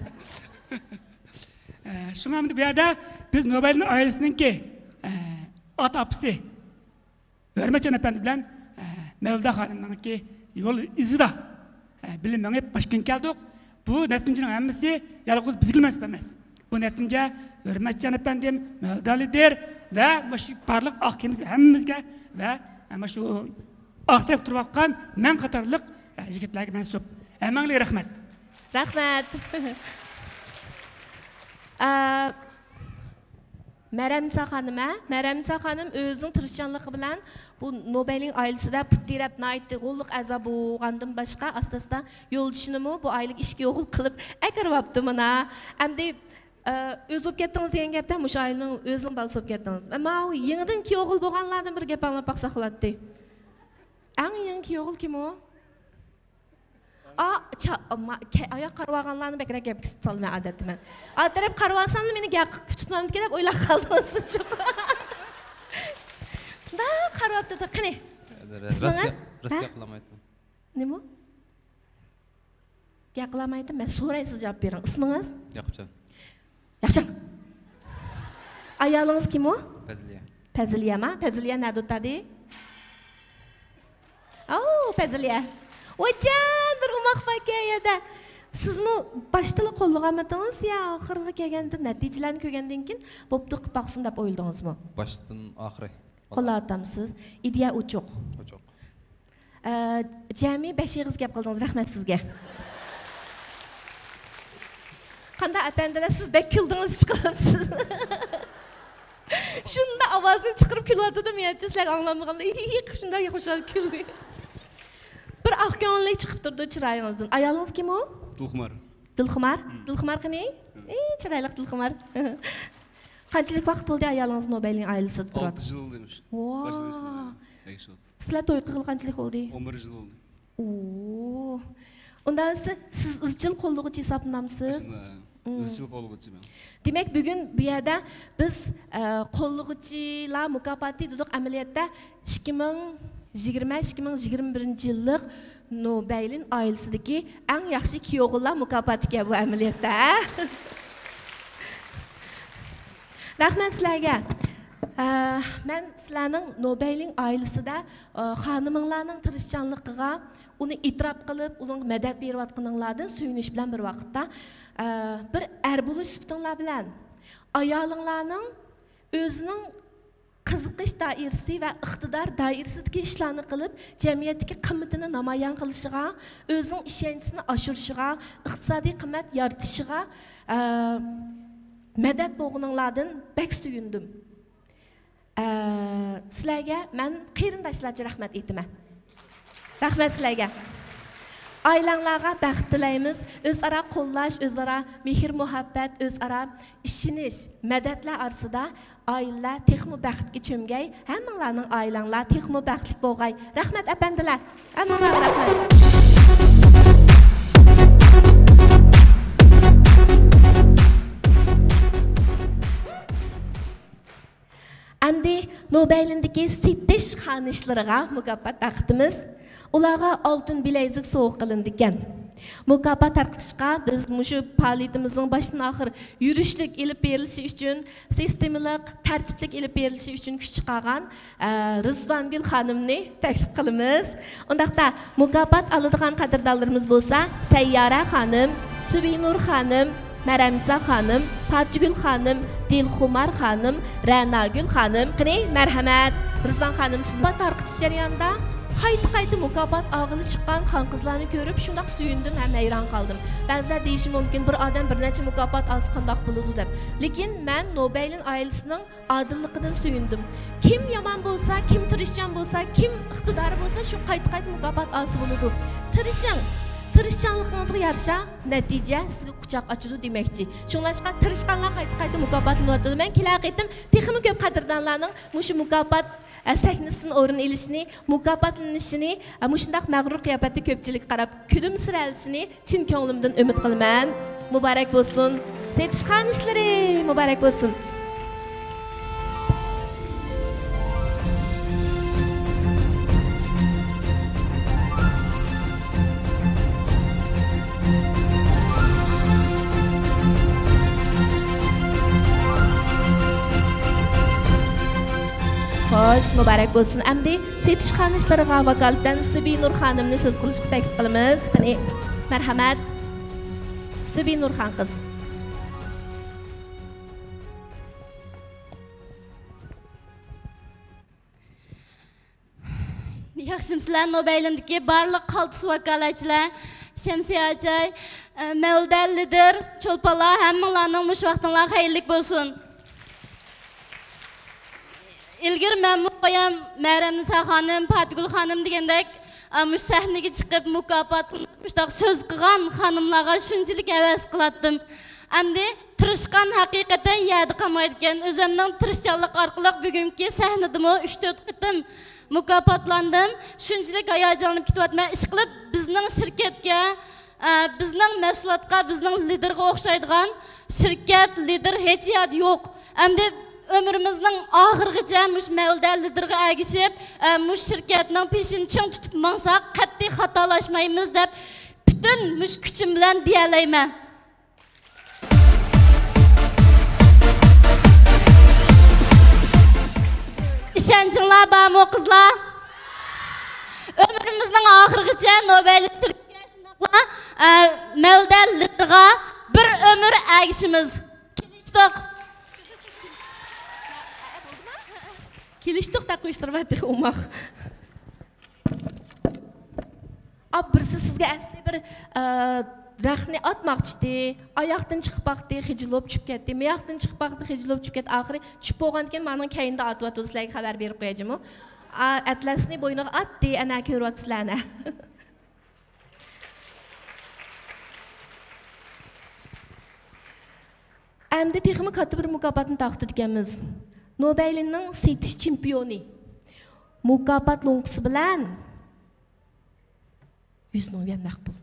ئە، شۇڭا ئەمدى بۇ يەردە بىز نوبەيلىن ئائىلىسىنىڭكى، ئە، ئاتا-ئاپىسى ھۆرمەتجان ئەپەندى بىلەن، ئە، مەۋلىدا خانىمنىڭكى يول ئىزىدا، ئە، بىللە مېڭىپ مانا شۇ كۈنگە كەلدۇق. بۇ نەتىجىنىڭ ھەممىسى يالغۇز بىزگىلا مەنسۇپ ئەمەس. بۇ نەتىجە ھۆرمەتجان ئەپەندىم، مەۋلىدا لىدىر ۋە مۇشۇ بارلىق ئاق كىيىملىك ھەممىمىزگە ۋە مۇشۇ ئارقىدا تۇرۇۋاتقان مەن قاتارلىق، ئە، يىگىتلەرگە مەنسۇپ. ھەممەڭلارگە رەھمەت. رەھمەت. ئە، مەرەمنىسا خانىم، ھە؟ مەرەمنىسا خانىم ئۆزىنىڭ تىرىشچانلىقى بىلەن بۇ نوبەيلىن ئائىلىسىدە پۇت تىرەپ، ناھايىتى غوللۇق ئەزا بولغاندىن باشقا، ئاستا-ئاستا يولدىشىنىمۇ بۇ ئائىلىگە ئىككى ئوغۇل قىلىپ ئەكىرىۋاپتۇ مانا. ئەمدى، ئە، ئۆزى بولۇپ كەتتىڭىز دېگەن گەپتە مۇشۇ ئائىلىنىڭ ئۆزىنىڭ بالىسى بولۇپ كەتتىڭىز. ماۋۇ يېڭىدىن كۈيئوغۇل بولغانلاردىن بىر گەپ ئاڭلاپ باقساق بولاتتى. ئەڭ يېڭى كۈيئوغۇل كىم ئۇ؟ ئا، چا-، ما-، كە-، ئاياق قارىۋالغانلارنى بەكرەك گەپكە سالىمەن ئادەتتە مەن. ئا تەرەپ قارىۋالساملا مېنى گەپ قىلىپ تۇتمامدىكىن دەپ ئويلاپ قالدىڭىز سىز چوقۇم. دا قارىۋاپتۇ، قېنى. راست ئىسمىڭىز؟ گەپ، راست ھە؟ گەپ قىلالمايتتىم. نېمە؟ گەپ قىلالمايتتىم، مەن سوراي، سىز جاۋاب بېرىڭ. ئىسمىڭىز؟ ياقۇپجان. ياخشى. ئايالىڭىز كىم ئۇ؟ پەزلىيە. پەزلىيەما؟ پەزلىيە نەدە ئولتۇردى؟ ئاۋۇ، پەزلىيە. ۋايجان، بىر ئوماق باركەن يەردە. سىزمۇ باشتىلا قوللىغانمىدىڭىز يا ئاخىرىغا كەلگەندە، نەتىجىلەرنى كۆرگەندىن كېيىن، بوپتۇ، قىلىپ باقسۇن دەپ ئويلىدىڭىزمۇ؟ باشتىن ئاخىرى. قوللاۋاتامسىز. ئىدىيە ئوچۇق. ئوچۇق. ئە، جەمئىي بەش ئېغىز گەپ قىلدىڭىز، رەھمەت سىزگە. قانداق ئەپەندىلەر، سىز بەك كۈلدىڭىز، ئىشقىلىپ سىز. شۇنداق ئاۋازنى چىقىرىپ كۈلۈۋاتىدۇ، مېنىڭچە سىلەرگە ئاڭلانمىغانلا، ھىھىھ قىلىپ شۇنداق خۇشال كۈلدى. بىر ئاق كۆڭۈللۈك چىقىپ تۇرىدۇ چىرايىڭىزدىن. ئايالىڭىز كىم ئۇ؟ دىلخۇمار. دىلخۇمار؟ مم. دىلخۇمار قېنى؟ مم. ئى، چىرايلىق دىلخۇمار. قانچىلىك ۋاقىت بولدى ئايالىڭىز نوبەيلىڭ ئائىلىسىدە تۇرۇۋاتقىلى؟ ئالتە يىل بولدى. ۋاي. باشلىدىم ئىشنى. بەش يىل. سىلەر توي قىلغىلى قانچىلىك بولدى؟ ئون بىر يىل بولدى. ئوو. ئۇنداق دېسە، سىز ئىزچىل قوللىغۇچى ھېسابلىنامسىز؟ شۇنداق. مم. ئىزچىل قوللىغۇچى مەن. دېمەك، بۈگۈن بۇ يەردە بىز، ئە، قوللىغۇچىلار مۇكاپاتى دېدۇق، ئەمەلىيەتتە ئىككى مىڭ يىگىرمە، ئىككى مىڭ يىگىرمە بىرىنچى يىللىق نوبەيلىن ئائىلىسىدىكى ئەڭ ياخشى كىيوغۇللار مۇكاپاتى ئىكەن بۇ ئەمەلىيەتتە، ھە؟ رەھمەت سىلەرگە. ئە، مەن سىلەرنىڭ نوبەيلىن ئائىلىسىدە، ئە، خانىمىڭلارنىڭ تىرىشچانلىقىغا، ئۇنى ئېتىراپ قىلىپ، ئۇنىڭغا مەدەت بېرىۋاتقىنىڭلاردىن سۆيۈنۈش بىلەن بىر ۋاقىتتا، ئە، بىر ئەر بولۇش سۈپىتىڭلار بىلەن ئايالىڭلارنىڭ ئۆزىنىڭ قىزىقىش دائىرىسى ۋە ئىقتىدار دائىرىسىدىكى ئىشلارنى قىلىپ، جەمئىيەتتىكى قىممىتىنى نامايان قىلىشىغا، ئۆزىنىڭ ئىشەنچىسىنى ئاشۇرۇشىغا، ئىقتىسادىي قىممەت يارىتىشىغا، ئە، مەدەت بولغىنىڭلاردىن بەك سۆيۈندۈم. ئە، سىلەرگە مەن قېرىنداشلارچە رەھمەت ئېيتىمەن. رەھمەت سىلەرگە. ئائىلەڭلارغا بەخت تىلەيمىز. ئۆزئارا قوللاش، ئۆزئارا مېھىر-مۇھەببەت، ئۆزئارا ئىشىنىش، مەدەتلەر ئارىسىدا ئائىلىلەر تېخىمۇ بەختكە چۆمگەي. ھەممىڭلارنىڭ ئائىلەڭلار تېخىمۇ بەختلىك بولغاي. رەھمەت، ئەپەندىلەر. ھەممىڭلارغا رەھمەت. ئەمدى نوبەيلىندىكى سېتىش خانىشلىرىغا مۇكاپات تارقىتىمىز. ئۇلارغا ئالتۇن بىلەيزۈك سوۋغا قىلىنىدىكەن. مۇكاپات تارقىتىشقا بىز مۇشۇ پائالىيىتىمىزنىڭ باشتىن ئاخىر يۈرۈشلۈك ئېلىپ بېرىلىشى ئۈچۈن، سىستېمىلىق، تەرتىپلىك ئېلىپ بېرىلىشى ئۈچۈن كۈچ چىقارغان، ئە، رىزۋانگۈل خانىمنى تەكلىپ قىلىمىز. ئۇنداقتا مۇكاپات ئالىدىغان قەدىردانلىرىمىز بولسا، سەييارە خانىم، سۈبىنۇر خانىم، مەرەمزا خانىم، پاتىگۈل خانىم، دىلخۇمار خانىم، رەناگۈل خانىم. قېنى، مەرھەمەت. رىزۋان خانىم، سىز مۇكاپات تارقىتىش جەريانىدا قايتا-قايتا مۇكاپات ئالغىلى چىققان خانقىزلارنى كۆرۈپ، شۇنداق سۆيۈندۈم ھەم ھەيران قالدىم. بەزىلەر دېيىشى مۇمكىن، بىر ئادەم بىر نەچچە مۇكاپات ئالسا قانداق بولىدۇ دەپ. لېكىن مەن نوبەيلىن ئائىلىسىنىڭ ئادىللىقىدىن سۆيۈندۈم. كىم يامان بولسا، كىم تىرىشچان بولسا، كىم ئىقتىدارى بولسا، شۇ قايتا-قايتا مۇكاپات ئالسا بولىدۇ. تىرىشىڭ، تىرىشچانلىقىڭىزغا يارىشا نەتىجە سىزگە قۇچاق ئاچىدۇ دېمەكچى. شۇڭلاشقا تىرىشقانلار قايتا-قايتا مۇكاپاتلىنىۋاتىدۇ. مەن كېلەر قېتىم تېخىمۇ كۆپ قەدىردانلارنىڭ مۇشۇ مۇكاپات، ئە، سەھنىسىدىن ئورۇن ئېلىشىنى، مۇكاپاتلىنىشىنى، ئە، مۇشۇنداق مەغرۇر قىياپەتتە كۆپچىلىككە قاراپ كۈلۈمسىرەلىشىنى چىن كۆڭلۈمدىن ئۈمىد قىلىمەن. مۇبارەك بولسۇن. سېتىش خانىشلىرى، مۇبارەك بولسۇن. خوش، مۇبارەك بولسۇن. ئەمدى سېتىش خانىشلىرىغا ۋاكالىتەن سۈبىنۇر خانىمنى سۆز قىلىشقا تەكلىپ قىلىمىز. قېنى، مەرھەمەت. سۈبىنۇر خان قىز. ياخشىمسىلەر، نوبەيلىندىكى بارلىق قالتىس ۋاكالەتچىلەر، شەمسىيە ئاچاي، ئە، مەۋلىدە لىدىر، چولپانلار، ھەممىڭلارنىڭ مۇشۇ ۋاقتىڭلار خەيرلىك بولسۇن. ئىلگىرى مەنمۇ بايام مەرەمنىسا خانىم، پاتىگۈل خانىم دېگەندەك، ئە، مۇشۇ سەھنىگە چىقىپ، مۇكاپاتلىنىپ، مۇشۇنداق سۆز قىلغان خانىملارغا شۇنچىلىك ھەۋەس قىلاتتىم. ئەمدى تىرىشقان ھەقىقەتەن يەردە قالمايدىكەن. ئۆزۈمنىڭ تىرىشچانلىقى ئارقىلىق بۈگۈنكى سەھنىدىمۇ ئۈچ تۆت قېتىم مۇكاپاتلاندىم. شۇنچىلىك ھاياجانلىنىپ كېتىۋاتىمەن. ئىشقىلىپ، بىزنىڭ شىركەتكە، ئە، بىزنىڭ مەھسۇلاتقا، بىزنىڭ لىدىرغا ئوخشايدىغان شىركەت، لىدىر ھېچ يەردە يوق. ئەمدى ئۆمرىمىزنىڭ ئاخىرىغىچە مۇشۇ مەۋلىدە لىدىرغا ئەگىشىپ، ئە، مۇشۇ شىركەتنىڭ پېشىنى چىڭ تۇتۇپ ماڭساق، قەتئىي خاتالاشمايمىز دەپ، پۈت پۈتۈن مۇشۇ كۈچۈم بىلەن دېيەلەيمەن. ئىشەنچىڭلار بارمۇ، قىزلار؟ ئۆمرىمىزنىڭ ئاخىرىغىچە نوبەيلىك شىركەتكە شۇنداقلا، ئە، مەۋدە لىدىرغا بىر ئۆمۈر ئەگىشىمىز. كېلىشتۇق. كېلىشتۇق دەپ قويۇشلىرى بار تېخى ئوماق. ئاپ، بىرسى سىزگە ئەسلى بىر، ئە، رەختنى ئاتماقچىدى، ئاياقتىن چىقىپ باقتى، خىجىل بولۇپ چۈشۈپ كەتتى، مىياقتىن چىقىپ باقتى، خىجىل بولۇپ چۈشۈپ كەتتى. ئاخىرى چۈشۈپ بولغاندىكىن مانىڭ كەينىدە ئاتىۋاتىدۇ، سىلەرگە خەۋەر بېرىپ قوياي جۇمۇ. ئا، ئەتلەسنى بوينىغا ئاتتى، ئەنە كۆرۈۋاتىسىلەر ئەنە. ئەمدى تېخىمۇ كاتتا بىر مۇكاپاتنى تارقىتىدىكەنمىز. نوبەيلىننىڭ سېتىش چېمپىيونى. مۇكاپات لوڭقىسى بىلەن يۈز مىڭ يۈەن نەق پۇل.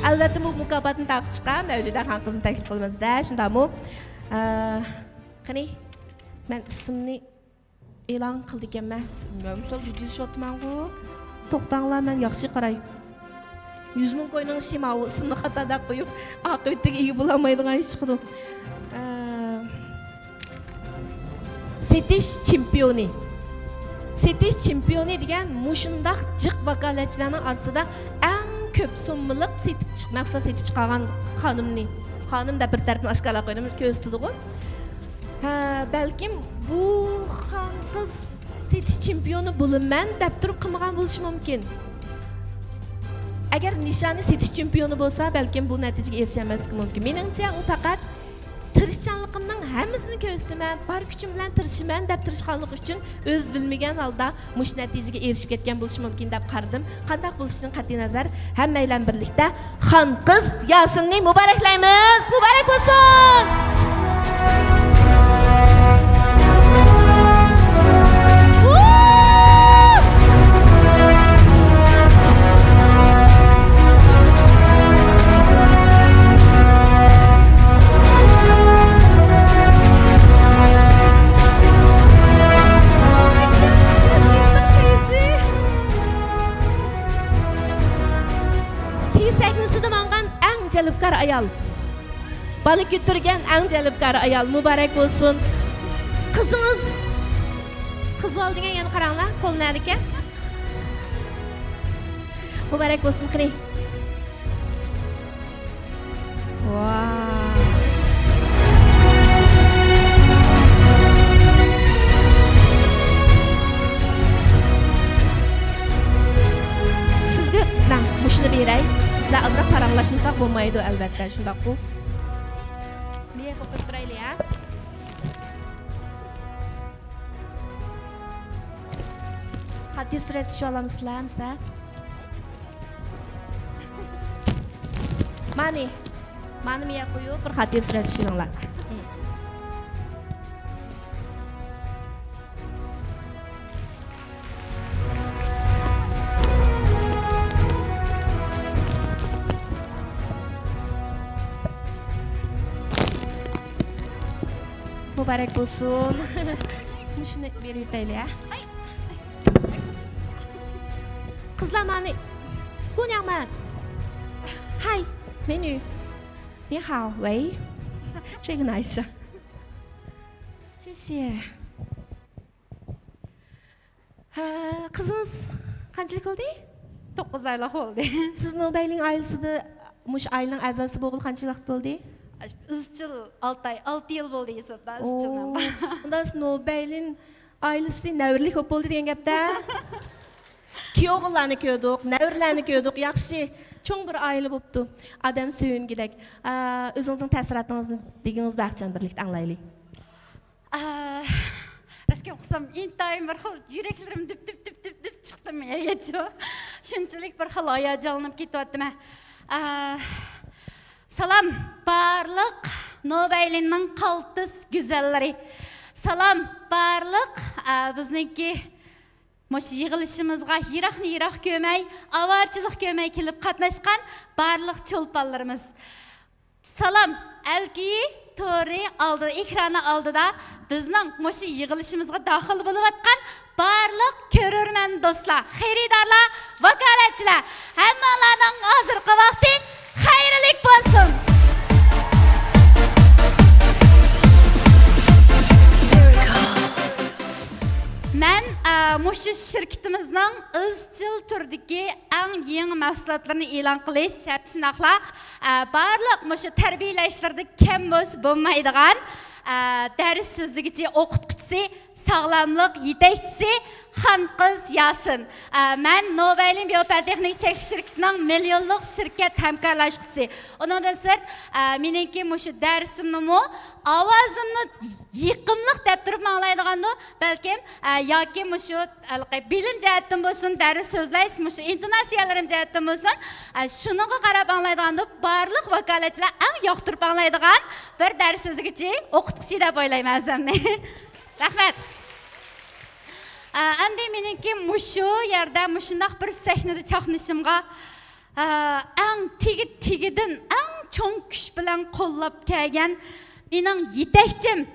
ئەلۋەتتە، بۇ مۇكاپاتنى تارقىتىشقا مەۋلىدە خانقىزنى تەكلىپ قىلىمىز-دە، شۇنداقمۇ؟ ئە، قېنى، مەن ئىسىمنى ئېلان قىلىدىكەنمەن. مەن مىسال جىددىيلىشىۋاتىمەنغۇ. توختاڭلار، مەن ياخشى قاراي. يۈز مىڭ كوينىڭ ئىشى ماۋۇ ئىسىمنى خاتا دەپ قويۇپ، ئاقىۋىتىگە ئىگە بولالمايدىغان ئىش چىقىدۇ. ئە، سېتىش چېمپىيونى. سېتىش چېمپىيونى دېگەن مۇشۇنداق جىق ۋاكالەتچىلەرنىڭ ئارىسىدا ئەڭ كۆپ سوممىلىق سېتىپ چىق-، مەھسۇلات سېتىپ چىقارغان خانىمنى. خانىم دەپ بىر تەرەپتىن ئاشكارىلاپ قويدۇم، كۆرسىتىدىغۇ. ھە، بەلكىم بۇ خانقىز سېتىش چېمپىيونى بولىمەن دەپ تۇرۇپ قىلمىغان بولۇشى مۇمكىن. ئەگەر نىشانى سېتىش چېمپىيونى بولسا، بەلكىم بۇ نەتىجىگە ئېرىشەلمەسلىكى مۇمكىن. مېنىڭچە، ئۇ پەقەت تىرىشچانلىقىمنىڭ ھەممىسىنى كۆرسىتىمەن، بار كۈچۈم بىلەن تىرىشىمەن دەپ تىرىشقانلىقى ئۈچۈن ئۆزى بىلمىگەن ھالدا مۇشۇ نەتىجىگە ئېرىشىپ كەتكەن بولۇشى مۇمكىن دەپ قارىدىم. قانداق بولۇشىدىن قەتئىينەزەر، ھەممەيلەن بىرلىكتە خانقىز ياسىننى مۇبارەكلەيمىز. مۇبارەك بولسۇن! تىل سەھنىسىدە ماڭغان ئەڭ جەلپكار ئايال. بالا كۆتۈرگەن ئەڭ جەلپكار ئايال. مۇبارەك بولسۇن. قىزىڭىز، قىز بالا دېگەن يەنە قاراڭلار، قول نەدىكەن؟ مۇبارەك بولسۇن، قېنى. ۋاي. سىزگە مەن مۇشۇنى بېرەي. سىز بىلەن ئازراق پاراڭلاشمىساق بولمايدۇ، ئەلۋەتتە، شۇنداققۇ؟ بىر يەرگە قويۇپ تۇرايلى، ھە؟ خاتىرە سۈرەت چۈشۈرۈۋالامسىلەر، مىسە؟ مانى، مانى مىيە قويۇپ، بىر خاتىرە سۈرەت چۈشۈرۈڭلار. مۇبارەك بولسۇن. مۇشۇنى بېرىۋېتەيلى، ھە؟ قىزلار، مانى. گۇنياڭمەن. ھاي، مېنى. 你好，喂。这个拿一下。谢谢。 ھە، قىزىڭىز قانچىلىك بولدى؟ توققۇز ئايلىق بولدى. سىز نوبەيلىڭ ئائىلىسىدە، مۇشۇ ئائىلىنىڭ ئەزاسى بولغىلى قانچىلىك ۋاقىت بولدى؟ ئىزچىل ئالتە ئاي، ئالتە يىل بولدى ھېسابتا، ئىزچىل. ئۇ، ئۇندا سىز نوبەيلىن ئائىلىسى نەۋرىلىك بولۇپ بولدى دېگەن گەپتە. كۈيئوغۇللارنى كۆردۇق، نەۋرىلەرنى كۆردۇق، ياخشى، چوڭ بىر ئائىلە بوپتۇ. ئادەم سۆيۈنگۈدەك. ئا، ئۆزىڭىزنىڭ تەسىراتىڭىزنى دېگىنىڭىز بارچە بىرلىكتە ئاڭلايلى. ئا، راست گەپ قىلسام، ئىنتايىن بىر خىل يۈرەكلىرىم دۈپ، دۈپ، دۈپ، دۈپ، دۈپ چىقتىمۇ يەرگىچۇ. شۇنچىلىك بىر خىل ھاياجانلىنىپ كېتىۋاتىمەن. ئا، سالام، بارلىق نوبەيلىننىڭ قالتىس گۈزەللىرى. سالام، بارلىق، ئا، بىزنىڭكى مۇشۇ يىغىلىشىمىزغا يىراقنى يىراق كۆرمەي، ئاۋارىچىلىق كۆرمەي كېلىپ قاتناشقان بارلىق چولپانلىرىمىز. سالام، ئەلكىيى تورى ئالدىدا، ئېكرانى ئالدىدا بىزنىڭ مۇشۇ يىغىلىشىمىزغا داخىل بولۇۋاتقان بارلىق كۆرۈرمەن دوستلار، خېرىدارلار، ۋاكالەتچىلەر، ھەممىڭلارنىڭ ھازىرقى ۋاقتى خەيرلىك بولسۇن! مەن، ئە، مۇشۇ شىركىتىمىزنىڭ ئىزچىل تۈردىكى ئەڭ يېڭى مەھسۇلاتلىرىنى ئېلان قىلىش ھەم شۇنداقلا، ئە، بارلىق مۇشۇ تەربىيەلەشلىرىدە كەم بولسا بولمايدىغان، ئە، دەرس سۆزلىگۈچى ئوقۇتقۇچىسى، ساغلاملىق يېتەكچىسى خانقىز ياسىن. ئە، مەن نوبەيلىن بىيوپەنتېخنىك چەكلىك شىركىتىنىڭ مىليونلۇق شىركەت ھەمكارلاشقۇچىسى. ئۇنىڭدىن سىرت، ئە، مېنىڭكى مۇشۇ دەرسىمنىمۇ ئاۋازىمنى يېقىملىق دەپ تۇرۇپ ئاڭلايدىغاندۇ، بەلكىم، ئە، ياكى مۇشۇ ھېلىقى بىلىم جەھەتتىن بولسۇن، دەرس سۆزلەش، مۇشۇ ئىنتوناتسىيەلىرىم جەھەتتىن بولسۇن، ئە، شۇنىڭغا قاراپ ئاڭلايدىغاندۇ، بارلىق ۋاكالەتچىلەر ئەڭ ياقتۇرۇپ ئاڭلايدىغان بىر دەرس سۆزلىگۈچى، ئوقۇتقۇچى دەپ ئويلايمەن ئۆزۈمنى. رەھمەت. ئە، ئەمدى مېنىڭكى مۇشۇ يەردە مۇشۇنداق بىر سەھنىدە چاقنىشىمغا، ئە، ئەڭ تېگى تېگىدىن ئەڭ چوڭ كۈچ بىلەن قوللاپ كەلگەن مېنىڭ يېتەكچىم،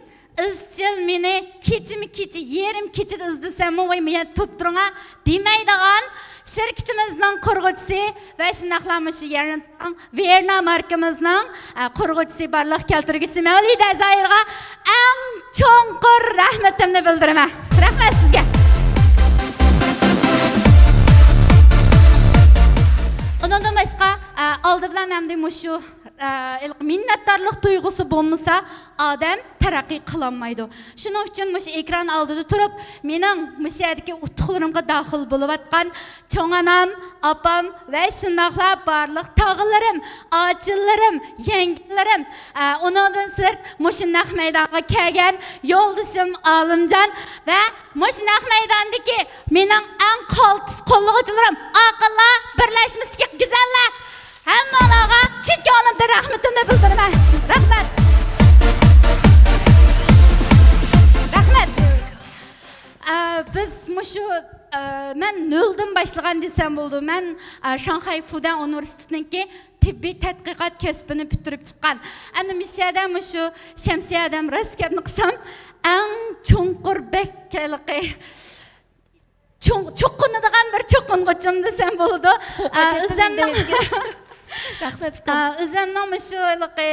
ئىزچىل مېنى كېچىمۇ كېچە، يېرىم كېچىدە ئىزدىسەممۇ، ۋاي، مېنى تۇتۇپ تۇرۇڭا دېمەيدىغان شىركىتىمىزنىڭ قۇرغۇچىسى ۋە شۇنداقلا مۇشۇ يەرنىڭ ۋېرنا ماركىمىزنىڭ، ئە، قۇرغۇچىسى، بارلىق كەلتۈرگۈچى مەۋلىدە زاھىرغا ئەڭ چوڭقۇر رەھمىتىمنى بىلدۈرىمەن. رەھمەت سىزگە. ئۇنىڭدىن باشقا، ئە، ئالدى بىلەن ئەمدى مۇشۇ، ئە، مىننەتدارلىق تۇيغۇسى بولمىسا، ئادەم تەرەققىي قىلالمايدۇ. شۇنىڭ ئۈچۈن مۇشۇ ئېكران ئالدىدا تۇرۇپ، مېنىڭ مۇشۇ يەردىكى ئۇتۇقلىرىمغا داخىل بولۇۋاتقان چوڭ ئانام، ئاپام ۋە شۇنداقلا بارلىق تاغىلىرىم، ئاچىلىرىم، يەڭگىلىرىم، ئە، ئۇنىڭدىن سىرت مۇشۇ نەق مەيدانغا كەلگەن يولدىشىم ئالىمجان ۋە مۇشۇ نەق مەيداندىكى مېنىڭ ئەڭ قالتىس قوللىغۇچىلىرىم، ئاقىللار بىرلەشمىسىدىكى گۈزەللەر، ھەممىڭلارغا چىن كۆڭلۈمدىن رەھمىتىمنى بىلدۈرىمەن. رەھمەت. رەھمەت. ئە، بىز مۇشۇ، ئە، مەن نۆلدىن باشلىغان دېسەم بولىدۇ. مەن، ئە، شاڭخەي فۇدەن ئۇنىۋېرسىتېتىنىڭكى تېببىي تەتقىقات كەسپىنى پۈتتۈرۈپ چىققان. ئەمدى مۇشۇ يەردە مۇشۇ شەمسىيە ئادەم راست گەپنى قىلسام، ئەڭ چوڭقۇر بەك ھېلىقى چوڭ-، چوقۇنىدىغان بىر چوقۇنغۇچۇم دېسەم بولىدۇ. ئا، ئۆزۈمنىڭ، رەھمەت، ئۇكام. ئا، ئۆزۈمنىڭ مۇشۇ ھېلىقى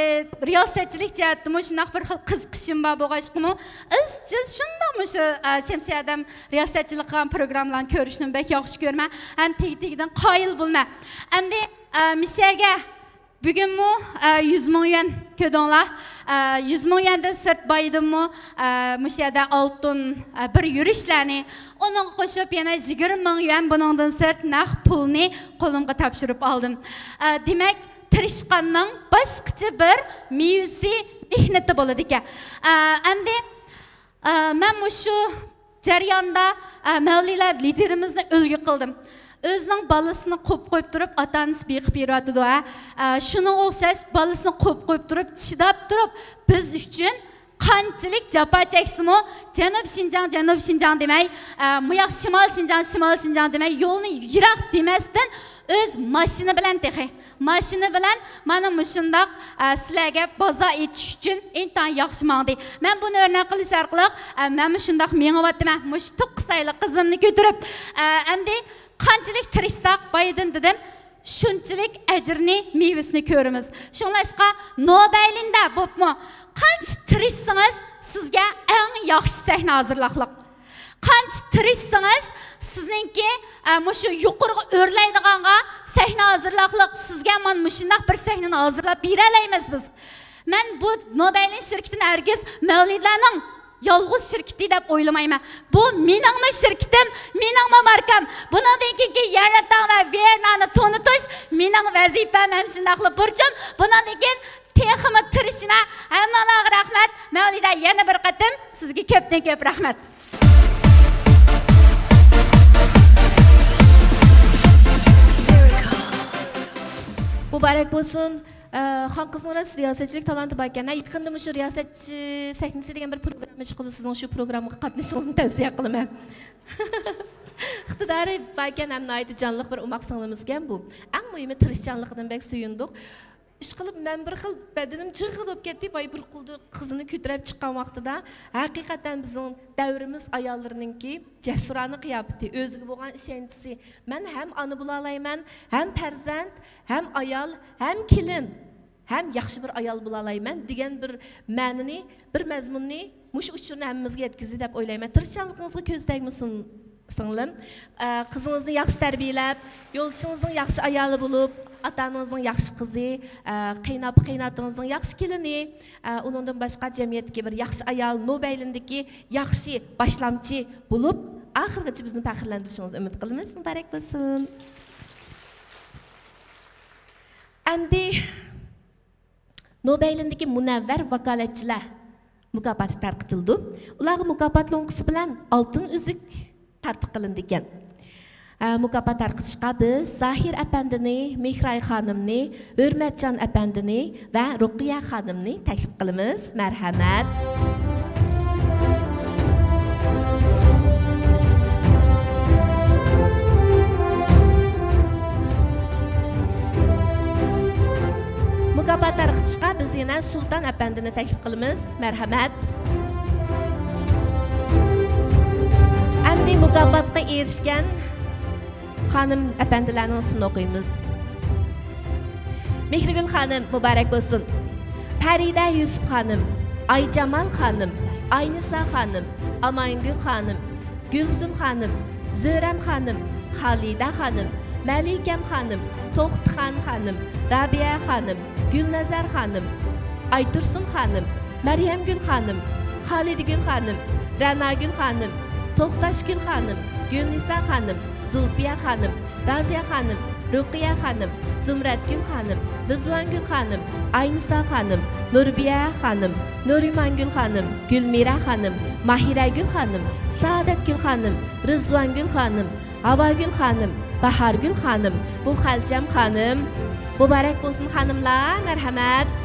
رىياسەتچىلىك جەھەتتىمۇ شۇنداق بىر خىل قىزىقىشىم بار بولغاچقىمۇ، ئىزچىل شۇنداق مۇشۇ، ئا، شەمسىيە ئادەم رىياسەتچىلىك قىلغان پروگراممىلارنى كۆرۈشنى بەك ياخشى كۆرىمەن ھەم تېگى-تېگىدىن قايىل بولىمەن. ئەمدى، ئا، مۇشۇ يەرگە بۈگۈنمۇ، ئە، يۈز مىڭ يۈەن كۆردۈڭلار. ئە، يۈز مىڭ يۈەندىن سىرت بايىدىنمۇ، ئە، مۇشۇ يەردە ئالتۇن، ئە، بىر يۈرۈشلەرنى، ئۇنىڭغا قوشۇپ يەنە يىگىرمە مىڭ يۈەن بۇنىڭدىن سىرت نەق پۇلنى قولۇمغا تاپشۇرۇپ ئالدىم. ئە، دېمەك، تىرىشقاننىڭ باشقىچە بىر مېۋىسى، مېھنىتى بولىدىكەن. ئە، ئەمدى ئە، مەن مۇشۇ جەرياندا، ئە، مەۋلىلەر لىدىرىمىزنى ئۈلگە قىلدىم. ئۆزىنىڭ بالىسىنى قويۇپ قويۇپ تۇرۇپ، ئاتا-ئانىسى بېقىپ بېرىۋاتىدۇ، ھە. ئە، شۇنىڭغا ئوخشاش بالىسىنى قويۇپ قويۇپ تۇرۇپ، چىداپ تۇرۇپ، بىز ئۈچۈن قانچىلىك جاپا چەكسىمۇ، جەنۇب شىنجاڭ، جەنۇب شىنجاڭ دېمەي، ئە، مۇياق شىمال شىنجاڭ، شىمال شىنجاڭ دېمەي، يولنى يىراق دېمەستىن، ئۆز ماشىنا بىلەن تېخى. ماشىنا بىلەن مانا مۇشۇنداق، ئە، سىلەرگە بازار ئېچىش ئۈچۈن ئىنتايىن ياخشى ماڭدى. مەن بۇنى ئۆرنەك قىلىش ئارقىلىق، ئە، مەنمۇ شۇنداق مېڭىۋاتىمەن. مۇشۇ توققۇز ئايلىق قىزىمنى كۆتۈرۈپ، ئە، ئەمدى قانچىلىك تىرىشساق، بايىدىن دېدىم، شۇنچىلىك ئەجرىنى، مېۋىسىنى كۆرىمىز. شۇڭلاشقا نوبەيلىندە بوپمۇ قانچە تىرىشسىڭىز، سىزگە ئەڭ ياخشى سەھنە ھازىرلاقلىق. قانچە تىرىشسىڭىز، سىزنىڭكى، ئە، مۇشۇ يۇقىرىغا ئۆرلەيدىغانغا سەھنە ھازىرلاقلىق، سىزگە مانا مۇشۇنداق بىر سەھنىنى ھازىرلاپ بېرەلەيمىز بىز. مەن بۇ نوبەيلىن شىركىتىنى ھەرگىز مەۋلىدلەرنىڭ يالغۇز شىركىتى دەپ ئويلىمايمەن. بۇ مېنىڭمۇ شىركىتىم، مېنىڭمۇ ماركام. بۇنىڭدىن كېيىنكى يەنراتاڭ ۋە ۋېرنانى تونۇتۇش مېنىڭ ۋەزىپەم ھەم شۇنداقلا بۇرچۇم. بۇنىڭدىن كېيىن تېخىمۇ تىرىشىمەن. ھەممىڭلارغا رەھمەت. مەۋلىدە يەنە بىر قېتىم سىزگە كۆپتىن كۆپ رەھمەت. مۇبارەك بولسۇن. ئە، خانقىزنىڭ راست رىياسەتچىلىك تالانتى بار ئىكەن. ھە، يېقىندا مۇشۇ رىياسەتچى سەھنىسى دېگەن بىر پروگرامما چىقىدۇ. سىزنىڭ شۇ پروگراممىغا قاتنىشىشىڭىزنى تەۋسىيە قىلىمەن. ئىقتىدارى بار ئىكەن ھەم ناھايىتى جانلىق بىر ئوماق سىڭلىمىزكەن بۇ. ئەڭ مۇھىمى تىرىشچانلىقىدىن بەك سۆيۈندۇق. ئىشقىلىپ، مەن بىر خىل بەدىنىم جىغغىدە بولۇپ كەتتى. بايا بىر قولدا قىزىنى كۆتۈرۈپ چىققان ۋاقتىدا، ھەقىقەتەن بىزنىڭ دەۋرىمىز ئاياللىرىنىڭكى جەسۇرانە قىياپىتى، ئۆزىگە بولغان ئىشەنچىسى، مەن ھەم ئانا بولالايمەن، ھەم پەرزەنت، ھەم ئايال، ھەم كېلىن، ھەم ياخشى بىر ئايال بولالايمەن دېگەن بىر مەنىنى، بىر مەزمۇننى مۇشۇ ئۇچۇرنى ھەممىمىزگە يەتكۈزدى دەپ ئويلايمەن. تىرىشچانلىقىڭىزغا كۆز تەگمىسۇن، سىڭلىم. ئە، قىزىڭىزنى ياخشى تەربىيەلەپ، يولدىشىڭىزنىڭ ياخشى ئايالى بولۇپ، ئاتا-ئانىڭىزنىڭ ياخشى قىزى، ئە، قېيىنئاپا-قېيىنئاتىڭىزنىڭ ياخشى كېلىنى، ئە، ئۇنىڭدىن باشقا جەمئىيەتتىكى بىر ياخشى ئايال، نوبەيلىندىكى ياخشى باشلامچى بولۇپ، ئاخىرغىچە بىزنى پەخىرلەندۈرۈشىڭىزنى ئۈمىد قىلىمىز. مۇبارەك بولسۇن. ئەمدى نوبەيلىندىكى مۇنەۋۋەر ۋاكالەتچىلەر مۇكاپاتى تارقىتىلىدۇ. ئۇلارغا مۇكاپات لوڭقىسى بىلەن ئالتۇن ئۈزۈك تارتىپ قىلىنىدىكەن. ئە، مۇكاپات تارقىتىشقا بىز زاھىر ئەپەندىنى، مېھراي خانىمنى، ھۆرمەتجان ئەپەندىنى ۋە رۇقىيە خانىمنى تەكلىپ قىلىمىز. مەرھەمەت. مۇكاپات تارقىتىشقا بىز يەنە سۇلتان ئەپەندىنى تەكلىپ قىلىمىز. مەرھەمەت. ئەمدى مۇكاپاتقا ئېرىشكەن خانىم ئەپەندىلەرنىڭ ئىسمىنى ئوقۇيمىز. مېھرىگۈل خانىم، مۇبارەك بولسۇن. پەرىدە يۈسۈپ خانىم، ئايجامال خانىم، ئاينىسا خانىم، ئامانگۈل خانىم، گۈلزۇم خانىم، زۆرەم خانىم، خالىدە خانىم، مەلىكەم خانىم، توختىخان خانىم، رابىيە خانىم، گۈلنەزەر خانىم، ئايتۇرسۇن خانىم، مەريەمگۈل خانىم، خالىدىگۈل خانىم، رەناگۈل خانىم، توختاشگۈل خانىم، گۈلنىسا خانىم، زۇلپىيە خانىم، رازىيە خانىم، رۇقىيە خانىم، زۇمرەتگۈل خانىم، رىزۋانگۈل خانىم، ئاينىسا خانىم، نۇربىيە خانىم، نۇرىمانگۈل خانىم، گۈلمىرە خانىم، ماھىرەگۈل خانىم، سائادەتگۈل خانىم، رىزۋانگۈل خانىم، ھاۋاگۈل خانىم، باھارگۈل خانىم، بۇ خەلچەم خانىم. مۇبارەك بولسۇن خانىملار، مەرھەمەت.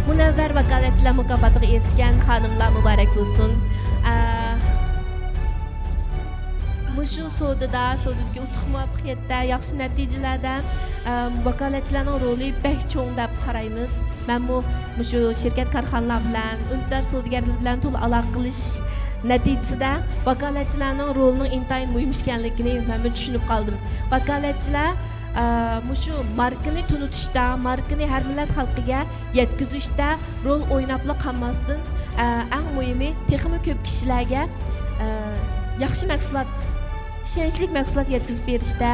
مۇنەۋۋەر ۋاكالەتچىلەر مۇكاپاتىغا ئېرىشكەن خانىملار مۇبارەك بولسۇن. ئە، مۇشۇ سودىدا، سودىدىكى ئۇتۇق مۇۋەپپەقىيەتتە، ياخشى نەتىجىلەردە، ئە، ۋاكالەتچىلەرنىڭ رولى بەك چوڭ دەپ قارايمىز. مەنمۇ مۇشۇ شىركەت كارخانىلار بىلەن، ئۈندىدار سودىگەرلەر بىلەن تولا ئالاقە قىلىش نەتىجىسىدە ۋاكالەتچىلەرنىڭ رولىنىڭ ئىنتايىن مۇھىم ئىكەنلىكىنى مەنمۇ چۈشىنىپ قالدىم. ۋاكالەتچىلەر، ئە، مۇشۇ ماركىنى تونۇتۇشتا، ماركىنى ھەر مىللەت خەلقىگە يەتكۈزۈشتە رول ئويناپلا قالماستىن، ئە، ئەڭ مۇھىمى تېخىمۇ كۆپ كىشىلەرگە، ئە، ياخشى مەھسۇلات، ئىشەنچلىك مەھسۇلات يەتكۈزۈپ بېرىشتە،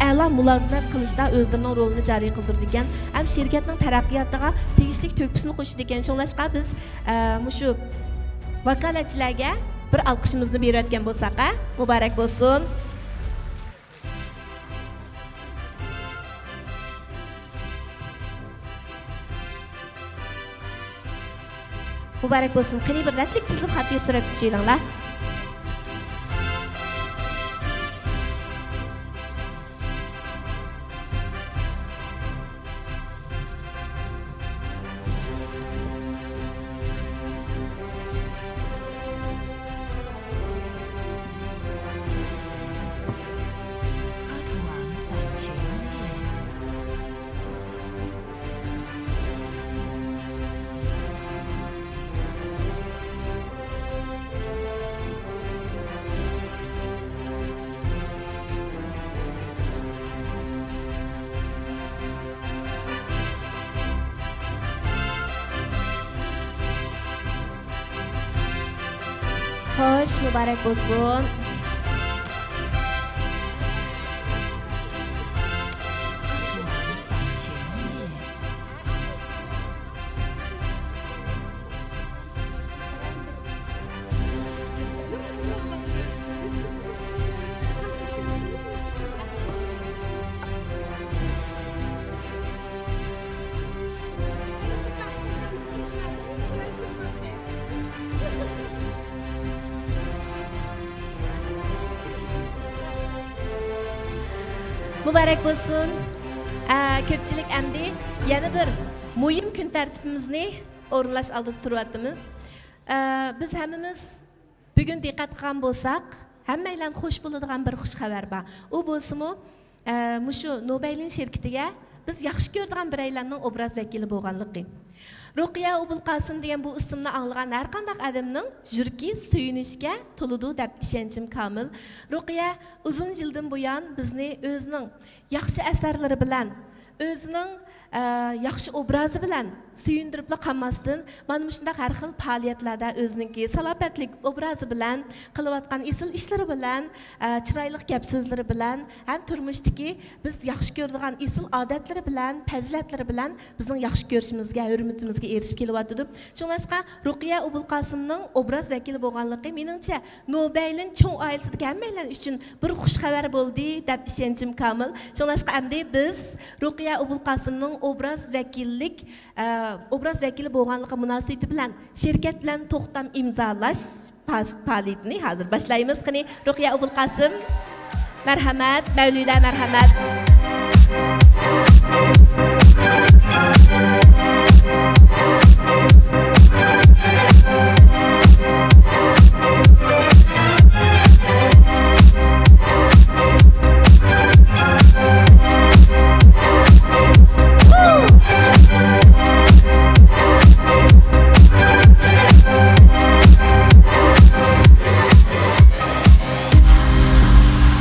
ئەلا مۇلازىمەت قىلىشتا ئۆزلىرىنىڭ رولىنى جارى قىلدۇرىدىكەن ھەم شىركەتنىڭ تەرەققىياتىغا تېگىشلىك تۆھپىسىنى قوشىدىكەن. شۇڭلاشقا بىز، ئە، مۇشۇ ۋاكالەتچىلەرگە بىر ئالقىشىمىزنى بېرىۋەتكەن بولساق، ھە؟ مۇبارەك بولسۇن. مۇبارەك بولسۇن. قېنى، بىر رەتلىك تىزىلىپ خەتتە سۈرەتكە چۈشۈرۈڭلار. مۇبارەك بولسۇن. مۇبارەك بولسۇن. ئە، كۆپچىلىك، ئەمدى يەنە بىر مۇھىم كۈن تەرتىپىمىزنى ئورۇنلاش ئالدىدا تۇرۇۋاتىمىز. ئە، بىز ھەممىمىز بۈگۈن دىققەت قىلغان بولساق، ھەممەيلەن خوش بولىدىغان بىر خۇش خەۋەر بار. ئۇ بولسىمۇ، ئە، مۇشۇ نوبەيلىن شىركىتىگە بىز ياخشى كۆرىدىغان بىرەيلەننىڭ ئوبراز ۋەكىلى بولغانلىقى. رۇقىيە ئوبۇلقاسىم دېگەن بۇ ئىسىمنى ئاڭلىغان ھەرقانداق ئادەمنىڭ يۈرىكى سۆيۈنۈشكە تولىدۇ دەپ ئىشەنچىم كامىل. رۇقىيە ئۇزۇن يىلدىن بۇيان بىزنى ئۆزىنىڭ ياخشى ئەسەرلىرى بىلەن، ئۆزىنىڭ، ئە، ياخشى ئوبرازى بىلەن سۆيۈندۈرۈپلا قالماستىن، مانا مۇشۇنداق ھەر خىل پائالىيەتلەردە ئۆزىنىڭكى سالاپەتلىك ئوبرازى بىلەن، قىلىۋاتقان ئېسىل ئىشلىرى بىلەن، ئە، چىرايلىق گەپ سۆزلىرى بىلەن ھەم تۇرمۇشتىكى بىز ياخشى كۆرىدىغان ئېسىل ئادەتلىرى بىلەن، پەزىلەتلىرى بىلەن بىزنىڭ ياخشى كۆرۈشىمىزگە، ھۆرمىتىمىزگە ئېرىشىپ كېلىۋاتىدۇ. شۇڭلاشقا رۇقىيە ئوبۇلقاسىمنىڭ ئوبراز ۋەكىلى بولغانلىقى، مېنىڭچە، نوبەيلىن چوڭ ئائىلىسىدىكى ھەممەيلەن ئۈچۈن بىر خۇش خەۋەر بولدى دەپ ئىشەنچىم كامىل. شۇڭلاشقا ئەمدى بىز رۇقىيە ئوبۇلقاسىمنىڭ ئوبراز ۋەكىللىك، ئە، ئوبراز ۋەكىلى بولغانلىقى مۇناسىۋىتى بىلەن شىركەت بىلەن توختام ئىمزالاش پاس-، پائالىيىتىنى ھازىر باشلايمىز. قېنى، رۇقىيە ئوبۇلقاسىم، مەرھەمەت، مەۋلىدە، مەرھەمەت.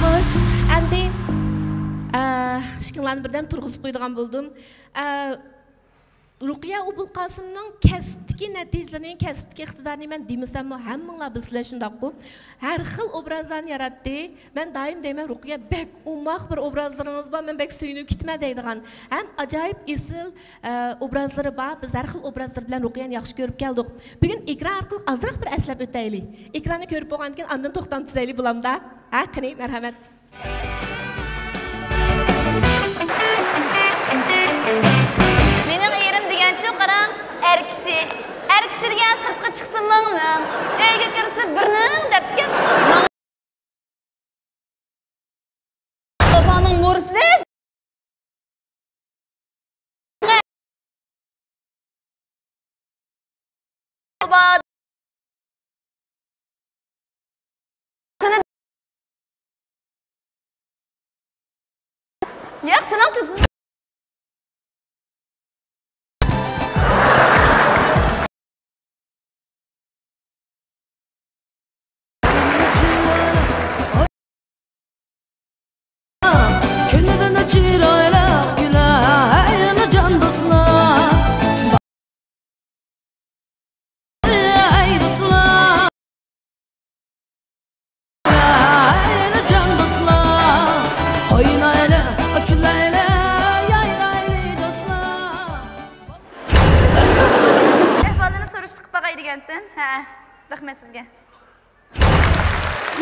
خوش، ئەمدى، ئە، ئىككىڭلارنى بىردەم تۇرغۇزۇپ قويىدىغان بولدۇم. ئە، رۇقىيە ئوبۇلقاسىمنىڭ كەسىپتىكى نەتىجىلىرىنى، كەسىپتىكى ئىقتىدارىنى مەن دېمىسەممۇ، ھەممىڭلار بىلىسىلەر، شۇنداققۇ؟ ھەر خىل ئوبرازلارنى ياراتتى. مەن دائىم دەيمەن، رۇقىيە، بەك ئوماق بىر ئوبرازلىرىڭىز بار، مەن بەك سۆيۈنۈپ كېتىمەن دەيدىغان. ھەم ئاجايىپ ئېسىل، ئە، ئوبرازلىرى بار. بىز ھەر خىل ئوبرازلىرى بىلەن رۇقىيەنى ياخشى كۆرۈپ كەلدۇق. بۈگۈن ئېكران ئارقىلىق ئازراق بىر ئەسلەپ ئۆتەيلى. ئېكراننى كۆرۈپ بولغاندىن كېيىن ئاندىن توختام تۈزەيلى، بولامدا؟ ھە، قېنى، مەرھەمەت. مېنىڭ ئېرىم دېگەنچۇ قاراڭ، ئەر كىشى. ئەر كىشى دېگەن سىرتقا چىقسا مىڭنىڭ، ئۆيگە كىرسە بىرنىڭ دەپتىكەن. ماڭا ئوپاڭنىڭ مورىسىنى ياق، سېنىڭ تىزىڭ. كۈندىن چىرايلىق كۈلەر جان دوستلار. ئەي دوستلار، ئەي جان دوستلار، ئوينايلى، كۈلەيلى، يايرايلى دوستلار. ئەھۋالىنى سورۇشتى قىلىپ باقاي دېگەنتىم. ھە، رەھمەت سىزگە.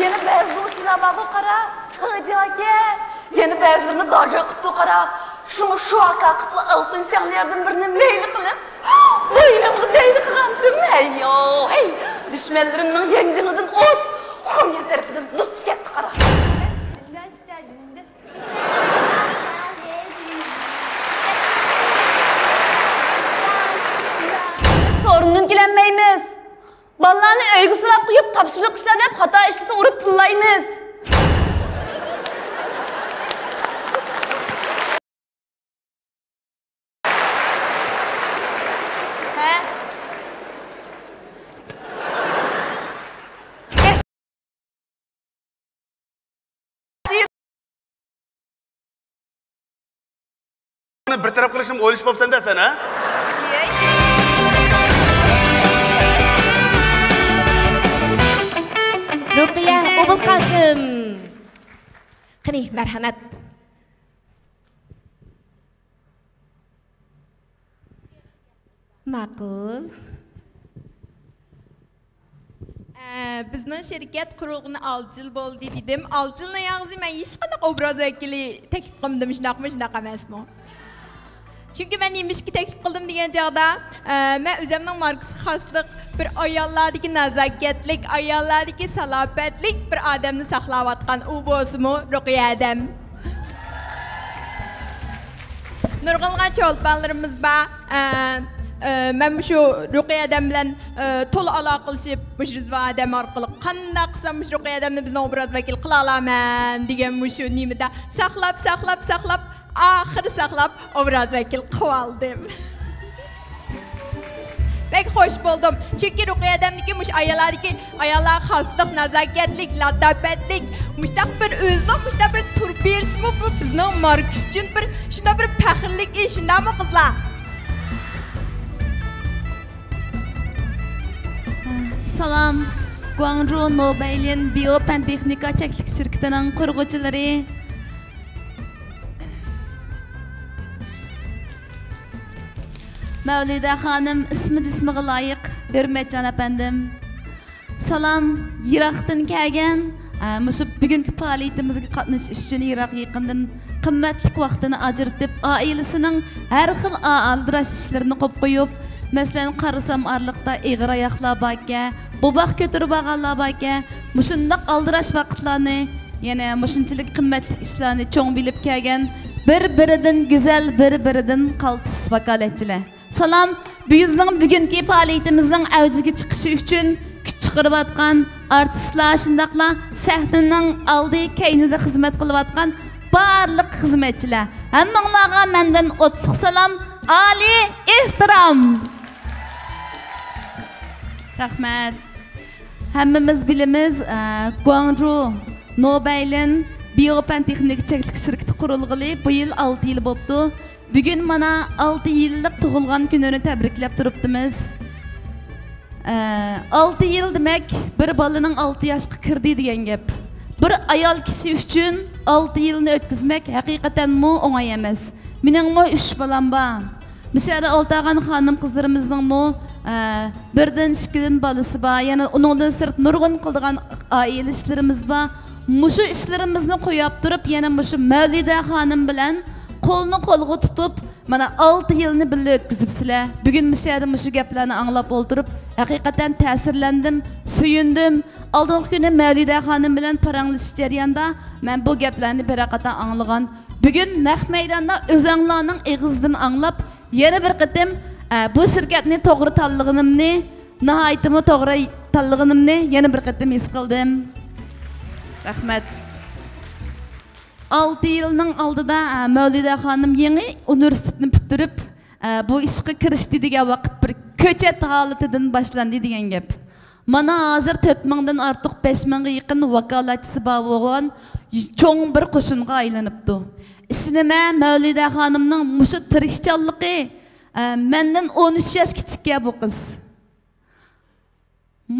يەنە بەزى دوشىلار بارغۇ قارا، تىجاكە. يەنە بەزىلىرىنى داجا قىپتۇ قارا. شۇڭا شۇ ئاكا قىپلا ئالتۇن شاڭلىياردىن بىرنى مەيلى قىلىپ، بوينۇمغا دەيلى قىلغانتىم. ھەييو، ھەي، دۈشمەنلىرىمنىڭ يانجىڭىدىن ئوت، خۇميان تەرىپىدىن دۇچ كەتتى قارا. سورۇندىن كېلەلمەيمىز. بالىلارنى ئۆيگە سولاپ قويۇپ، تاپشۇرۇق ئىشلار دەپ خاتا ئىشلىسا ئۇرۇپ تىللايمىز. ھە؟ بىر تەرەپ قىلىشنى ئويلىشىپ بوپسەن-دە سەن، ھە؟ رۇقىيە ئوبۇلقاسىم. قېنى، مەرھەمەت. ماقۇل. ئە، بىزنىڭ شىركەت قۇرۇلغىنى ئالتە يىل بولدى دېدىم. ئالتە يىلنىڭ ئاغزى مەن ھېچقانداق ئوبراز ۋەكىلى تەكلىپ قىلمىدىم، شۇنداقمۇ، شۇنداق ئەمەسمۇ؟ چۈنكى مەن نېمىشقا تەكلىپ قىلدىم دېگەن چاغدا، ئە، مەن ئۆزۈمنىڭ ماركىسىغا خاسلىق بىر ئاياللاردىكى نازاكەتلىك، ئاياللاردىكى سالاپەتلىك بىر ئادەمنى ساقلاۋاتقان، ئۇ بولسىمۇ رۇقىيە ھەدەم. نۇرغۇنلىغان چولپانلىرىمىز بار. ئە، ئە، مەن مۇشۇ رۇقىيە ھەدەم بىلەن، ئە، تولا ئالاقىلىشىپ، مۇشۇ رىزۋان ھەدەم ئارقىلىق قانداق قىلسام مۇشۇ رۇقىيە ھەدەمنى بىزنىڭ ئوبراز ۋەكىل قىلالايمەن دېگەن مۇشۇ نېمىدە ساقلاپ، ساقلاپ، ساقلاپ، ئاخىرى ساقلاپ ئوبراز ۋەكىل قىلىۋالدىم. بەك خوش بولدۇم. چۈنكى رۇقىيە ھەدەمدىكى مۇشۇ ئاياللاردىكى، ئاياللارغا خاسلىق، نازاكەتلىك، لاتاپەتلىك، مۇشۇنداق بىر ئۆزىنىڭ مۇشۇنداق بىر تۇرۇپ بېرىشىمۇ، بۇ بىزنىڭ ماركا ئۈچۈن بىر شۇنداق بىر پەخىرلىك ئىش، شۇنداقمۇ قىزلار؟ سالام، گۇاڭجۇ نوبەيلىن بىيو پەن تېخنىكا چەكلىك شىركىتىنىڭ قۇرغۇچىلىرى. مەۋلىدە خانىم، ئىسمى جىسمىغا لايىق، ھۆرمەتجان ئەپەندىم. سالام، يىراقتىن كەلگەن، ئە، مۇشۇ بۈگۈنكى پائالىيىتىمىزگە قاتنىشىش ئۈچۈن يىراق يېقىندىن قىممەتلىك ۋاقتىنى ئاجرىتىپ، ئائىلىسىنىڭ ھەر خىل ئا-، ئالدىراش ئىشلىرىنى قويۇپ قويۇپ، مەسىلەن، قارىسام ئارىلىقتا ئېغىر ئاياقلار باركەن، بوۋاق كۆتۈرۈپ ئالغانلار باركەن، مۇشۇنداق ئالدىراش ۋاقىتلارنى، يەنە مۇشۇنچىلىك قىممەتلىك ئىشلارنى چوڭ بىلىپ كەلگەن، بىر-بىرىدىن گۈزەل، بىر-بىرىدىن قالتىس ۋاكالەتچىلەر. سالام، بىزنىڭ بۈگۈنكى پائالىيىتىمىزنىڭ ئەۋجىگە چىقىشى ئۈچۈن كۈچ چىقىرىۋاتقان ئارتىسلار، شۇنداقلا سەھنىنىڭ ئالدى، كەينىدە خىزمەت قىلىۋاتقان بارلىق خىزمەتچىلەر، ھەممىڭلارغا مەندىن ئوتلۇق سالام، ئالىي ئېھتىرام! رەھمەت. ھەممىمىز بىلىمىز، ئە، گۇاڭجۇ نوبەيلىن بىيو پەن تېخنىكا چەكلىك شىركىتى قۇرۇلغىلى بۇ يىل ئالتە يىل بوپتۇ. بۈگۈن مانا ئالتە يىللىق تۇغۇلغان كۈنىنى تەبرىكلەپ تۇرۇپتىمىز. ئە، ئالتە يىل دېمەك، بىر بالىنىڭ ئالتە ياشقا كىردى دېگەن گەپ. بىر ئايال كىشى ئۈچۈن ئالتە يىلنى ئۆتكۈزمەك ھەقىقەتەنمۇ ئوڭاي ئەمەس. مېنىڭمۇ ئۈچ بالام بار. مۇشۇ يەردە ئولتۇرغان خانىم قىزلىرىمىزنىڭمۇ، ئە، بىردىن، ئىككىدىن بالىسى بار. يەنە ئۇنىڭدىن سىرت نۇرغۇن قىلىدىغان ئائىلە ئىشلىرىمىز بار. مۇشۇ ئىشلىرىمىزنى قويۇپ تۇرۇپ، يەنە مۇشۇ مەۋلىدە خانىم بىلەن قولنى قولغا تۇتۇپ، مانا، ئالتە يىلنى بىللە ئۆتكۈزۈپسىلەر. بۈگۈن مۇشۇ يەردە مۇشۇ گەپلەرنى ئاڭلاپ ئولتۇرۇپ، ھەقىقەتەن تەسىرلەندىم، سۆيۈندۈم. ئالدىنقى كۈنى مەۋلىدە خانىم بىلەن پاراڭلىشىش جەريانىدا مەن بۇ گەپلەرنى بىر قېتىم ئاڭلىغان. بۈگۈن نەق مەيداندا ئۆزەڭلارنىڭ ئېغىزىدىن ئاڭلاپ، يەنە بىر قېتىم، ئە، بۇ شىركەتنى توغرا تاللىغىنىمنى، ناھايىتىمۇ توغرا تاللىغىنىمنى يەنە بىر قېتىم ھېس قىلدىم. رەھمەت. ئالتە يىلنىڭ ئالدىدا، ئە، مەۋلىدە خانىم يېڭى ئۇنىۋېرسىتېتنى پۈتتۈرۈپ، ئە، بۇ ئىشقا كىرىشتى دېگەن ۋاقىت بىر كۆچەت ھالىتىدىن باشلاندى دېگەن گەپ. مانا ھازىر تۆت مىڭدىن ئارتۇق، بەش مىڭغا يېقىن ۋاكالەتچىسى بار بولغان چوڭ بىر قوشۇنغا ئايلىنىپتۇ. ئىشىنىمەن، مەۋلىدە خانىمنىڭ مۇشۇ تىرىشچانلىقى، ئە، مەندىن ئون ئۈچ ياش كىچىككەن بۇ قىز.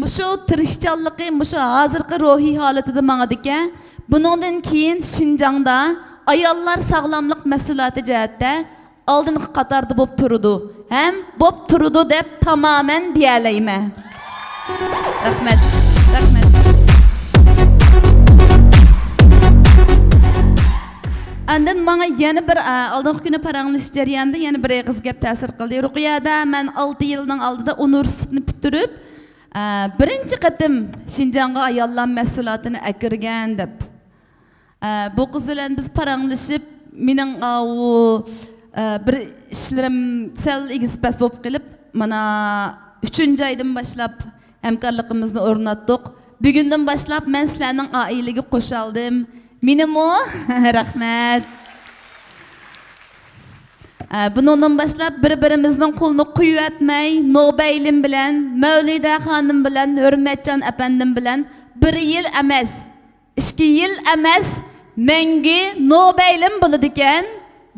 مۇشۇ تىرىشچانلىقى، مۇشۇ ھازىرقى روھىي ھالىتىدە ماڭىدىكەن، بۇنىڭدىن كېيىن شىنجاڭدا ئاياللار ساغلاملىق مەھسۇلاتى جەھەتتە ئالدىنقى قاتاردا بولۇپ تۇرىدۇ ھەم بولۇپ تۇرىدۇ دەپ تامامەن دېيەلەيمەن. رەھمەت. رەھمەت. ئاندىن ماڭا يەنە بىر، ئە، ئالدىنقى كۈنى پاراڭلىشىش جەريانىدا يەنە بىر ئېغىز گەپ تەسىر قىلدى. رۇقىيەدە مەن ئالتە يىلنىڭ ئالدىدا ئۇنىۋېرسىتېتنى پۈتتۈرۈپ، ئە، بىرىنچى قېتىم شىنجاڭغا ئاياللار مەھسۇلاتىنى ئەكىرگەن دەپ. ئە، بۇ قىز بىلەن بىز پاراڭلىشىپ، مېنىڭ ئاۋۇ، ئە، بىر ئىشلىرىم سەل ئېگىز پەس بولۇپ قېلىپ، مانا ئۈچىنچى ئايدىن باشلاپ ھەمكارلىقىمىزنى ئورناتتۇق. بۈگۈندىن باشلاپ مەن سىلەرنىڭ ئائىلىگە قوشۇلدۇم. مېنىمۇ؟ رەھمەت. ئە، بۇنىڭدىن باشلاپ بىر-بىرىمىزنىڭ قولىنى قويۇۋەتمەي، نوبەيلىم بىلەن، مەۋلىدە خانىم بىلەن، ھۆرمەتجان ئەپەندىم بىلەن بىر يىل ئەمەس، ئىككى يىل ئەمەس، مەڭگۈ نوبەيلىم بولىدىكەن،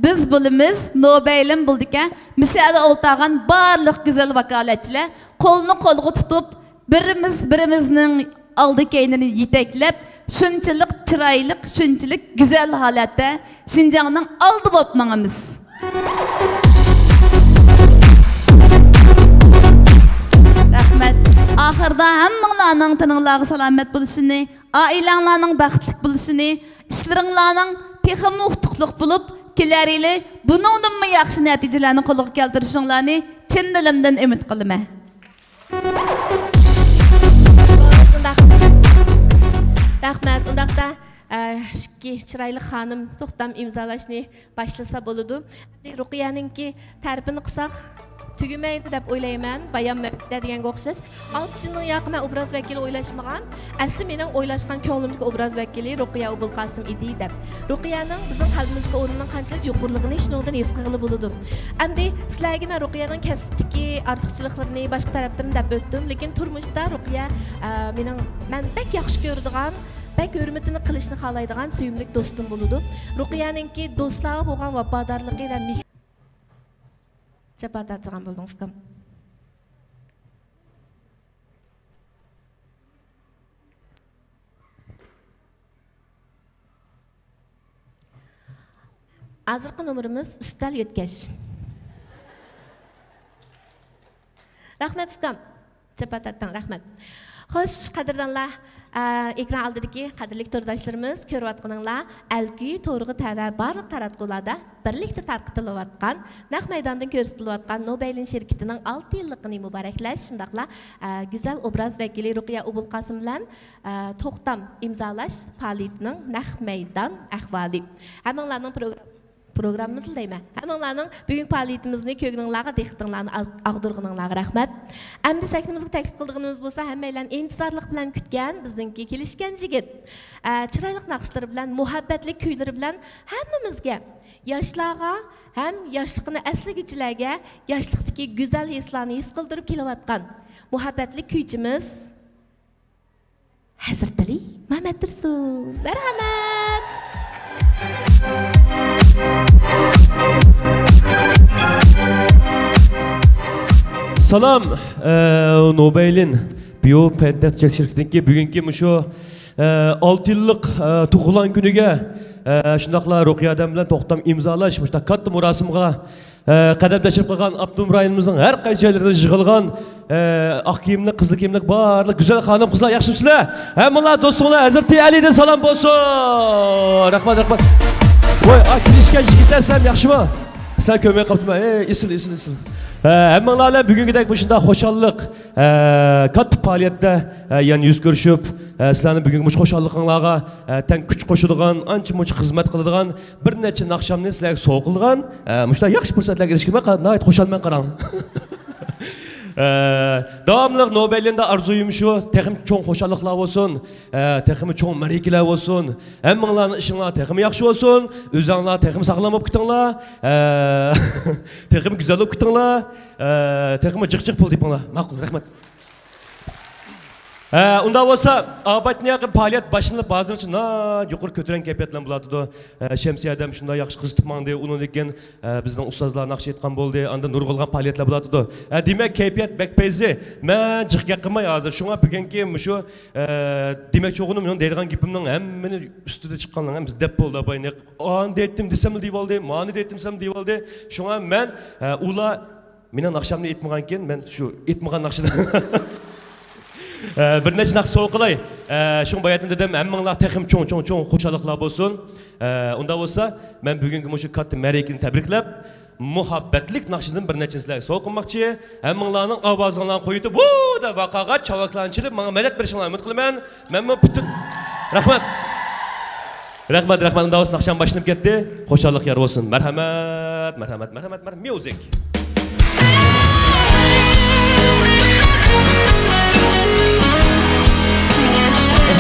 بىز بولىمىز، نوبەيلىم بولىدىكەن. مۇشۇ يەردە ئولتۇرغان بارلىق گۈزەل ۋاكالەتچىلەر قولنى قولغا تۇتۇپ، بىرىمىز بىرىمىزنىڭ ئالدى كەينىنى يېتەكلەپ، شۇنچىلىك چىرايلىق، شۇنچىلىك گۈزەل ھالەتتە شىنجاڭنىڭ ئالدى بولۇپ ماڭىمىز. رەھمەت. ئاخىرىدا ھەممىڭلارنىڭ تېنىڭلارغا سالامەت بولۇشىنى، ئائىلەڭلارنىڭ بەختلىك بولۇشىنى، ئىشلىرىڭلارنىڭ تېخىمۇ ئۇتۇقلۇق بولۇپ، كېلەر يىلى بۇنىڭدىنمۇ ياخشى نەتىجىلەرنى قولغا كەلتۈرۈشۈڭلارنى چىن دىلىمدىن ئۈمىد قىلىمەن. شۇنداق. رەھمەت. ئۇنداقتا، ئە، ئىككى چىرايلىق خانىم توختام ئىمزالاشنى باشلىسا بولىدۇ. رۇقىيەنىڭكى تەرىپىنى قىلساق تۈگىمەيدۇ دەپ ئويلايمەن. بايام مەۋلىدە دېگەنگە ئوخشاش. ئالتە يىلنىڭ ياقى مەن ئوبراز ۋەكىلى ئويلاشمىغان. ئەسلى مېنىڭ ئويلاشقان كۆڭلۈمدىكى ئوبراز ۋەكىلى رۇقىيە ئوبۇلقاسىم ئىدى دەپ. رۇقىيەنىڭ بىزنىڭ قەلبىمىزدىكى ئورنىنىڭ قانچىلىك يۇقىرىلىقىنى شۇنىڭدىن ھېس قىلغىلى بولىدۇ. ئەمدى سىلەرگە مەن رۇقىيەنىڭ كەسىپتىكى ئارتۇقچىلىقلىرىنى، باشقا تەرەپلىرىنى دەپ ئۆتتۈم، لېكىن تۇرمۇشتا رۇقىيە، ئە، مېنىڭ، مەن بەك ياخشى كۆرىدىغان، بەك ھۆرمىتىنى قىلىشنى خالايدىغان سۆيۈملۈك دوستۇم بولىدۇ. رۇقىيەنىڭكى دوستلارغا بولغان ۋاپادارلىقى ۋە مېھرى. جاپا تارتىدىغان بولدۇڭ، ئۇكام. ھازىرقى نومۇرىمىز ئۈستەل يۆتكەش. رەھمەت، ئۇكام. جاپا تارتتىڭ، رەھمەت. خوش، قەدىردانلار، ئە، ئېكران ئالدىدىكى قەدىرلىك تورداشلىرىمىز، كۆرۈۋاتقىنىڭلار، ئەلكۈي تورىغا تەۋە بارلىق تاراتقۇلاردا بىرلىكتە تارقىتىلىۋاتقان، نەق مەيداندىن كۆرسىتىلىۋاتقان نوبەيلىن شىركىتىنىڭ ئالتە يىللىقىنى مۇبارەكلەش، شۇنداقلا، ئە، گۈزەل ئوبراز ۋەكىلى رۇقىيە ئوبۇلقاسىم بىلەن، ئە، توختام ئىمزالاش پائالىيىتىنىڭ نەق مەيدان ئەھۋالى. ھەممىڭلارنىڭ پروگراممىمىزلا دەيمەن. ھەممىڭلارنىڭ بۈگۈنكى پائالىيىتىمىزنى كۆرگىنىڭلارغا، دىققىتىڭلارنى ئاز-، ئاغدۇرغىنىڭلارغا رەھمەت. ئەمدى سەھنىمىزگە تەكلىپ قىلىدىغىنىمىز بولسا، ھەممەيلەن ئىنتىزارلىق بىلەن كۈتكەن بىزنىڭكى كېلىشكەن يىگىت. ئە، چىرايلىق ناخشىلىرى بىلەن، مۇھەببەتلىك كۈيلىرى بىلەن ھەممىمىزگە، ياشلارغا ھەم ياشلىقىنى ئەسلىگۈچىلەرگە ياشلىقتىكى گۈزەل ھېسلارنى ھېس قىلدۇرۇپ كېلىۋاتقان مۇھەببەتلىك كۈيچىمىز، ھەزرىتەلى مەمەتتۇرسۇن. مەرھەمەت! سالام، ئە، نوبەيلىن بىيو پەن تېخنىكا شىركىتىنىڭكى بۈگۈنكى مۇشۇ، ئە، ئالتە يىللىق، ئە، تۇغۇلغان كۈنىگە، ئە، شۇنداقلا رۇقىيە ئادەم بىلەن توختام ئىمزالاش مۇشۇنداق كاتتا مۇراسىمغا ئە، قەدەم تەشرىپ قىلغان ئاپتونوم رايونىمىزنىڭ ھەر قايسى جايلىرىدىن يىغىلغان، ئە، ئاق كىيىملىك، قىزىل كىيىملىك بارلىق گۈزەل خانىم-قىزلار ياخشىمۇسىلەر؟ ھەممىڭلار دوستۇڭلار ھەزرىتى ئەلىدىن سالام بولسۇن. رەھمەت، رەھمەت. ۋاي، ئا، كېلىشكەن يىگىتلەر، سىلەر ياخشىمۇ؟ سىلەر كۆرمەي قاپتىمەن. ئەي، ئېسىل، ئېسىل، ئېسىل. ھە، ھەممىڭلار بىلەن بۈگۈنكىدەك مۇشۇنداق خۇشاللىق، ھە، كاتتا پائالىيەتتە، ھە، يەنە يۈز كۆرۈشۈپ، ھە، سىلەرنىڭ بۈگۈنكى مۇشۇ خۇشاللىقىڭلارغا، ھە، تەڭ كۈچ قوشىدىغان، ئانچە-مۇنچە خىزمەت قىلىدىغان، بىر نەچچە ناخشامنى سىلەرگە سوۋغا قىلغان، ئە، مۇشۇنداق ياخشى پۇرسەتلەرگە ئېرىشكىنىمگە قا-، ناھايىتى خۇشالمەن، قاراڭ. ئە، داۋاملىق نوبەيلىندا ئارزۇيۇم شۇ، تېخىمۇ چوڭ خۇشاللىقلار بولسۇن، ئە، تېخىمۇ چوڭ مەرىكىلەر بولسۇن، ھەممىڭلارنىڭ ئىشىڭلار تېخىمۇ ياخشى بولسۇن، ئۆزۈڭلار تېخىمۇ ساغلام بولۇپ كېتىڭلار، ئە، تېخىمۇ گۈزەل بولۇپ كېتىڭلار، ئە، تېخىمۇ جىق-جىق پۇل تېپىڭلار. ماقۇل، رەھمەت. ھە، ئۇنداق بولسا، ئاۋايتنىڭ پائالىيەت باشلىنىپ، ھازىرغىچە ناھايىتى يۇقىرى كۆتۈرەڭگۈ كەيپىيات بىلەن بولاتىدۇ. ھە، شەمسىيە ھەدەم شۇنداق ياخشى قىزىتىپ ماڭدى. ئۇنىڭدىن كېيىن، ھە، بىزنىڭ ئۇستازلار ناخشا ئېيتقان بولدى. ئاندىن نۇرغۇنلىغان پائالىيەتلەر بولاتىدۇ. ھە، دېمەك، كەيپىيات بەك پەيزى. مەن جىق گەپ قىلماي ھازىر. شۇڭا بۈگۈنكى مۇشۇ، ھە، دېمەكچى بولغىنىم، مېنىڭ دەيدىغان گېپىمنىڭ ھەممىنى ئۈستىدە چىققانلار ھەممىسى دەپ بولدى، ئاپاينى. ئانى دەيتتىم دېسەملا دېيىۋالدى، مانى دەيتتىم دېسەملا دېيىۋالدى. شۇڭا مەن، ھە، ئۇلار مېنىڭ ناخشامنى ئېيتمىغانكىن، مەن شۇ ئېيتمىغان ناخشىدىن، ئە، بىر نەچچە ناخشا سوۋغا قىلاي. ئە، شۇڭا باياتىن دېدىم، ھەممىڭلار تېخىمۇ چوڭ، چوڭ، چوڭ خۇشاللىقلار بولسۇن. ئە، ئۇنداق بولسا، مەن بۈگۈنكى مۇشۇ كاتتا مەرىكىنى تەبرىكلەپ، مۇھەببەتلىك ناخشىدىن بىر نەچچىنى سىلەرگە سوۋغا قىلماقچى. ھەممىڭلارنىڭ ئاۋازىڭلارنى قويۇۋېتىپ، ۋۇ دەپ ۋاقاغا چاۋاكلارنى چېلىپ، ماڭا مەدەت بېرىشىڭلارنى ئۈمىد قىلىمەن. مەنمۇ پۈتۈن، رەھمەت. رەھمەت، رەھمەت. ئۇنداق بولسا ناخشام باشلىنىپ كەتتى. خۇشاللىق يار بولسۇن. مەرھەمەت، مەرھەمەت، مەرھەمەت، مەرھەمەت. ميۇزىك.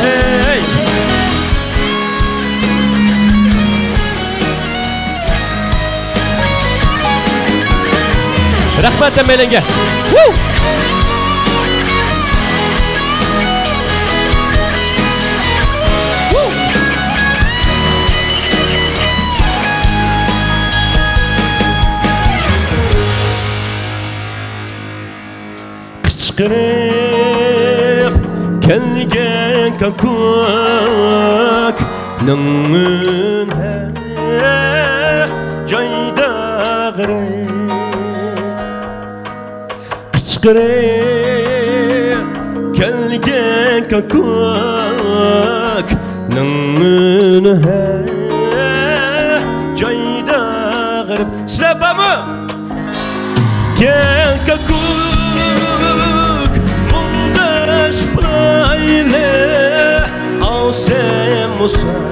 ھەي! رەھمەت ھەممەيلەنگە. ۋۇ! ۋۇ! قىچقىرىپ كەلگەن كاككۇكنىڭ ئۈنى جايدا غېرىب. قىچقىرىپ كەلگەن كاككۇكنىڭ ئۈنى جايدا غېرىب. سىلەر بارمۇ؟ كەل كاككۇك، مۇڭداش بولايلى. ئاۋ سەن بولساڭ،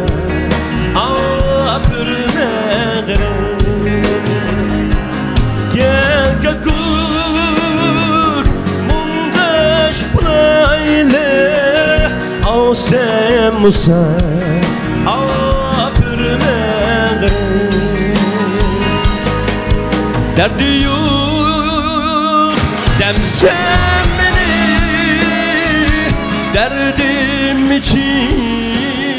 ئاۋ بىر مەغرىب. كەل كاككۇك، مۇڭداش بولايلى. ئاۋ سەن بولساڭ، ئاۋ بىر مەغرىب. دەردى يوق دەمسەن مېنى، دەردىم ئىچىمگە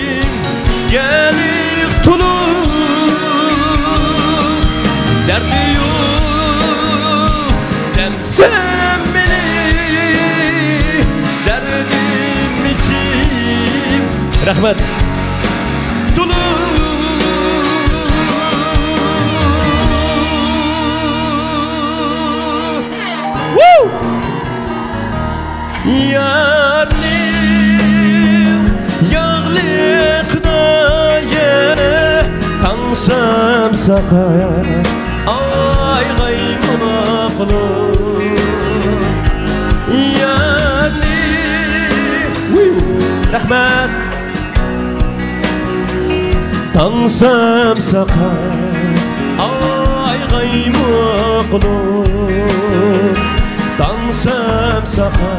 لىق تولۇپ. دەردى يوق دەمسەن مېنى، دەردىم ئىچىم. رەھمەت. تولۇپ. يارنى ياغلىق نايە تاڭسام ساقا ئايغاي ماقۇلۇق. يارنى. رەھمەت. تاڭسام ساقا ئايغاي ماقۇلۇق. تاڭسام ساقا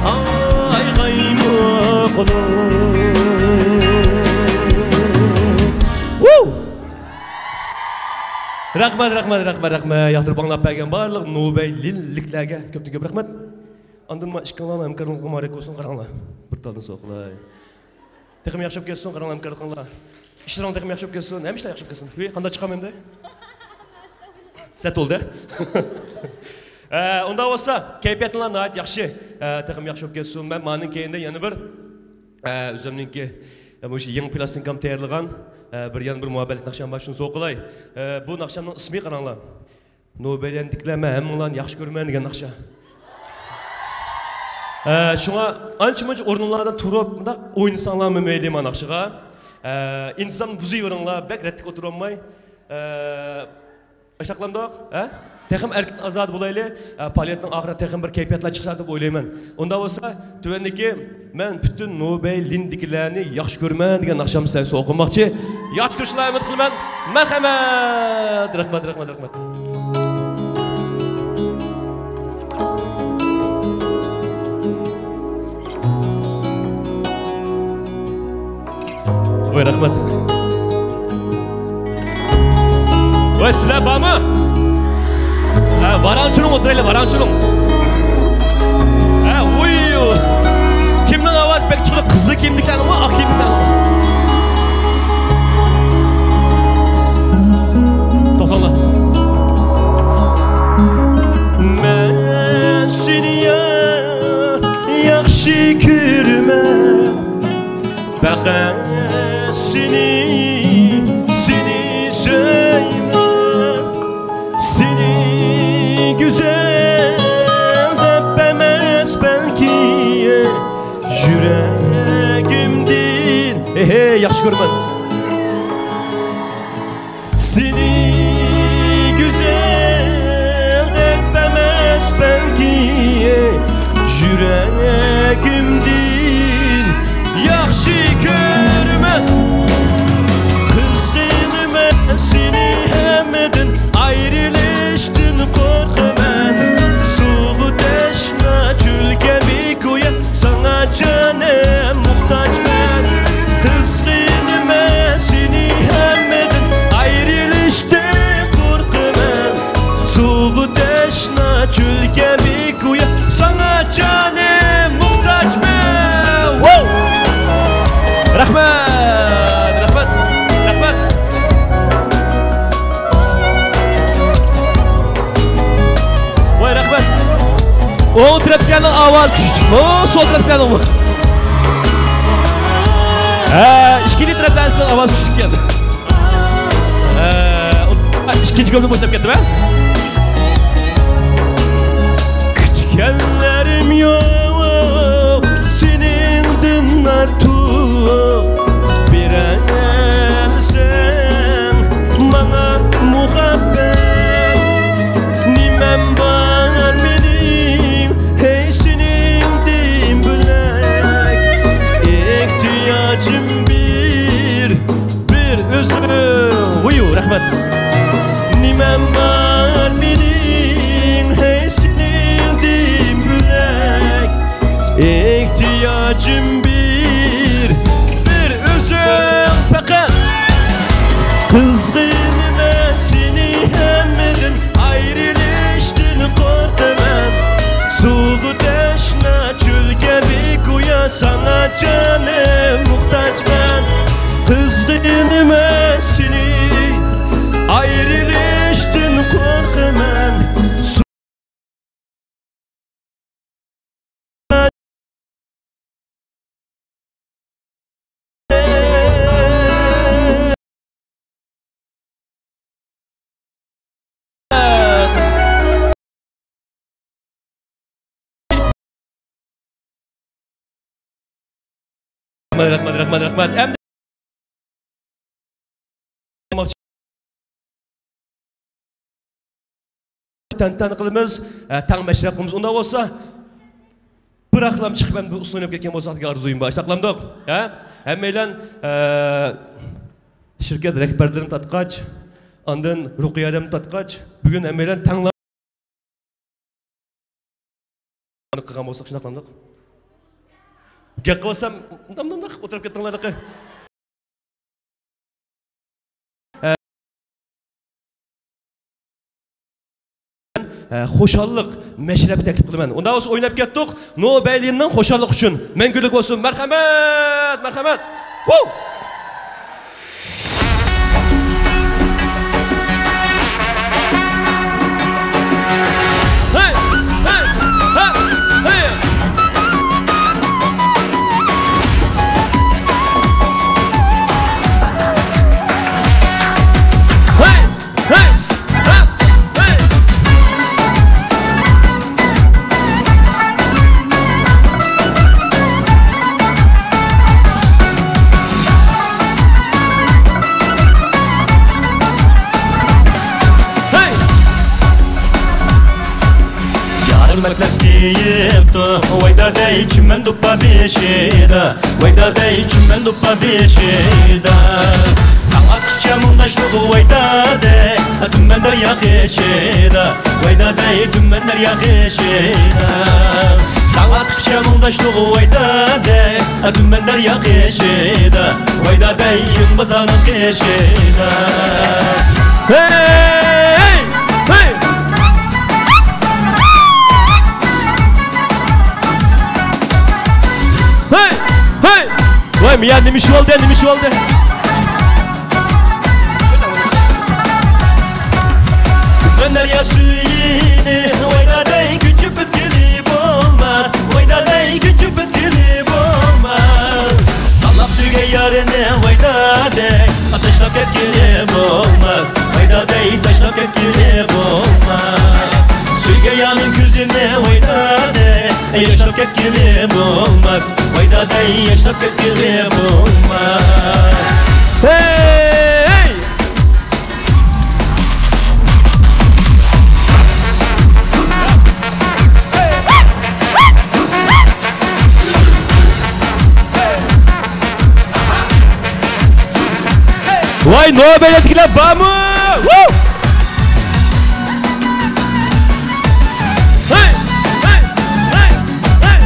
ئايغاي ماقۇلۇق. ۋۇ! رەھمەت، رەھمەت، رەھمەت، رەھمەت. ياقتۇرۇپ ئاڭلاپ بەرگەن بارلىق نۇبەيلىلىكلەرگە كۆپتىن كۆپ رەھمەت. ئاندىن ما ئىككىڭلارنىڭ ھەمكارلىقىڭلار مۇبارەك بولسۇن، قاراڭلار. بىر تالدىن سوقۇلاي. تېخىمۇ ياخشى بولۇپ كەتسۇن، قاراڭلار، ھەمكارلىقىڭلار. ئىشلىرىڭ تېخىمۇ ياخشى بولۇپ كەتسۇن، ھەممە ئىشلار ياخشى بولۇپ كەتسۇن. ھۈي، قانداق چىقام ئەمدى؟ سەت بولدى. ئە، ئۇنداق بولسا، كەيپىياتىڭلار ناھايىتى ياخشى. ئە، تېخىمۇ ياخشى بولۇپ كەتسۇن. مەن مانىڭ كەينىدە يەنە بىر، ئە، ئۆزۈمنىڭكى، ئە، مۇشۇ يېڭى پىلاستىنكام تەييارلىغان، ئە، بىر، يەنە بىر مۇھەببەتلىك ناخشام بار، شۇنى سوقۇلاي. ئە، بۇ ناخشامنىڭ ئىسمى، قاراڭلار. نۇبەيلەندىكىلەر، مەن ھەممىڭلارنى ياخشى كۆرىمەن دېگەن ناخشا. ئە، شۇڭا ئانچە-مۇنچە ئورنۇڭلاردا تۇرۇپ، مۇنداق ئوينىساڭلارمۇ مەيلى مانا ناخشىغا. ئە، ئىنتىزام بۇزۇۋېرىڭلار، بەك رەتلىك ئولتۇرالماي. ئە، باشلاپ قىلامدۇق؟ ھە؟ تېخىمۇ ئەركىن ئازادە بولايلى. ئە، پائالىيەتنىڭ ئاخىرىدا تېخىمۇ بىر كەيپىياتلار چىقسا دەپ ئويلايمەن. ئۇنداق بولسا، تۆۋەندىكى مەن پۈتۈن نۇبەيلىندىكىلەرنى ياخشى كۆرىمەن دېگەن ناخشامنى سىلەرگە سوۋغا قىلماقچى. ياخشى كۆرۈشۈڭلارنى ئۈمىد قىلىمەن. مەرھەمەت! رەھمەت، رەھمەت، رەھمەت. ۋاي، رەھمەت. ۋاي، سىلەر بارمۇ؟ ھە، ۋاراڭ-چۇرۇڭ ئولتۇرايلى، ۋاراڭ-چۇرۇڭ. ھە، ۋۇي. كىمنىڭ ئاۋازى بەك چىقىدۇ؟ قىزىل كىيىمدىكىلەرنىڭمۇ، ئاق كىيىمدىكىلەرنىڭمۇ؟ توختاڭلار. مەن سېنى يا-، ياخشى كۆرىمەن. پەقەت سېنى، سېنى سۆيىمەن. سېنى گۈزەل دەپ ئەمەس بەلكى، يۈرەكىمدىن. ھېي، ھېي، ياخشى كۆرىمەن. سېنى گۈزەل دەپ ئەمەس بەلكى، يۈرەكىمدىن ياخشى كۆرىمەن. قىزغىنىمەن سېنى ھەممىدىن، ئايرىلىشتىن قورقىمەن. سۇغا تەشنا چۆلگە بىكۇيا، ساڭا جانىم موھتاجمەن. قىزغىنىمەن سېنى ھەممىدىن، ئايرىلىشتىن قورقىمەن. سۇغا تەشنا چۆلگە بىكۇيا، ساڭا جانىم موھتاجمەن. ۋوو! رەھمەت، رەھمەت، رەھمەت. ۋاي، رەھمەت. ئوڭ تەرەپكىلەرنىڭ ئاۋازى كۈچلۈكمۇ، سول تەرەپكىلەرنىڭمۇ؟ ھە، ئىككىنچى تەرەپتىن ئاۋاز كۈچلۈككەن. ھە، ئىككىنچى گۆمنى بوشاپ كەتتىم، ھە؟ كۈتكەنلىرىم يوق سېنىڭدىن ئارتۇق، بېرەلسەڭ ماڭا مۇھەببەت. نېمەم بار مېنىڭ، ھەي، سېنىڭدىن بۆلەك؟ ئېھتىياجىم بىر، بىر ئۆزۈڭ. ۋۇيۇ، رەھمەت. نېمەم بار مېنىڭ، ھەي، سېنىڭدىن بۆلەك؟ ئېھتىياجىم بىر، بىر ئۆزۈڭ پەقەت. قىزغىنىمەن سېنى ھەممىدىن، ئايرىلىشتىن قورقىمەن. سۇغا تەشنا، چۆل كەبى گويا، ساڭا جانىم موھتاجمەن. قىزغىنىمەن سېنى، ئايرىلىشتىن قورقىمەن. رەھمەت، رەھمەت، رەھمەت، رەھمەت. ئەمدى تەنتەنە قىلىمىز، ئە، تەڭ مەشرەپ قىلىمىز. ئۇنداق بولسا، بىراقلام چىقىپ مەن بۇ ئۇسسۇل ئويناپ كەتكەن بولساق دېگەن ئارزۇيۇم بار. ئىشتاقلامدۇق؟ ھە؟ ھەممەيلەن، ئە، شىركەت رەھبەرلىرىنى تارتقاچ، ئاندىن رۇقىيە ھەدەمنى تارتقاچ، بۈگۈن ھەممەيلەن تەڭلا قىلغان بولساق، شۇنداق قىلامدۇق؟ گەپ قىلسام، مۇنداق، مۇنداق قىلىپ ئولتۇرۇپ كەتتىڭلار. ھە، خۇشاللىق مەشرەپى تەكلىپ قىلىمەن. ئۇنداق بولسا ئويناپ كەتتۇق. نوبەيلىننىڭ خۇشاللىق ئۈچۈن مەڭگۈلۈك بولسۇن. مەرھەمەت، مەرھەمەت. ۋۇ! يارىم ئەتلەس كىيىپتۇ، ۋاي دادەي، چىمەن دۇپپا بېشىدا. ۋاي دادەي، چىمەن دۇپپا بېشىدا. تاڭ ئاتقىچە مۇڭداشلىق، ۋاي دادەي، تۈمەن دەريا قېشىدا. ۋاي دادەي، تۈمەن دەريا قېشىدا. تاڭ ئاتقىچە مۇڭداشلىق، ۋاي دادەي، تۈمەن دەريا قېشىدا. ۋاي دادەي، يېڭى بازارنىڭ قېشىدا. ھەي! ھەي! ھەي! ھەي! ۋاي، مىيا، نېمە ئىش بولدى، نېمە ئىش بولدى؟ مەن دەريا سۈيىنى، ۋاي دادەي، كۆچۈپ ئۆتكىلى بولماس، ۋاي دادەي، كۆچۈپ ئۆتكىلى بولماس. تاللاپ سۆيگەن يارىنى، ۋاي دادەي، تاشلاپ كەتكىلى بولماس، ۋاي دادەي، تاشلاپ كەتكىلى بولماس. سۆيگەن يارنىڭ كۆزىنى، ۋاي دادەي، ياشلاپ كەتكىلى بولماس. ۋاي دادەي، ياشلاپ كەتكىلى بولماس. ھەي! ۋاي، نوبەيلىكلەر بارمۇ؟ ۋۇ! ھەي! ھەي! ھەي! ھەي!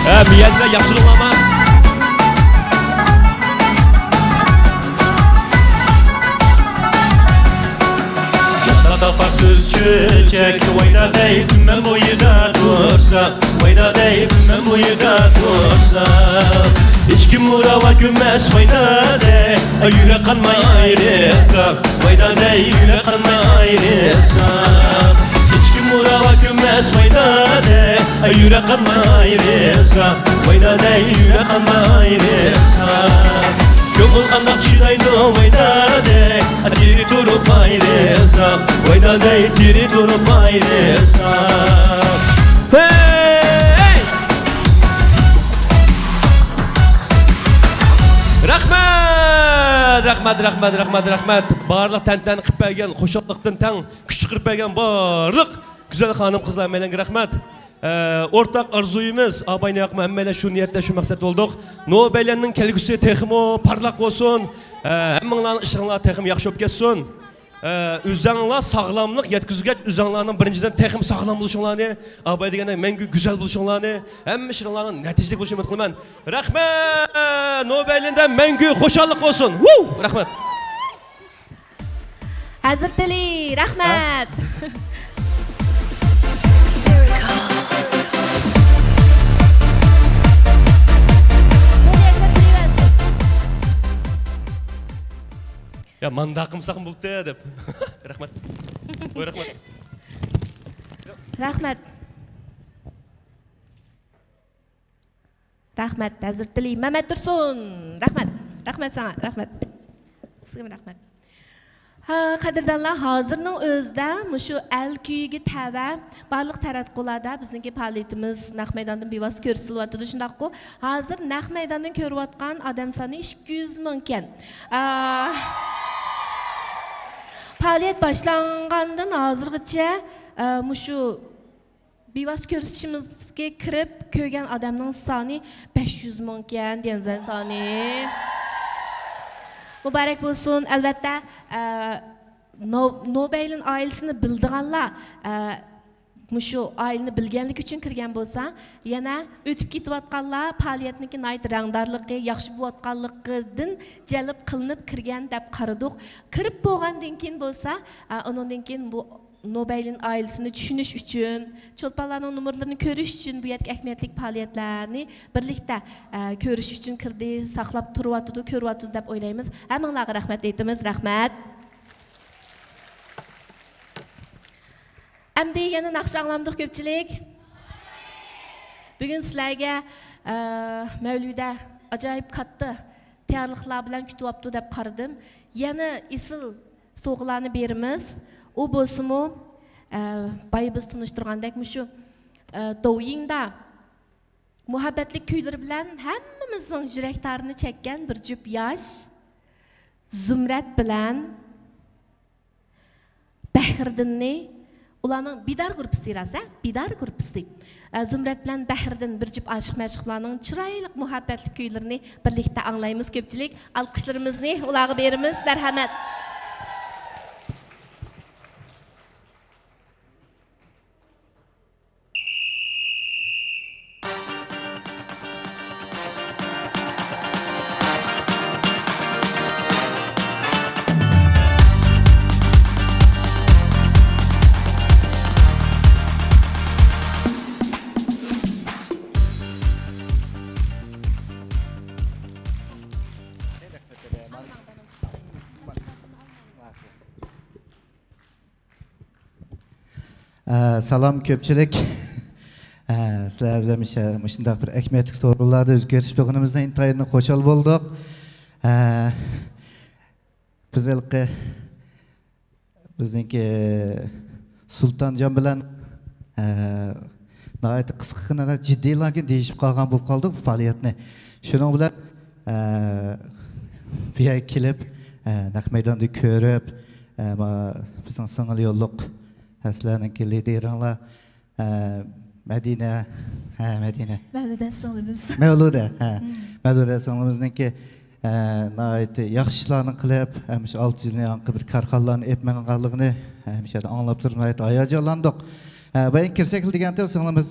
ھە، مىيەنلەر ياخشىلىقلارما؟ ياساق تاپار سۆز چۆچەك، ۋاي دادەي، تۈمەن بويىدا تۇرساق. ۋاي دادەي، تۈمەن بويىدا تۇرساق، ھېچكىم ئۇراۋا كۆرمەس، ۋاي دادەي، يۈرەك قانماي ئايرىلساق، ۋاي دادەي، يۈرەك قانماي ئايرىلساق، ھېچكىم مۇراۋا كۆممەس ۋايدادەي، يۈرەك قانماي ئايرىلسا، ۋايدادەي، يۈرەك قانماي ئايرىلسا. كۆڭۈل قانداق چىدايدۇ ۋايدادەي، تىرى تۇرۇپ ئايرىلسا، ۋايدادەي، تىرى تۇرۇپ ئايرىلسا. ھەي! رەھمەت، رەھمەت، رەھمەت، رەھمەت، رەھمەت. بارلىق تەنتەنە قىلىپ بەرگەن، خۇشاللىقتىن تەڭ كۈچ چىقىرىپ بەرگەن بارلىق گۈزەل خانىم-قىزلار، ھەممەيلەنگە رەھمەت. ئە، ئورتاق ئارزۇيىمىز، ئاباينى ياقما ھەممەيلەن شۇ نىيەتتە، شۇ مەقسەتتە بولدۇق. نوبەيلەننىڭ كەلگۈسى تېخىمۇ پارلاق بولسۇن. ئە، ھەممىڭلارنىڭ ئىشلىرىڭلار تېخىمۇ ياخشى بولۇپ كەتسۇن. ئە، ئۆزەڭلار ساغلاملىق يەتكۈزگەچ، ئۆزەڭلارنىڭ بىرىنچىدىن تېخىمۇ ساغلام بولۇشۇڭلارنى، ئاباي دېگەندەك مەڭگۈ گۈزەل بولۇشۇڭلارنى، ھەممە ئىشلىرىڭلارنىڭ نەتىجىلىك بولۇشىنى ئۈمىد قىلىمەن. رەھمەت! نوبەيلەندە مەڭگۈ خۇشاللىق بولسۇن! ۋۇ! رەھمەت! ھەزرىتىلى، رەھمەت. يا مانداق قىلمىساقمۇ بولدى دەپ. رەھمەت. ۋاي، رەھمەت. رەھمەت. رەھمەت، ھەزرىتىلى مەمەتتۇرسۇن. رەھمەت، رەھمەت ساڭا، رەھمەت. سىزگىمۇ رەھمەت. ھە، قەدىردانلار، ھازىرنىڭ ئۆزىدە مۇشۇ ئەل كۈيىگە تەۋە بارلىق تاراتقۇلاردا بىزنىڭكى پائالىيىتىمىز نەق مەيداندىن بىۋاسىتە كۆرسىتىلىۋاتىدۇ، شۇنداققۇ؟ ھازىر نەق مەيداندىن كۆرۈۋاتقان ئادەم سانى ئىككى يۈز مىڭ ئىكەن. ئا، پائالىيەت باشلانغاندىن ھازىرغىچە، ئا، مۇشۇ بىۋاسىتە كۆرسىتىشىمىزگە كىرىپ كۆرگەن ئادەمنىڭ سانى بەش يۈز مىڭكەن، دېگەن سانى. مۇبارەك بولسۇن. ئەلۋەتتە، ئە، نو-، نوبەيلىن ئائىلىسىنى بىلىدىغانلار، ئە، مۇشۇ ئائىلىنى بىلگەنلىكى ئۈچۈن كىرگەن بولسا، يەنە ئۆتۈپ كېتىۋاتقانلار پائالىيەتنىڭكى ناھايىتى رەڭدارلىقى، ياخشى بولۇۋاتقانلىقىدىن جەلپ قىلىنىپ كىرگەن دەپ قارىدۇق. كىرىپ بولغاندىن كېيىن بولسا، ئە، ئۇنىڭدىن كېيىن بۇ نوبەيلىن ئائىلىسىنى چۈشىنىش ئۈچۈن، چولپانلارنىڭ نومۇرلىرىنى كۆرۈش ئۈچۈن بۇ يەردىكى ئەھمىيەتلىك پائالىيەتلەرنى بىرلىكتە، ئە، كۆرۈش ئۈچۈن كىردى، ساقلاپ تۇرۇۋاتىدۇ، كۆرۈۋاتىدۇ دەپ ئويلايمىز. ھەممىڭلارغا رەھمەت ئېيتىمىز، رەھمەت. ئەمدى يەنە ناخشا ئاڭلامدۇق كۆپچىلىك؟ بۈگۈن سىلەرگە، ئە، مەۋلۇدە ئاجايىپ كاتتا تەييارلىقلار بىلەن كۈتۈۋاپتۇ دەپ قارىدىم. يەنە ئېسىل سوۋغىلارنى بېرىمىز. ئۇ بولسىمۇ، ئە، بايا بىز تونۇشتۇرغاندەك مۇشۇ، ئە، دوۋيىڭدا مۇھەببەتلىك كۈيلىرى بىلەن ھەممىمىزنىڭ يۈرەك تارىنى چەككەن بىر جۈپ ياش زۇمرەت بىلەن بەھرىدىننى، ئۇلارنىڭ بىدار گۇرۇپپىسى راست، ھە؟ بىدار گۇرۇپپىسى. ئە، زۇمرەت بىلەن بەھرىدىن بىر جۈپ ئاشىق مەشۇقلارنىڭ چىرايلىق مۇھەببەتلىك كۈيلىرىنى بىرلىكتە ئاڭلايمىز كۆپچىلىك. ئالقىشلىرىمىزنى ئۇلارغا بېرىمىز. مەرھەمەت. ئە، سالام كۆپچىلىك. ئە، سىلەر بىلەن مۇشۇ، مۇشۇنداق بىر ئەھمىيەتلىك سورۇنلاردا ئۆزگىرىش بولغىنىمىزدىن ئىنتايىن خۇشال بولدۇق. ئە، بىز ھېلىقى بىزنىڭكى سۇلتانجان بىلەن، ئە، ناھايىتى قىسقىغىنا جىددىيلا دېيىشىپ قالغان بولۇپ قالدۇق بۇ پائالىيەتنى. شۇنىڭ بىلەن، ئە، بۇ يەرگە كېلىپ، ئە، نەق مەيداندا كۆرۈپ، ئە، ما-، بىزنىڭ سىڭىل يوللۇق، ھە، سىلەرنىڭكى لىدېرىڭلار، ئە، مەدىنە، ھە، مەدىنە. مەۋلۇدە سىڭلىمىز. مەۋلۇدە، ھە. مم. مەۋلۇدە سىڭلىمىزنىڭكى، ئە، ناھايىتى ياخشى ئىشلارنى قىلىپ، ھە، مۇشۇ ئالتە يىلنى ياڭقى بىر كارخانىلارنى ئېلىپ ماڭغانلىقىنى، ھە، مۇشۇ يەردە ئاڭلاپ تۇرۇپ ناھايىتى ھاياجانلاندۇق. ھە، بايا كىرسەكلا دېگەنتى سىڭلىمىز،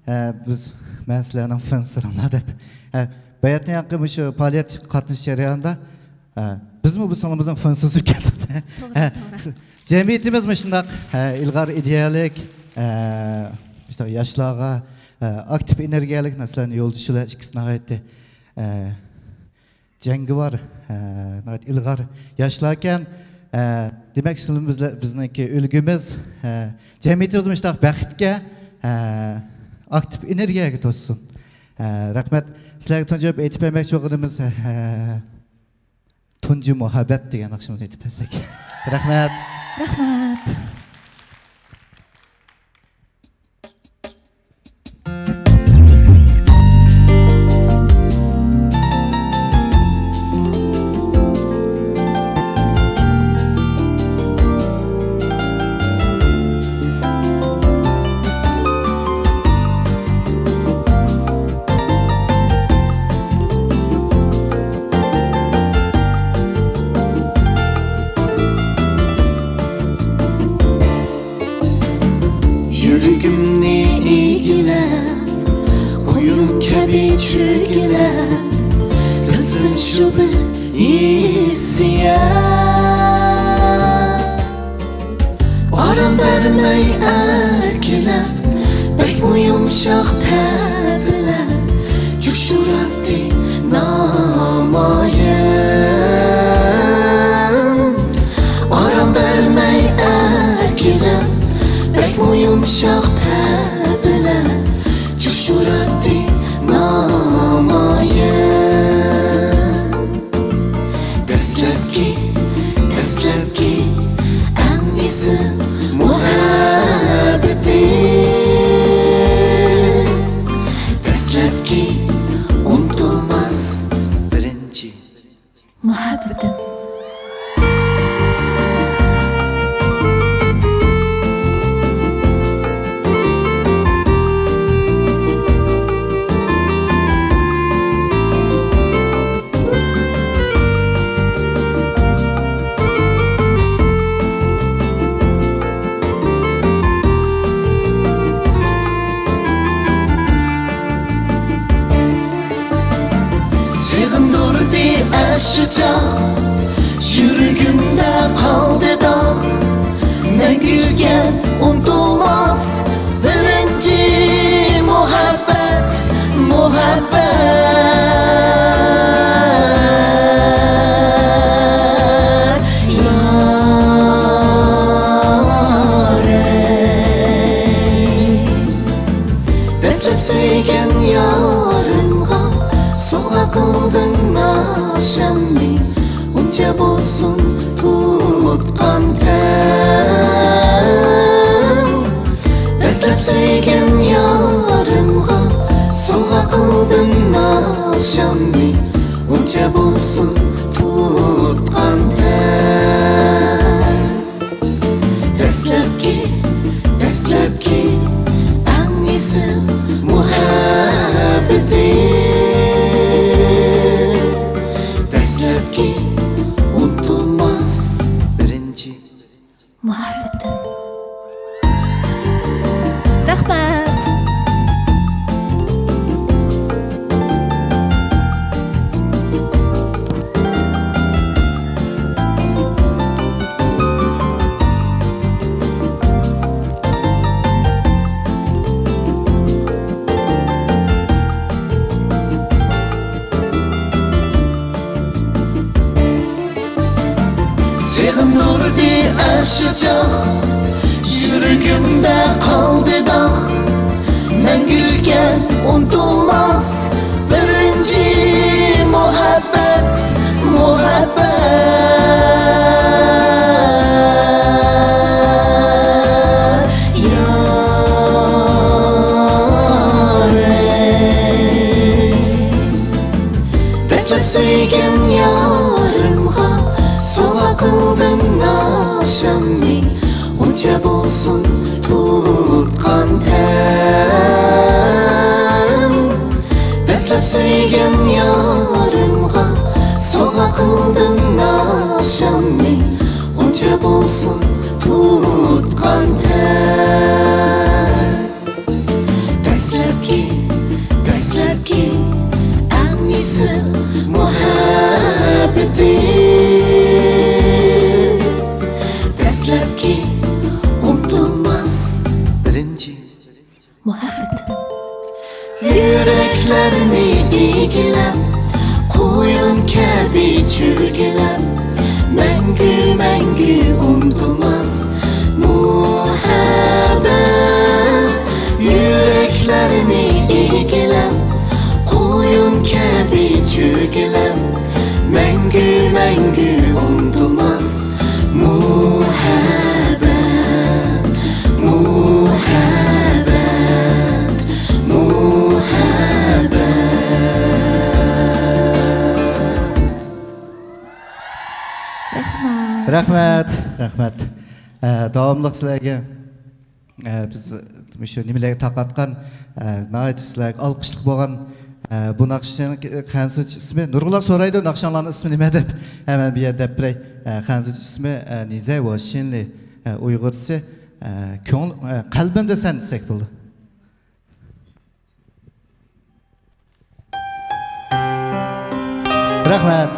ھە، بىز، مەن سىلەرنىڭ فېنسلىرىڭلار دەپ. ھە، باياتىن ياقى مۇشۇ پائالىيەت قاتنىشىش جەريانىدا، ھە، بىزمۇ بۇ سىڭلىمىزنىڭ فېنسى ئىكەن. توغرا، ھە، توغرا. جەمئىيىتىمىز مۇشۇنداق، ھە، ئىلغار ئىدىيەلىك، ھە، مۇشۇنداق ياشلارغا، ھە، ئاكتىپ ئېنېرگىيەلىك نەرسىلەرنى يوللىشىلا ئىككىسى ناھايىتى، ھە، جەڭگىۋار، ھە، ناھايىتى ئىلغار ياشلاركەن. ئە، دېمەك، شۇ بىزلەر، بىزنىڭكى ئۈلگىمىز، ئە، جەمئىيىتىمىزمۇ مۇشۇنداق بەختكە، ئە، ئاكتىپ ئېنېرگىيەگە توشسۇن. ئە، رەھمەت. سىلەرگە تۇنجى بولۇپ ئېيتىپ بەرمەكچى بولغىنىمىز، ئە، تۇنجى مۇھەببەت دېگەن ناخشىمىزنى ئېيتىپ بەرسەك. رەھمەت. رەھمەت. يۈرىكىمنى ئىگىلەپ، قۇيۇن كەبى چۆگىلەپ، تىلسىم شۇ بىر ھېسسىيات. ئارام بەرمەي ئەركىلەپ، بەكمۇ يۇمشاق پەپىلەپ، جۇش ئۇراتتى نامايان. ئارام بەرمەي ئەركىلەپ، بەكمۇ يۇمشاق پەپىلەپ، جۇش ئۇراتتى نامايان. دەسلەپكى، دەسلەپكى ئەڭ ئېسىل مۇھەببىتىم. دەسلەپكى ئۇنتۇلماس بىرىنچى مۇھەببىتىم. سېغىندۇردى ئاشۇ چاغ، يۈرىكىمدە قالدى داغ. مەڭگۈگە ئۇنتۇلماس بىرىنچى مۇھەببەت، مۇھەببەت. يارەي، دەسلەپ سۆيگەن يارىمغا سوۋغا قىلدىم ناخشامنى. ئۇنچە بولسۇن تۇتقان تەن. دەسلەپ سۆيگەن يارىمغا سوۋغا قىلدىم ناخشامنى. ئۇنچە بولسۇن تۇتقان تەن. دەسلەپكى، دەسلەپكى ئەڭ ئېسىل مۇھەببىتىم. دەسلەپكى ئۇنتۇلماس بىرىنچى مۇھەببىتىم. رەھمەت. سېغىندۇردى ئاشۇ چاغ، يۈرىكىمدە قالدى داغ. مەڭگۈگە ئۇنتۇلماس بىرىنچى مۇھەببەت، مۇھەببەت. يارەي، دەسلەپ سۆيگەن يارىمغا سوۋغا قىلدىم ناخشامنى. ئۇنچە بولسۇن تۇتقان تەن. دەسلەپ سۆيگەن يارىمغا سوۋغا قىلدىم ناخشامنى. ئۇنچە بولسۇن تۇتقان تەن. دەسلەپكى، دەسلەپكى ئەڭ ئېسىل مۇھەببىتىم. دەسلەپكى ئۇنتۇلماس بىرىنچى مۇھەببىتىم. يۈرەكلەرنى ئىگىلەپ، قۇيۇن كەبى چۆگىلەپ، مەڭگۈ، مەڭگۈ ئۇنتۇلماس مۇھەببەت، يۈرەكلەرنى ئىگىلەپ، قۇيۇن كەبى چۆگىلەپ، مەڭگۈ، مەڭگۈ ئۇنتۇلماس مۇھەببەت، مۇھەببەت، مۇھەببەت. رەھمەت. رەھمەت، رەھمەت. ئە، داۋاملىق سىلەرگە، ئە، بىز مۇشۇ نېمىلەرگە تارقاتقان، ئە، ناھايىتى سىلەرگە ئالقىشلىق بولغان، ئە، بۇ ناخشىنىڭ خەنزۇچە ئىسمى، نۇرغۇنلار سورايدۇ، ناخشاڭلارنىڭ ئىسمى نېمە دەپ. ھە، مەن بۇ يەردە دەپ بېرەي. ئە، خەنزۇچە ئىسمى، ئە، نىزەي ۋاشىنلى، ئە، ئۇيغۇرچىسى، ئە، كۆڭۈل، ئە، قەلبىمدە سەن دېسەك بولىدۇ. رەھمەت.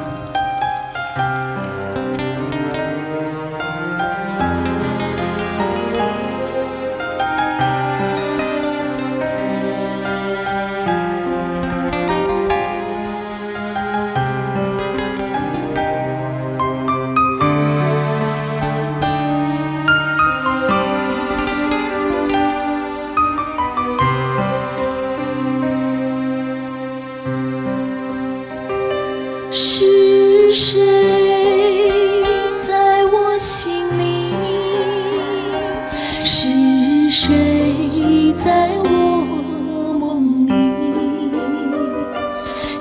是谁在我心里？是谁在我梦里？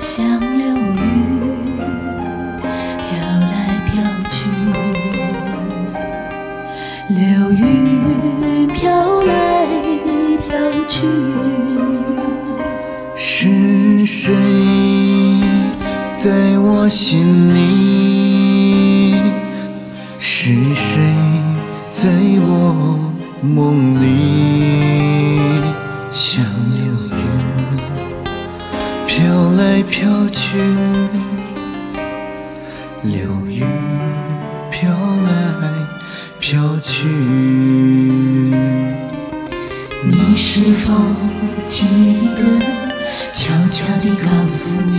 像流云飘来飘去，流云飘来飘去。 是谁在我心里？是谁在我梦里？像流云飘来飘去，流云飘来飘去。你是否记得，悄悄地告诉你，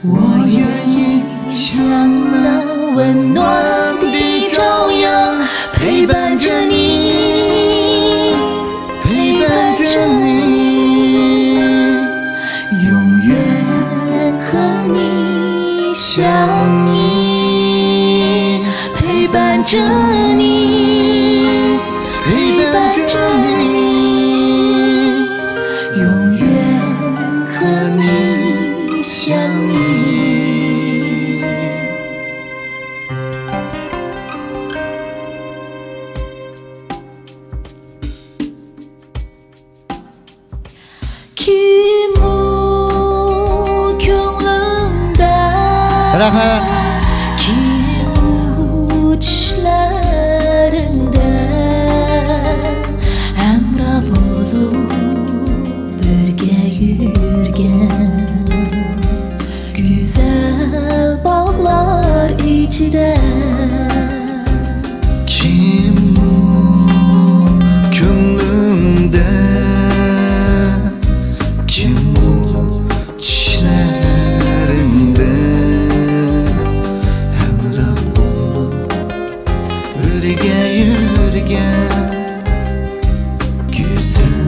我愿意像那温暖的朝阳陪伴着你，陪伴着你。 永远和你相依，陪伴着你，陪伴着你，永远和你相依。 كىم ئۇ كۆڭلۈڭدە؟ رەھمەت. كىم ئۇ چۈشلىرىڭدە؟ ھەمراھ بولۇپ بىرگە يۈرگەن گۈزەل باغلار ئىچىدە. كىم ئۇ كۆڭلۈڭدە؟ كىم ئۇ چۈشلىرىڭدە؟ ھەمراھ بولۇپ بىرگە يۈرگەن گۈزەل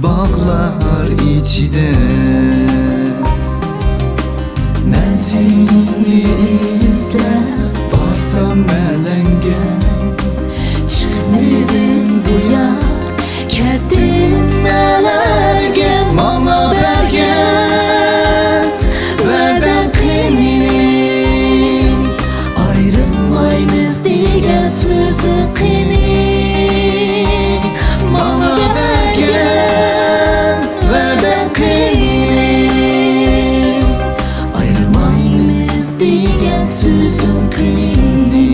باغلار ئىچىدە. مەن سېنى ئىزدەپ بارسام ئەلەڭگە، چىقمىدىڭ بۇ ياق، كەتتىڭ نەلەرگە؟ ماڭا بەرگەن ۋەدەڭ قېنى؟ ئايرىلمايمىز دېگەن سۆزۈڭ قېنى؟ ماڭا بەرگەن ۋەدەڭ قېنى؟ ئايرىلمايمىز دېگەن سۆزۈڭ قېنى؟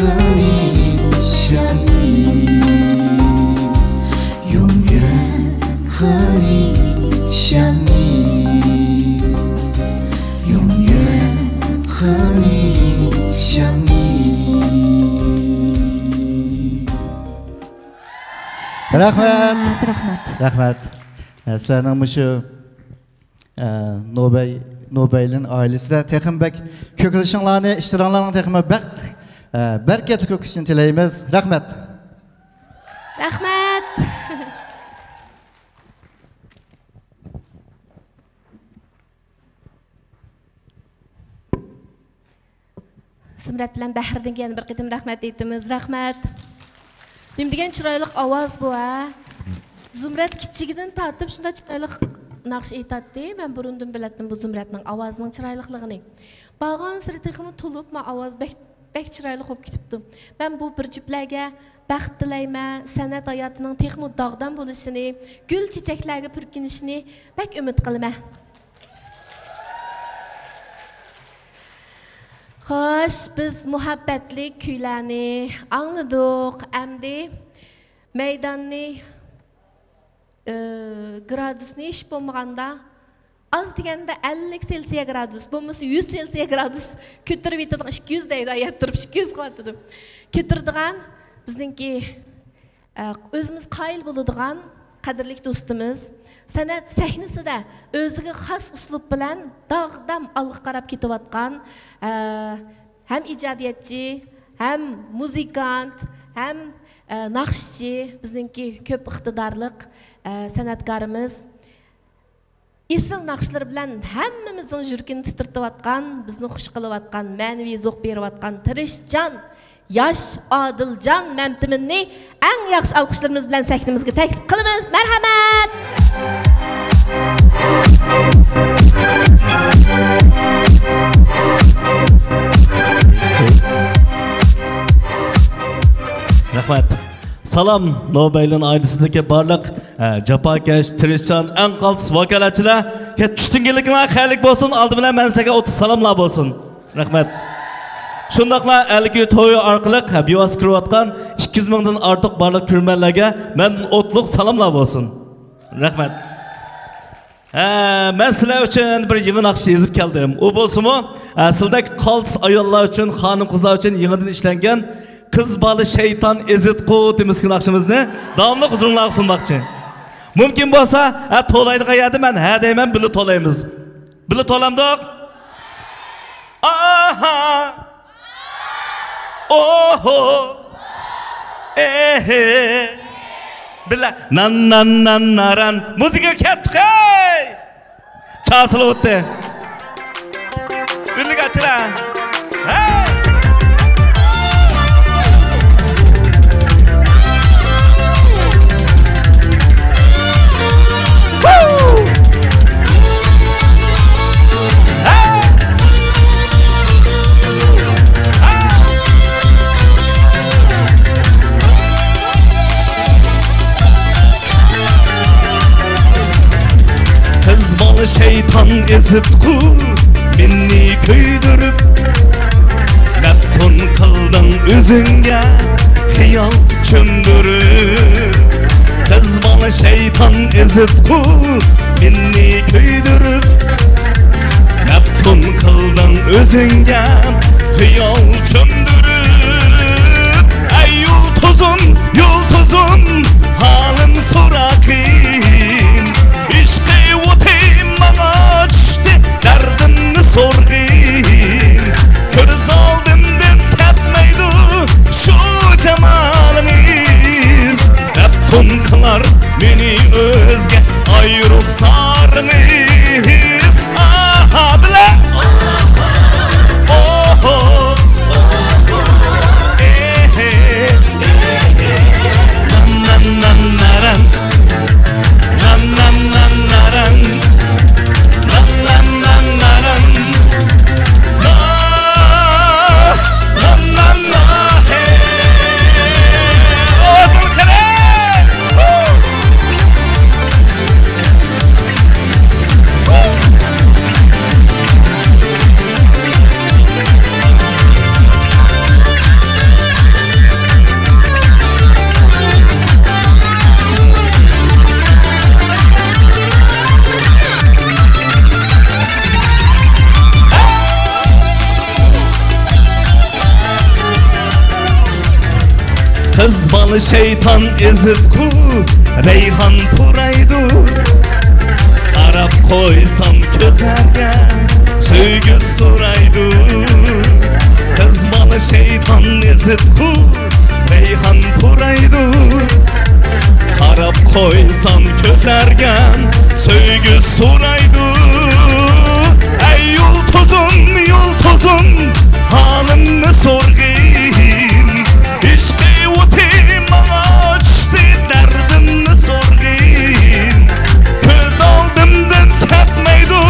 和你相依，永远和你相依，永远和你相依。 رەھمەت. رەھمەت. رەھمەت. ئە، سىلەرنىڭ مۇشۇ، ئە، نوبەي، نوبەيلىن ئائىلىسىدە تېخىمۇ بەك كۆكلىشىڭلارنى، ئىشلىرىڭلارنىڭ تېخىمۇ بەك، ئە، بەرىكەتلىك كۆكلىشىنى تىلەيمىز. رەھمەت. رەھمەت. زۇمرەت بىلەن بەھرىدىنگە يەنە بىر قېتىم رەھمەت ئېيتىمىز. رەھمەت. نېمە دېگەن چىرايلىق ئاۋاز بۇ، ھە؟ زۇمرەت كىچىكىدىن تارتىپ شۇنداق چىرايلىق ناخشا ئېيتاتتى. مەن بۇرۇندىن بىلەتتىم بۇ زۇمرەتنىڭ ئاۋازىنىڭ چىرايلىقلىقىنى. بارغانسېرى تېخىمۇ تولۇپ، ما ئاۋاز بەك، بەك چىرايلىق بولۇپ كېتىپتۇ. مەن بۇ بىر جۈپلەرگە بەخت تىلەيمەن، سەنئەت ھاياتىنىڭ تېخىمۇ داغدام بولۇشىنى، گۈل چېچەكلەرگە پۈركىنىشىنى بەك ئۈمىد قىلىمەن. خوش، بىز مۇھەببەتلىك كۈيلەرنى ئاڭلىدۇق. ئەمدى مەيداننى، ئى، گرادۇسنى ھېچ بولمىغاندا ئاز دېگەندە ئەللىك سېلسىيە گرادۇس، بولمىسا يۈز سېلسىيە گرادۇس كۆتۈرۈۋېتىدىغان، ئىككى يۈز دەيدۇ، ئاياپ تۇرۇپ ئىككى يۈز قىلىۋاتىدۇ. كۆتۈرىدىغان بىزنىڭكى ئە، ئۆزىمىز قايىل بولىدىغان قەدىرلىك دوستىمىز، سەنئەت سەھنىسىدە ئۆزىگە خاس ئۇسلۇب بىلەن داغدام ئالغا قاراپ كېتىۋاتقان، ئە، ھەم ئىجادىيەتچى، ھەم مۇزىكانت، ھەم، ئە، ناخشىچى، بىزنىڭكى كۆپ ئىقتىدارلىق، ئە، سەنئەتكارىمىز. ئېسىل ناخشىلىرى بىلەن ھەممىمىزنىڭ يۈرىكىنى تىترىتىۋاتقان، بىزنى خۇش قىلىۋاتقان، مەنىۋى زوق بېرىۋاتقان تىرىشچان ياش ئادىلجان مەمتىمىننى ئەڭ ياخشى ئالقىشلىرىمىز بىلەن سەھنىمىزگە تەكلىپ قىلىمىز. مەرھەمەت! رەھمەت. سالام، نوبەيلىن ئائىلىسىدىكى بارلىق، ئە، جاپاكەش، تىرىشچان، ئەڭ قالتىس ۋاكالەتچىلەر، كەچ چۈشتىن كېلىكىڭلار خەيرلىك بولسۇن. ئالدى بىلەن مەن سىزگە ئوتلۇق سالاملار بولسۇن. رەھمەت. شۇنداقلا ئەلكۈي تويى ئارقىلىق، ھە، بىۋاسىتە كىرىۋاتقان ئىككى يۈز مىڭدىن ئارتۇق بارلىق كۆرۈرمەنلەرگە مەندىن ئوتلۇق سالاملار بولسۇن. رەھمەت. ھە، مەن سىلەر ئۈچۈن بىر يېڭى ناخشا يېزىپ كەلدىم. ئۇ بولسىمۇ، ھە، سىلدەك قالتىس ئاياللار ئۈچۈن، خانىم-قىزلار ئۈچۈن يېڭىدىن ئىشلەنگەن قىز بالا شەيتان ئېزىتقۇ تېمىسىدىكى ناخشىمىزنى داۋاملىق ھۇزۇرۇڭلارغا سۇنماقچى. مۇمكىن بولسا، ھە، توۋلايدىغان يەردە مەن ھە دەيمەن، بىللە توۋلايمىز. بىللە توۋلامدۇق؟ ئاھا! ئوھو! ئېھې! بىللە نان، نان، نان، ناران. مۇزىكا كەتتۇق، ھەي! چاسىلىۋەتتى. ئۈنلۈك ئاچىلا. ھەي! قىز بالا شەيتان ئېزىتقۇ مېنى كۆيدۈرۈپ، مەپتۇن قىلدىڭ ئۆزۈڭگە خىيال چۆمدۈرۈپ. قىز بالا شەيتان ئېزىتقۇ مېنى كۆيدۈرۈپ، مەپتۇن قىلدىڭ ئۆزۈڭگە خىيال چۆمدۈرۈپ. ئەي يۇلتۇزۇم، يۇلتۇزۇم، ھالىم سوراقىم، ئىشقى ئوتى ماڭا چۈشتى، دەردىمنى سورغىن. كۆز ئالدىمدىن كەتمەيدۇ شۇ جامالىڭىز. مەپتۇن قىلار مېنى ئۆزگە ئاي رۇخسارىڭىز. ئاھا بىلەن. ئوھو. قىز بالا شەيتان ئېزىتقۇ، رەيھان پۇرايدۇ. قاراپ قويسام كۆزلەرگە، سۆيگۈ سورايدۇ. قىز بالا شەيتان ئېزىتقۇ، رەيھان پۇرايدۇ. قاراپ قويسام كۆزلەرگە، سۆيگۈ سورايدۇ. ئەي يۇلتۇزۇم، يۇلتۇزۇم، ھالىمنى سورغىن. ئىشقى ئوتى ماڭا چۈشتى، دەردىمنى سورغىن. كۆز ئالدىمدىن كەتمەيدۇ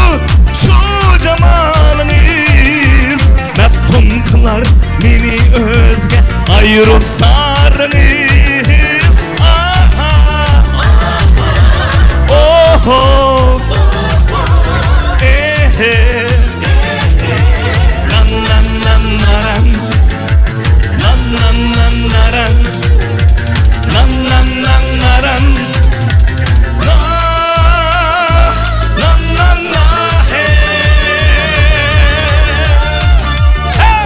شۇ جامالىڭىز. مەپتۇن قىلار مېنى ئۆزگە ئايرۇپ سارىڭىز. ئاھا. ئوھو. ئېھې. نان، نان، نان، ناران. نان، نان، نان، ناران. نان، نان، نان، ناران. نان، نان، نان، نان، ھەي. ھەي.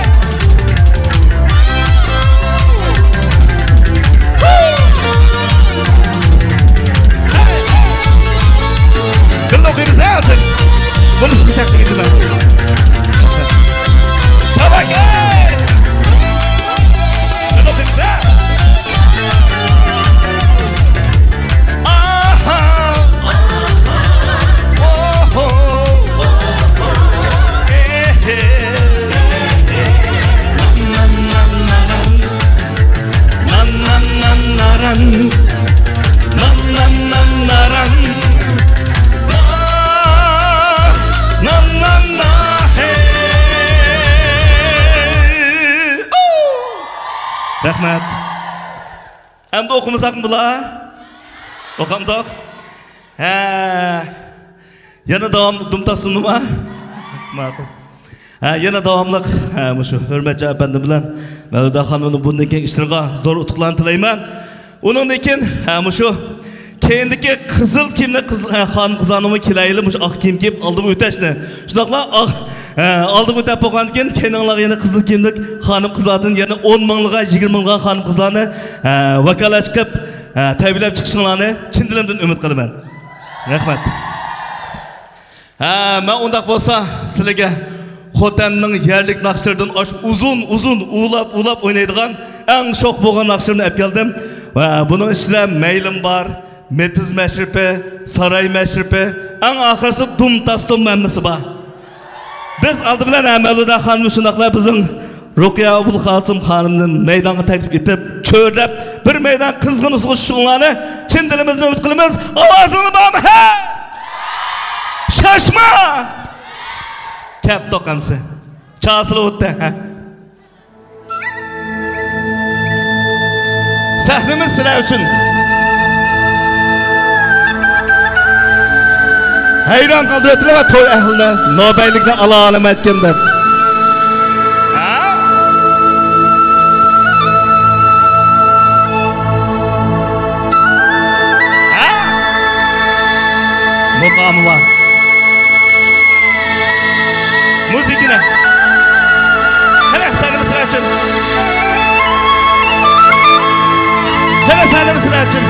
بىللە ئوقۇيمىز ھە ھازىر. بۇنى سىزگە تەقدىم ئېتىمەن. تاۋاكەي! بىللە ئوقۇيمىز ھە. ئاھا. ئوھو. ئېھې. نان، نان، نان، ناران. نان، نان، نان، ناران. نان، نان، نان، ناران. نان، نان، نان، ھەي. رەھمەت. ئەمدى ئوقۇمىساقمۇ بۇلار؟ ئوقامدۇق؟ ھە. يەنە داۋام دۇم تاستۇندىما؟ ماقۇل. ھە، يەنە داۋاملىق، ھە، مۇشۇ ھۆرمەتچان ئەپەندىم بىلەن مەۋلۇدا خانىمنىڭ بۇندىن كېيىنكى ئىشلىرىغا زور ئۇتۇقلارنى تىلەيمەن. ئۇنىڭدىن كېيىن، ھە، مۇشۇ كەينىدىكى قىزىل كىيىملىك قىز، ھە، خانىم قىزلارنىمۇ كېلەيلى، مۇشۇ ئاق كىيىم كىيىپ ئالدىغا ئۆتەشنى. شۇنداقلا ئاق، ھە، ئالدىغا ئۆتەپ بولغاندىن كېيىن، كەينىڭلارغا يەنە قىزىل كىيىملىك خانىم قىزلاردىن يەنە ئون مىڭلىغان، يىگىرمە مىڭلىغان خانىم قىزلارنى، ھە، ۋاكالەت چىقىپ، ھە، تەربىيەلەپ چىقىشىڭلارنى چىن دىلىمدىن ئۈمىد قىلىمەن. رەھمەت. ھە، مەن ئۇنداق بولسا سىلىگە خوتەننىڭ يەرلىك ناخشىلىرىدىن ئاشۇ ئۇزۇن، ئۇزۇن ئۇۋۇلاپ، ئۇۋۇلاپ ئوينايدىغان ئەڭ شوخ بولغان ناخشىلىرىنى ئەپ كەلدىم. ۋە بۇنىڭ ئىچىدە مەيلىم بار، مېتىز مەشرىپى، ساراي مەشرىپى، ئەڭ ئاخىرسى دۇم تاس دۇم ھەممىسى بار. بىز ئالدى بىلەن ھە مەۋلۇدا خانىمنى شۇنداقلا بىزنىڭ رۇقىيە ئوبۇلقاسىم خانىمنى مەيدانغا تەكلىپ ئېتىپ، چۆرىدەپ بىر مەيدان قىزغىن ئۇسسۇلغا چۈشۈشۈڭلارنى چىن دىلىمىزدىن ئۈمىد قىلىمىز. ئاۋازىڭلار بارمۇ؟ ھە! شاشما! كەتتۇق ئەمسە. چاسىلى ئۆتتى. ھە. سەھنىمىز سىلەر ئۈچۈن. ھەيران قالدۇرۇۋەتتىلەر ۋە توي ئەھلىنى نوبەيلىكنى ئالالىمەتكىن دەپ. ھە؟ ھە؟ مۇقامى بار. مۇزىكىنى. قېنى، سەھنىمىز سىلەر ئۈچۈن. قېنى، سەھنىمىز سىلەر ئۈچۈن.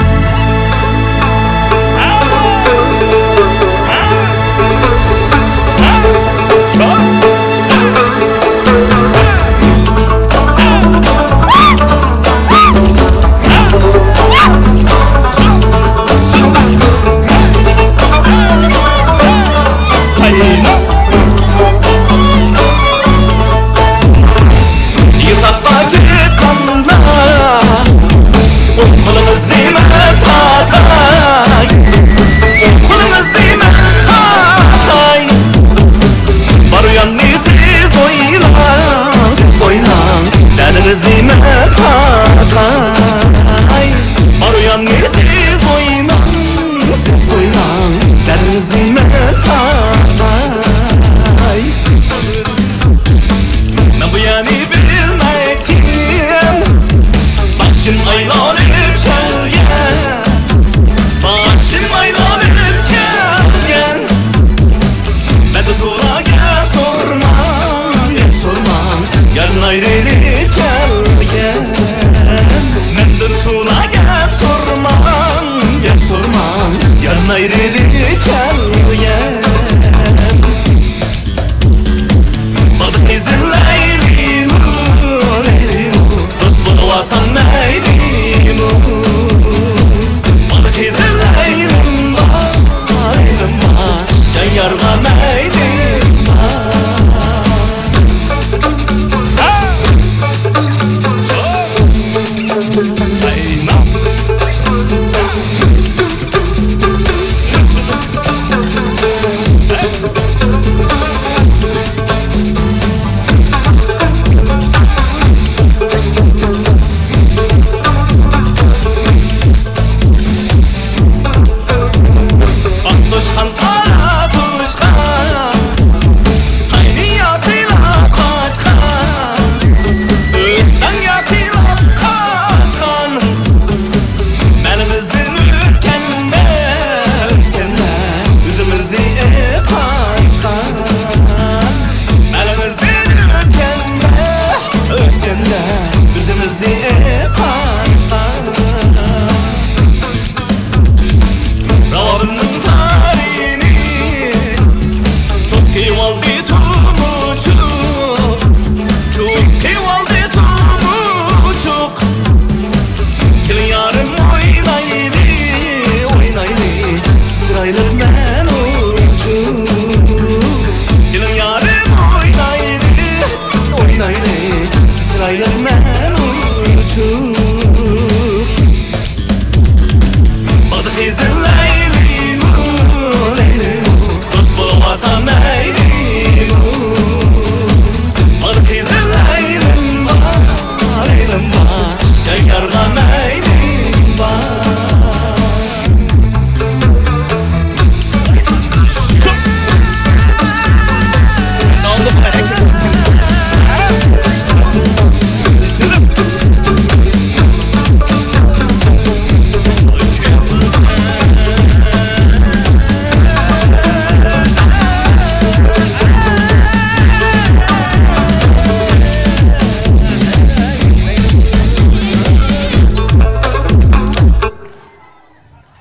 ھېسابقا چىققاندا، ئۇققىنىڭىز نېمە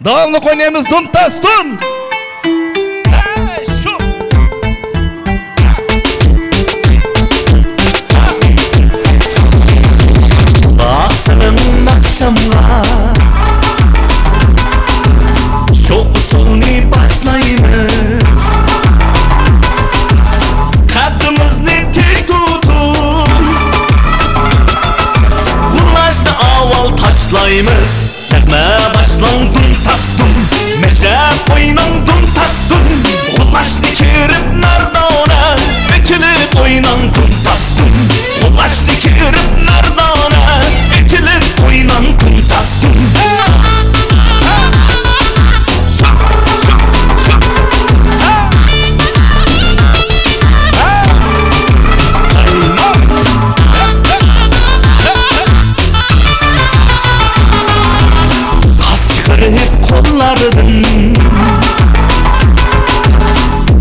داۋاملىق ئوينايمىز، دۇم تاس دۇم. ھەي، شۇ. قۇلاق سېلىڭ ناخشامغا، شۇ ئۇسۇلنى باشلايمىز. قەددىمىزنى تىك تۇتۇپ، غۇللاشنى ئاۋۋال تاشلايمىز. نەغمە باشلاڭ دۇم تاس دۇم، مەشرەپ ئويناڭ دۇم تاس دۇم، غۇللاشنى كىرىپ مەردانە، ئېچىلىپ ئويناڭ دۇم تاس دۇم، غۇللاشنى كىرىپ مەردانە، ئېچىلىپ ئويناڭ دۇم تاس دۇم. پاس چىقىرىپ قوللاردىن،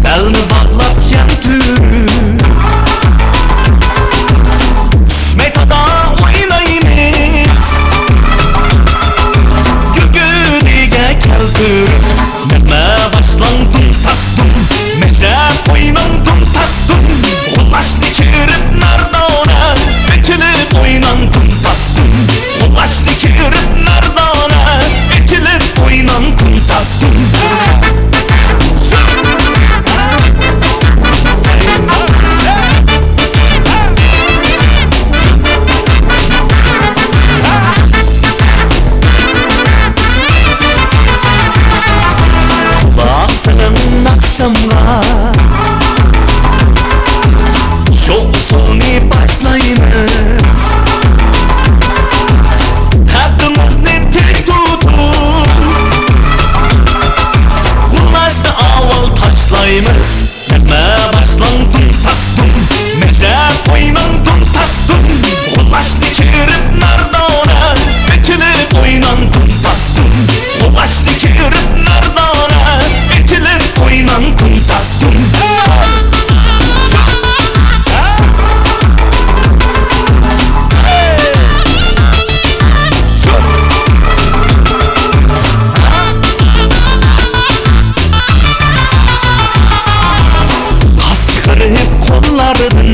بەلنى باغلاپ يەڭ تۈرۈپ، چۈشمەي تازا ئوينايمىز، گۈلگۈلىگە كەلتۈرۈپ. نەغمە باشلاڭ دۇم تاس دۇم، مەشرەپ ئويناڭ دۇم تاس دۇم، غۇللاشنى كىرىپ مەردانە، ئېچىلىپ ئويناڭ دۇم تاس دۇم، غۇللاشنى كىرىپ مەردانە، ئېچىلىپ ئويناڭ دۇم تاس دۇم. قۇلاق سېلىڭ ناخشامغا، شۇ ئۇسۇلنى باشلايمىز. قەددىمىزنى تىك تۇتۇپ، غۇللاشنى ئاۋۋال تاشلايمىز. نەغمە باشلاڭ دۇم تاس دۇم، مەشرەپ ئويناڭ دۇم تاس دۇم، غۇللاشنى كىرىپ مەردانە، ئېچىلىپ ئويناڭ دۇم تاس دۇم، غۇللاشنى كىرىپ مەردانە، ئېچىلىپ ئويناڭ دۇم تاس دۇم. پاس چىقىرىپ قوللاردىن،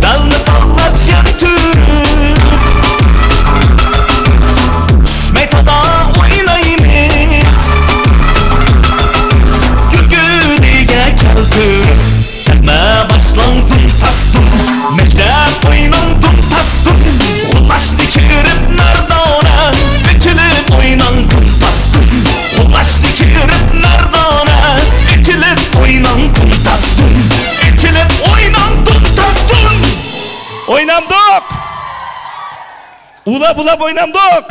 بەلنى باغلاپ يەڭ تۈرۈپ، چۈشمەي تازا ئوينايمىز، گۈلگۈلىگە كەلتۈرۈپ. نەغمە باشلاڭ دۇم تاس دۇم، مەشرەپ ئويناڭ دۇم تاس دۇم، غۇللاشنى كىرىپ مەردانە، ئېچىلىپ ئويناڭ دۇم تاس دۇم، غۇللاشنى كىرىپ مەردانە، ئېچىلىپ ئويناڭ دۇم تاس دۇم، ئېچىلىپ ئويناڭ دۇم تاس دۇم. ئوينامدۇق! ئۇلاپ-ئۇلاپ ئوينامدۇق!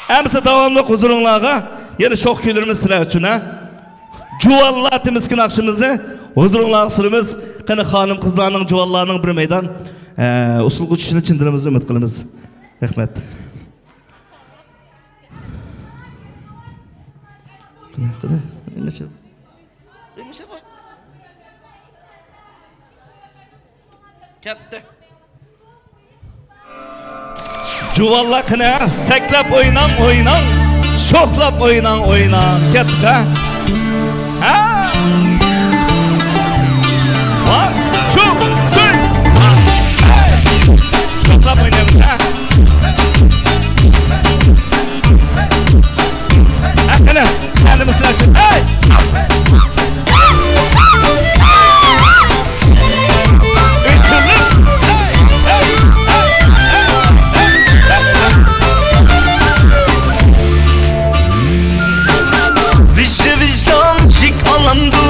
ئەمسە داۋاملىق ھۇزۇرۇڭلارغا يەنە شوخ كۈيلىرىمىز سىلەر ئۈچۈن، ھە؟ جۇۋانلار تىمىسكى ناخشىمىزنى ھۇزۇرۇڭلارغا سۈرىمىز. قېنى، خانىم-قىزلارنىڭ، جۇۋانلارنىڭ بىر مەيدان، ئە، ئۇسسۇلغا چۈشىشىنى چىن دىلىمىزدىن ئۈمىد قىلىمىز. رەھمەت. قېنى، قېنى، ئېڭىشىپ. ئېڭىشىپ. كەتتى. جۇۋانلار قېنى، سەكلەپ ئويناڭ، ئويناڭ. شوخلاپ ئويناڭ، ئويناڭ. كەتتۇق، ھە؟ ھە؟ One, two, three. شوخلاپ ئوينايمىز، ھە؟ ھە، قېنى، سەھنىمىز سىلەر ئۈچۈن. ھەي! ۋىژژە ۋىژژام جىك ئالامدۇ،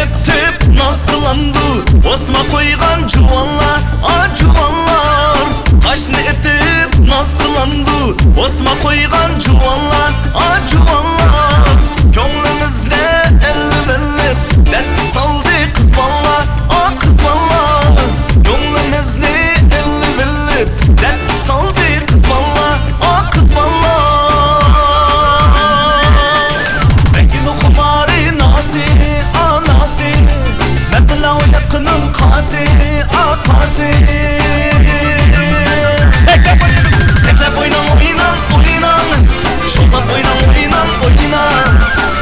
ئېتىپ ناز قىلامدۇ ئوسما قويغان جۇۋانلار، ئا جۇۋانلار. تاشنى ئېتىپ ناز قىلامدۇ ئوسما قويغان جۇۋانلار، ئا جۇۋانلار. كۆڭلىمىزدە ئەللىۋەللىپ دەرد سالدى قىز بالىلار، ئا قىز بالىلار. كۆڭلىمىزنى ئەللىۋەللىپ دەرد سالدى قىز بالىلار، ئا قىز بالىلار. بەگنىڭ خۇمارى ناسى، ئا ناسى. مەن بىلەن ئويناتقىنىڭ قاسى، ئا قاسى. سەكرەپ ئويناڭ، سەكرەپ ئويناڭ، ئويناڭ، ئويناڭ. شوخلاپ ئويناڭ، ئويناڭ، ئويناڭ.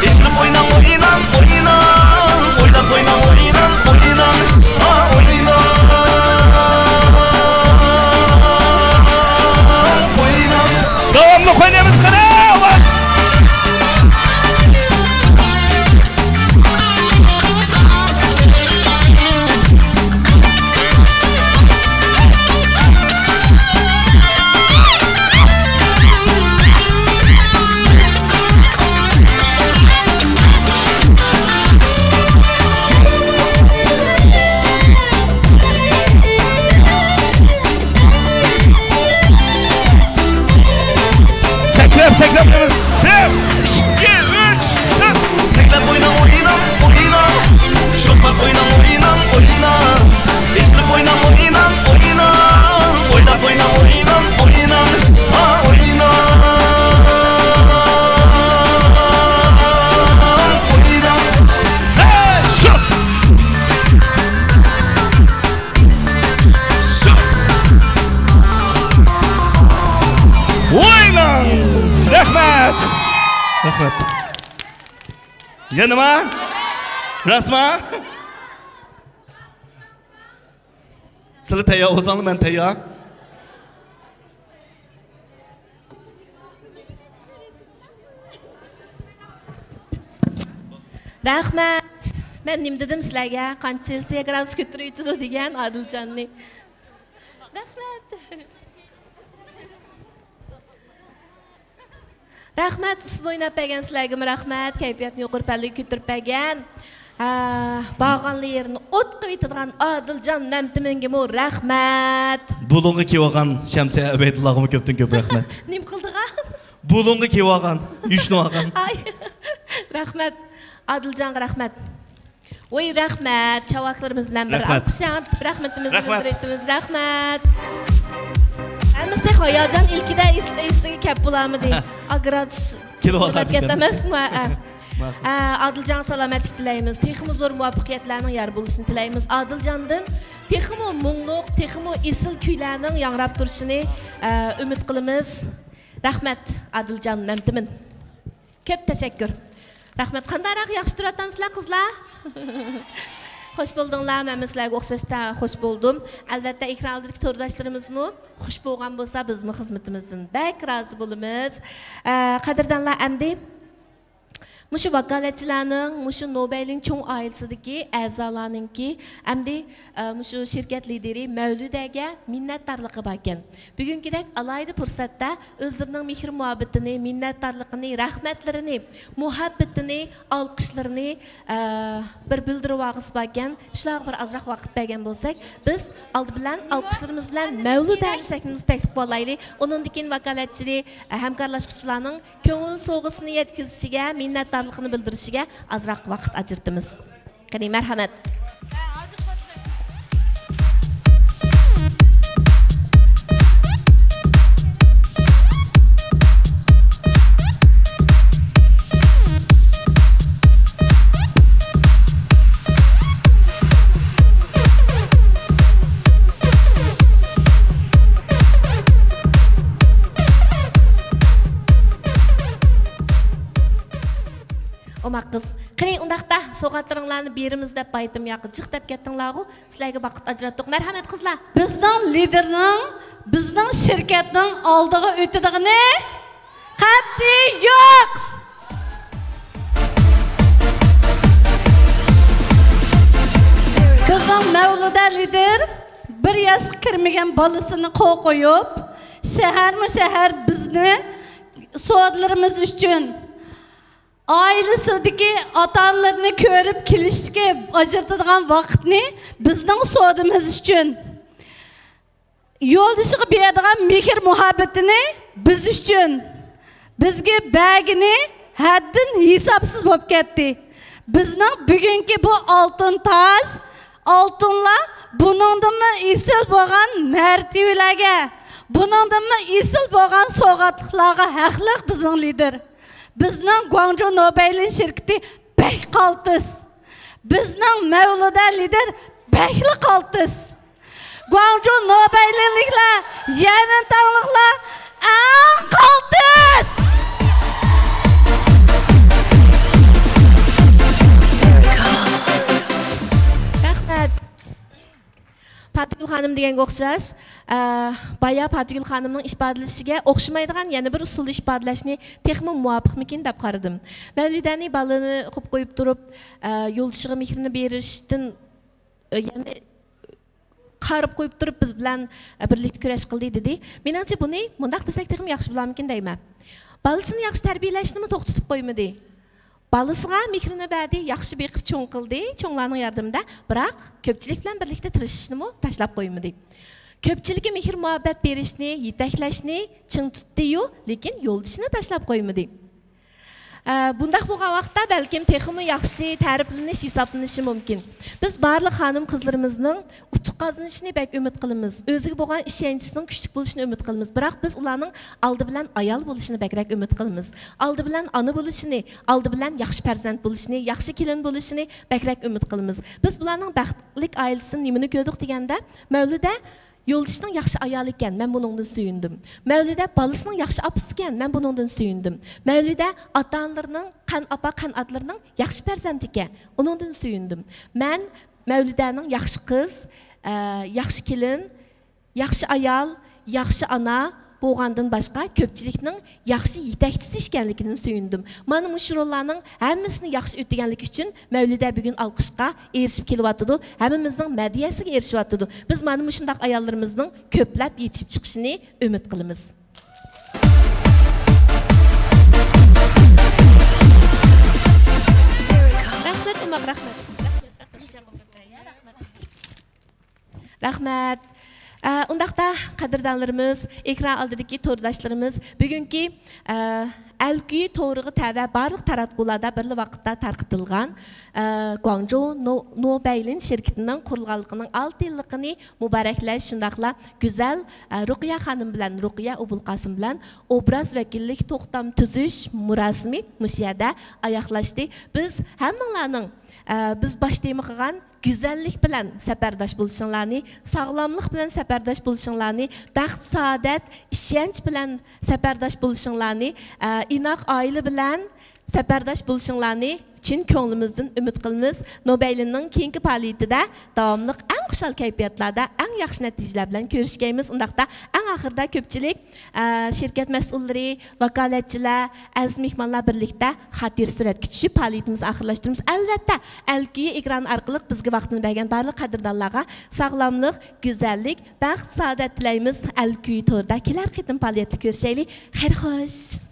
ئېچىلىپ ئويناڭ، ئويناڭ، ئويناڭ. ئويناپ ئويناڭ، ئويناڭ، ئويناڭ. ئا، ئويناڭ، ئويناڭ. داۋاملىق ئوينايمىز، قېنى! سەكرەپ، سەكرەپ قويىمىز. بىر، ئىككى، ئۈچ، تۆت. سەكرەپ ئويناڭ، ئويناڭ، ئويناڭ. شوخلاپ ئويناڭ، ئويناڭ، ئويناڭ. ئېچىلىپ ئويناڭ، ئويناڭ، ئويناڭ. ئويناپ ئويناڭ، ئويناڭ، ئويناڭ. ھا، ئويناڭ. ئويناڭ. ھەي، شۇ! ئويناڭ! رەھمەت! رەھمەت. يەنىما؟ راستما؟ سىلەر تەييار بولساڭلار، مەن تەييار. رەھمەت. مەن نېمە دېدىم سىلەرگە؟ قانچە سېلسىيە گرادۇس كۆتۈرۈۋېتىدۇ دېگەن ئادىلجاننى. رەھمەت. رەھمەت، ئۇسسۇل ئويناپ بەرگەن سىلەرگىمۇ رەھمەت، كەيپىياتنى يۇقىرى پەللىگە كۆتۈرۈپ بەرگەن. ھە، بارغانلا يېرىنى ئوت قىلىۋېتىدىغان ئادىلجان مەمتىمىنگىمۇ رەھمەت. بۇلۇڭغا كىيىۋالغان شەمسىيە ئەبەيدۇللاغىمۇ كۆپتىن كۆپ رەھمەت. نېمە قىلدىغان؟ بۇلۇڭغا كىيىۋالغان، يۈشنىۋالغان. ئاي، رەھمەت. ئادىلجانغا رەھمەت. ۋوي، رەھمەت. چاۋاكلىرىمىز بىلەن بىر رەھمەت. ئالقىش ياڭرىتىپ، رەھمىتىمىزنى رەھمەت. بىلدۈرۈۋېتىمىز. رەھمەت. ھەممىسى تېخى ھاياجان ئىلكىدە ئېس-، ئېسىگە كەپ بولالمىدى. ھە. ئاگرادۇس كېلىۋالار كەتتى ئەمەسمۇ؟ ھە. ماقۇل. ھە، ئادىلجانغا سالامەتلىك تىلەيمىز. تېخىمۇ زور مۇۋەپپەقىيەتلەرنىڭ يار بولۇشىنى تىلەيمىز. ئادىلجاندىن تېخىمۇ مۇڭلۇق، تېخىمۇ ئېسىل كۈيلەرنىڭ ياڭراپ تۇرۇشىنى، ئە، ئۈمىد قىلىمىز. رەھمەت، ئادىلجان مەمتىمىن. كۆپ تەشەككۈر. رەھمەت. قانداقراق، ياخشى تۇرۇۋاتامسىلەر، قىزلار؟ خوش بولدۇڭلارمۇ؟ مەنمۇ سىلەرگە ئوخشاشتا خوش بولدۇم. ئەلۋەتتە، ئېكران ئالدىدىكى تورداشلىرىمىزمۇ خوش بولغان بولسا، بىزمۇ خىزمىتىمىزدىن بەك رازى بولىمىز. ئە، قەدىردانلار، ئەمدى مۇشۇ ۋاكالەتچىلەرنىڭ، مۇشۇ نوبەيلىڭ چوڭ ئائىلىسىدىكى ئەزالارنىڭكى ئەمدى، ئە، مۇشۇ شىركەت لىدىرى مەۋلۇدەگە مىننەتدارلىقى باركەن. بۈگۈنكىدەك ئالاھىدە پۇرسەتتە ئۆزلىرىنىڭ مېھىر-مۇھەببىتىنى، مىننەتدارلىقىنى، رەھمەتلىرىنى، مۇھەببىتىنى، ئالقىشلىرىنى، ئە، بىر بىلدۈرۈۋالغۇسى باركەن. شۇلارغا بىر ئازراق ۋاقىت بەرگەن بولساق، بىز ئالدى بىلەن ئالقىشلىرىمىز بىلەن مەۋلۇدەنى سەھنىمىزگە تەكلىپ قىلىۋالايلى. ئۇنىڭدىن كېيىن ۋاكالەتچى، ئە، ھەمكارلاشقۇچىلارنىڭ كۆڭۈل سوۋغىسىنى يەتكۈزۈشىگە، مىننەتدارلىقىنى بىلدۈرۈشىگە ئازراق ۋاقىت ئاجرىتىمىز. قېنى، مەرھەمەت. ئوماق قىز. قېنى، ئۇنداقتا سوۋغاتلىرىڭلارنى بېرىمىز دەپ بايىتىم ياقى جىق دەپ كەتتىڭلارغۇ. سىلەرگە ۋاقىت ئاجراتتۇق. مەرھەمەت، قىزلار. بىزنىڭ لىدېرنىڭ بىزنىڭ شىركەتنىڭ ئالدىغا ئۆتىدىغىنى قەتئىي يوق. بىزنىڭ مەۋلۇدە لىدېر بىر ياشقا كىرمىگەن بالىسىنى قول قويۇپ، شەھەرمۇ شەھەر بىزنى سودىلىرىمىز ئۈچۈن ئائىلىسىدىكى ئاتا-ئانىلىرىنى كۆرۈپ كېلىشتىكى ئاجرىتىدىغان ۋاقىتنى بىزنىڭ سودىمىز ئۈچۈن، يولدىشىغا بېرىدىغان مېھىر-مۇھەببىتىنى بىز ئۈچۈن، بىزگە بەرگىنى ھەددىدىن ھېسابسىز بولۇپ كەتتى. بىزنىڭ بۈگۈنكى بۇ ئالتۇن تاج، ئالتۇنلار بۇنىڭدىنمۇ ئېسىل بولغان مەرتىۋىلەرگە، بۇنىڭدىنمۇ ئېسىل بولغان سوۋغاتلىقلارغا ھەقلىق بىزنىڭ لىدىر. بىزنىڭ گۇاڭجۇ نوبەيلىن شىركىتى بەك قالتىس. بىزنىڭ مەۋلۇدە لىدىر بەكلا قالتىس. گۇاڭجۇ نوبەيلىنلىكلەر يەنە تاڭلىقلار ئەڭ قالتىس. رەھمەت. پاتىگۈل خانىم دېگەنگە ئوخشاش، ئە، بايا پاتىگۈل خانىمنىڭ ئىپادىلىشىگە ئوخشىمايدىغان يەنە بىر ئۇسۇلدا ئىپادىلەشنى تېخىمۇ مۇۋاپىقمىكىن دەپ قارىدىم. مەۋلىدەنى بالىنى قويۇپ قويۇپ تۇرۇپ، ئە، يولدىشىغا مېھرىنى بېرىشتىن، ئە، يەنى قايرىپ قويۇپ تۇرۇپ بىز بىلەن، ئە، بىرلىكتە كۈرەش قىلدى دېدى. مېنىڭچە بۇنى مۇنداق دېسەك تېخىمۇ ياخشى بولارمىكىن دەيمەن. بالىسىنى ياخشى تەربىيەلەشنىمۇ توختىتىپ قويمىدى. بالىسىغا مېھرىنى بەردى، ياخشى بېقىپ چوڭ قىلدى، چوڭلارنىڭ ياردىمىدە. بىراق، كۆپچىلىك بىلەن بىرلىكتە تىرىشىشنىمۇ تاشلاپ قويمىدى. كۆپچىلىككە مېھىر-مۇھەببەت بېرىشنى، يېتەكلەشنى چىڭ تۇتتى-يۇ، لېكىن يولدىشىنى تاشلاپ قويمىدى. ئە، بۇنداق بولغان ۋاقىتتا بەلكىم تېخىمۇ ياخشى تەرىپلىنىش، ھېسابلىنىشى مۇمكىن. بىز بارلىق خانىم-قىزلىرىمىزنىڭ ئۇتۇق قازىنىشىنى بەك ئۈمىد قىلىمىز. ئۆزىگە بولغان ئىشەنچىسىنىڭ كۈچلۈك بولۇشىنى ئۈمىد قىلىمىز. بىراق بىز ئۇلارنىڭ ئالدى بىلەن ئايال بولۇشىنى بەكرەك ئۈمىد قىلىمىز. ئالدى بىلەن ئانا بولۇشىنى، ئالدى بىلەن ياخشى پەرزەنت بولۇشىنى، ياخشى كېلىن بولۇشىنى بەكرەك ئۈمىد قىلىمىز. بىز بۇلارنىڭ بەختلىك ئائىلىسىدىن نېمىنى كۆردۇق دېگەندە، مەۋلىدە يولدىشىنىڭ ياخشى ئايالى ئىكەن، مەن بۇنىڭدىن سۆيۈندۈم. مەۋلىدە بالىسىنىڭ ياخشى ئاپىسى ئىكەن، مەن بۇنىڭدىن سۆيۈندۈم. مەۋلىدە ئاتا-ئانىلىرىنىڭ، قەن ئاپا، قەن ئاتىلىرىنىڭ ياخشى پەرزەنتى ئىكەن، ئۇنىڭدىن سۆيۈندۈم. مەن مەۋلىدەنىڭ ياخشى قىز، ئە، ياخشى كېلىن، ياخشى ئايال، ياخشى ئانا بولغاندىن باشقا، كۆپچىلىكنىڭ ياخشى يېتەكچىسى ئىكەنلىكىدىن سۆيۈندۈم. مانا مۇشۇ روللارنىڭ ھەممىسىنى ياخشى ئۆتىگەنلىكى ئۈچۈن مەۋلىدە بۈگۈن ئالقىشقا ئېرىشىپ كېلىۋاتىدۇ. ھەممىمىزنىڭ مەدھىيەسىگە ئېرىشىۋاتىدۇ. بىز مانا مۇشۇنداق ئاياللىرىمىزنىڭ كۆپلەپ يېتىشىپ چىقىشىنى ئۈمىد قىلىمىز. رەھمەت، ئوماق، رەھمەت. رەھمەت. ئە، ئۇنداقتا، قەدىردانلىرىمىز، ئېكران ئالدىدىكى تورداشلىرىمىز، بۈگۈنكى، ئە، ئەلكۈيى تورىغا تەۋە بارلىق تاراتقۇلاردا بىرلا ۋاقىتتا تارقىتىلغان، ئە، گۇاڭجۇ نو-، نوبەيلىن شىركىتىنىڭ قۇرۇلغانلىقىنىڭ ئالتە يىللىقىنى مۇبارەكلەش، شۇنداقلا گۈزەل، ئە، رۇقىيە خانىم بىلەن، رۇقىيە ئوبۇلقاسىم بىلەن ئوبراز ۋەكىللىك توختام تۈزۈش مۇراسىمى مۇشۇ يەردە ئاياغلاشتى. بىز ھەممىڭلارنىڭ، ئە، بىز باش تېما قىلغان گۈزەللىك بىلەن سەپەرداش بولۇشۇڭلارنى، ساغلاملىق بىلەن سەپەرداش بولۇشۇڭلارنى، بەخت-سائادەت، ئىشەنچ بىلەن سەپەرداش بولۇشۇڭلارنى، ئە، ئىناق ئائىلە بىلەن سەپەرداش بولۇشۇڭلارنى چىن كۆڭلىمىزدىن ئۈمىد قىلىمىز. نوبەيلىننىڭ كېيىنكى پائالىيىتىدە داۋاملىق ئەڭ خۇشال كەيپىياتلاردا، ئەڭ ياخشى نەتىجىلەر بىلەن كۆرۈشكەيمىز. ئۇنداقتا ئەڭ ئاخىرىدا كۆپچىلىك، ئە، شىركەت مەسئۇللىرى، ۋاكالەتچىلەر، ئەزىز مېھمانلار بىرلىكتە خاتىرە سۈرەتكە چۈشۈپ، پائالىيىتىمىزنى ئاخىرلاشتۇرىمىز. ئەلۋەتتە، ئەلكۈيى ئېكران ئارقىلىق بىزگە ۋاقتىنى بەرگەن بارلىق قەدىردانلارغا ساغلاملىق، گۈزەللىك، بەخت-سائادەت تىلەيمىز. ئەلكۈيى توردا كېلەر قېتىم پائالىيەتتە كۆرۈشەيلى. خەير خوش.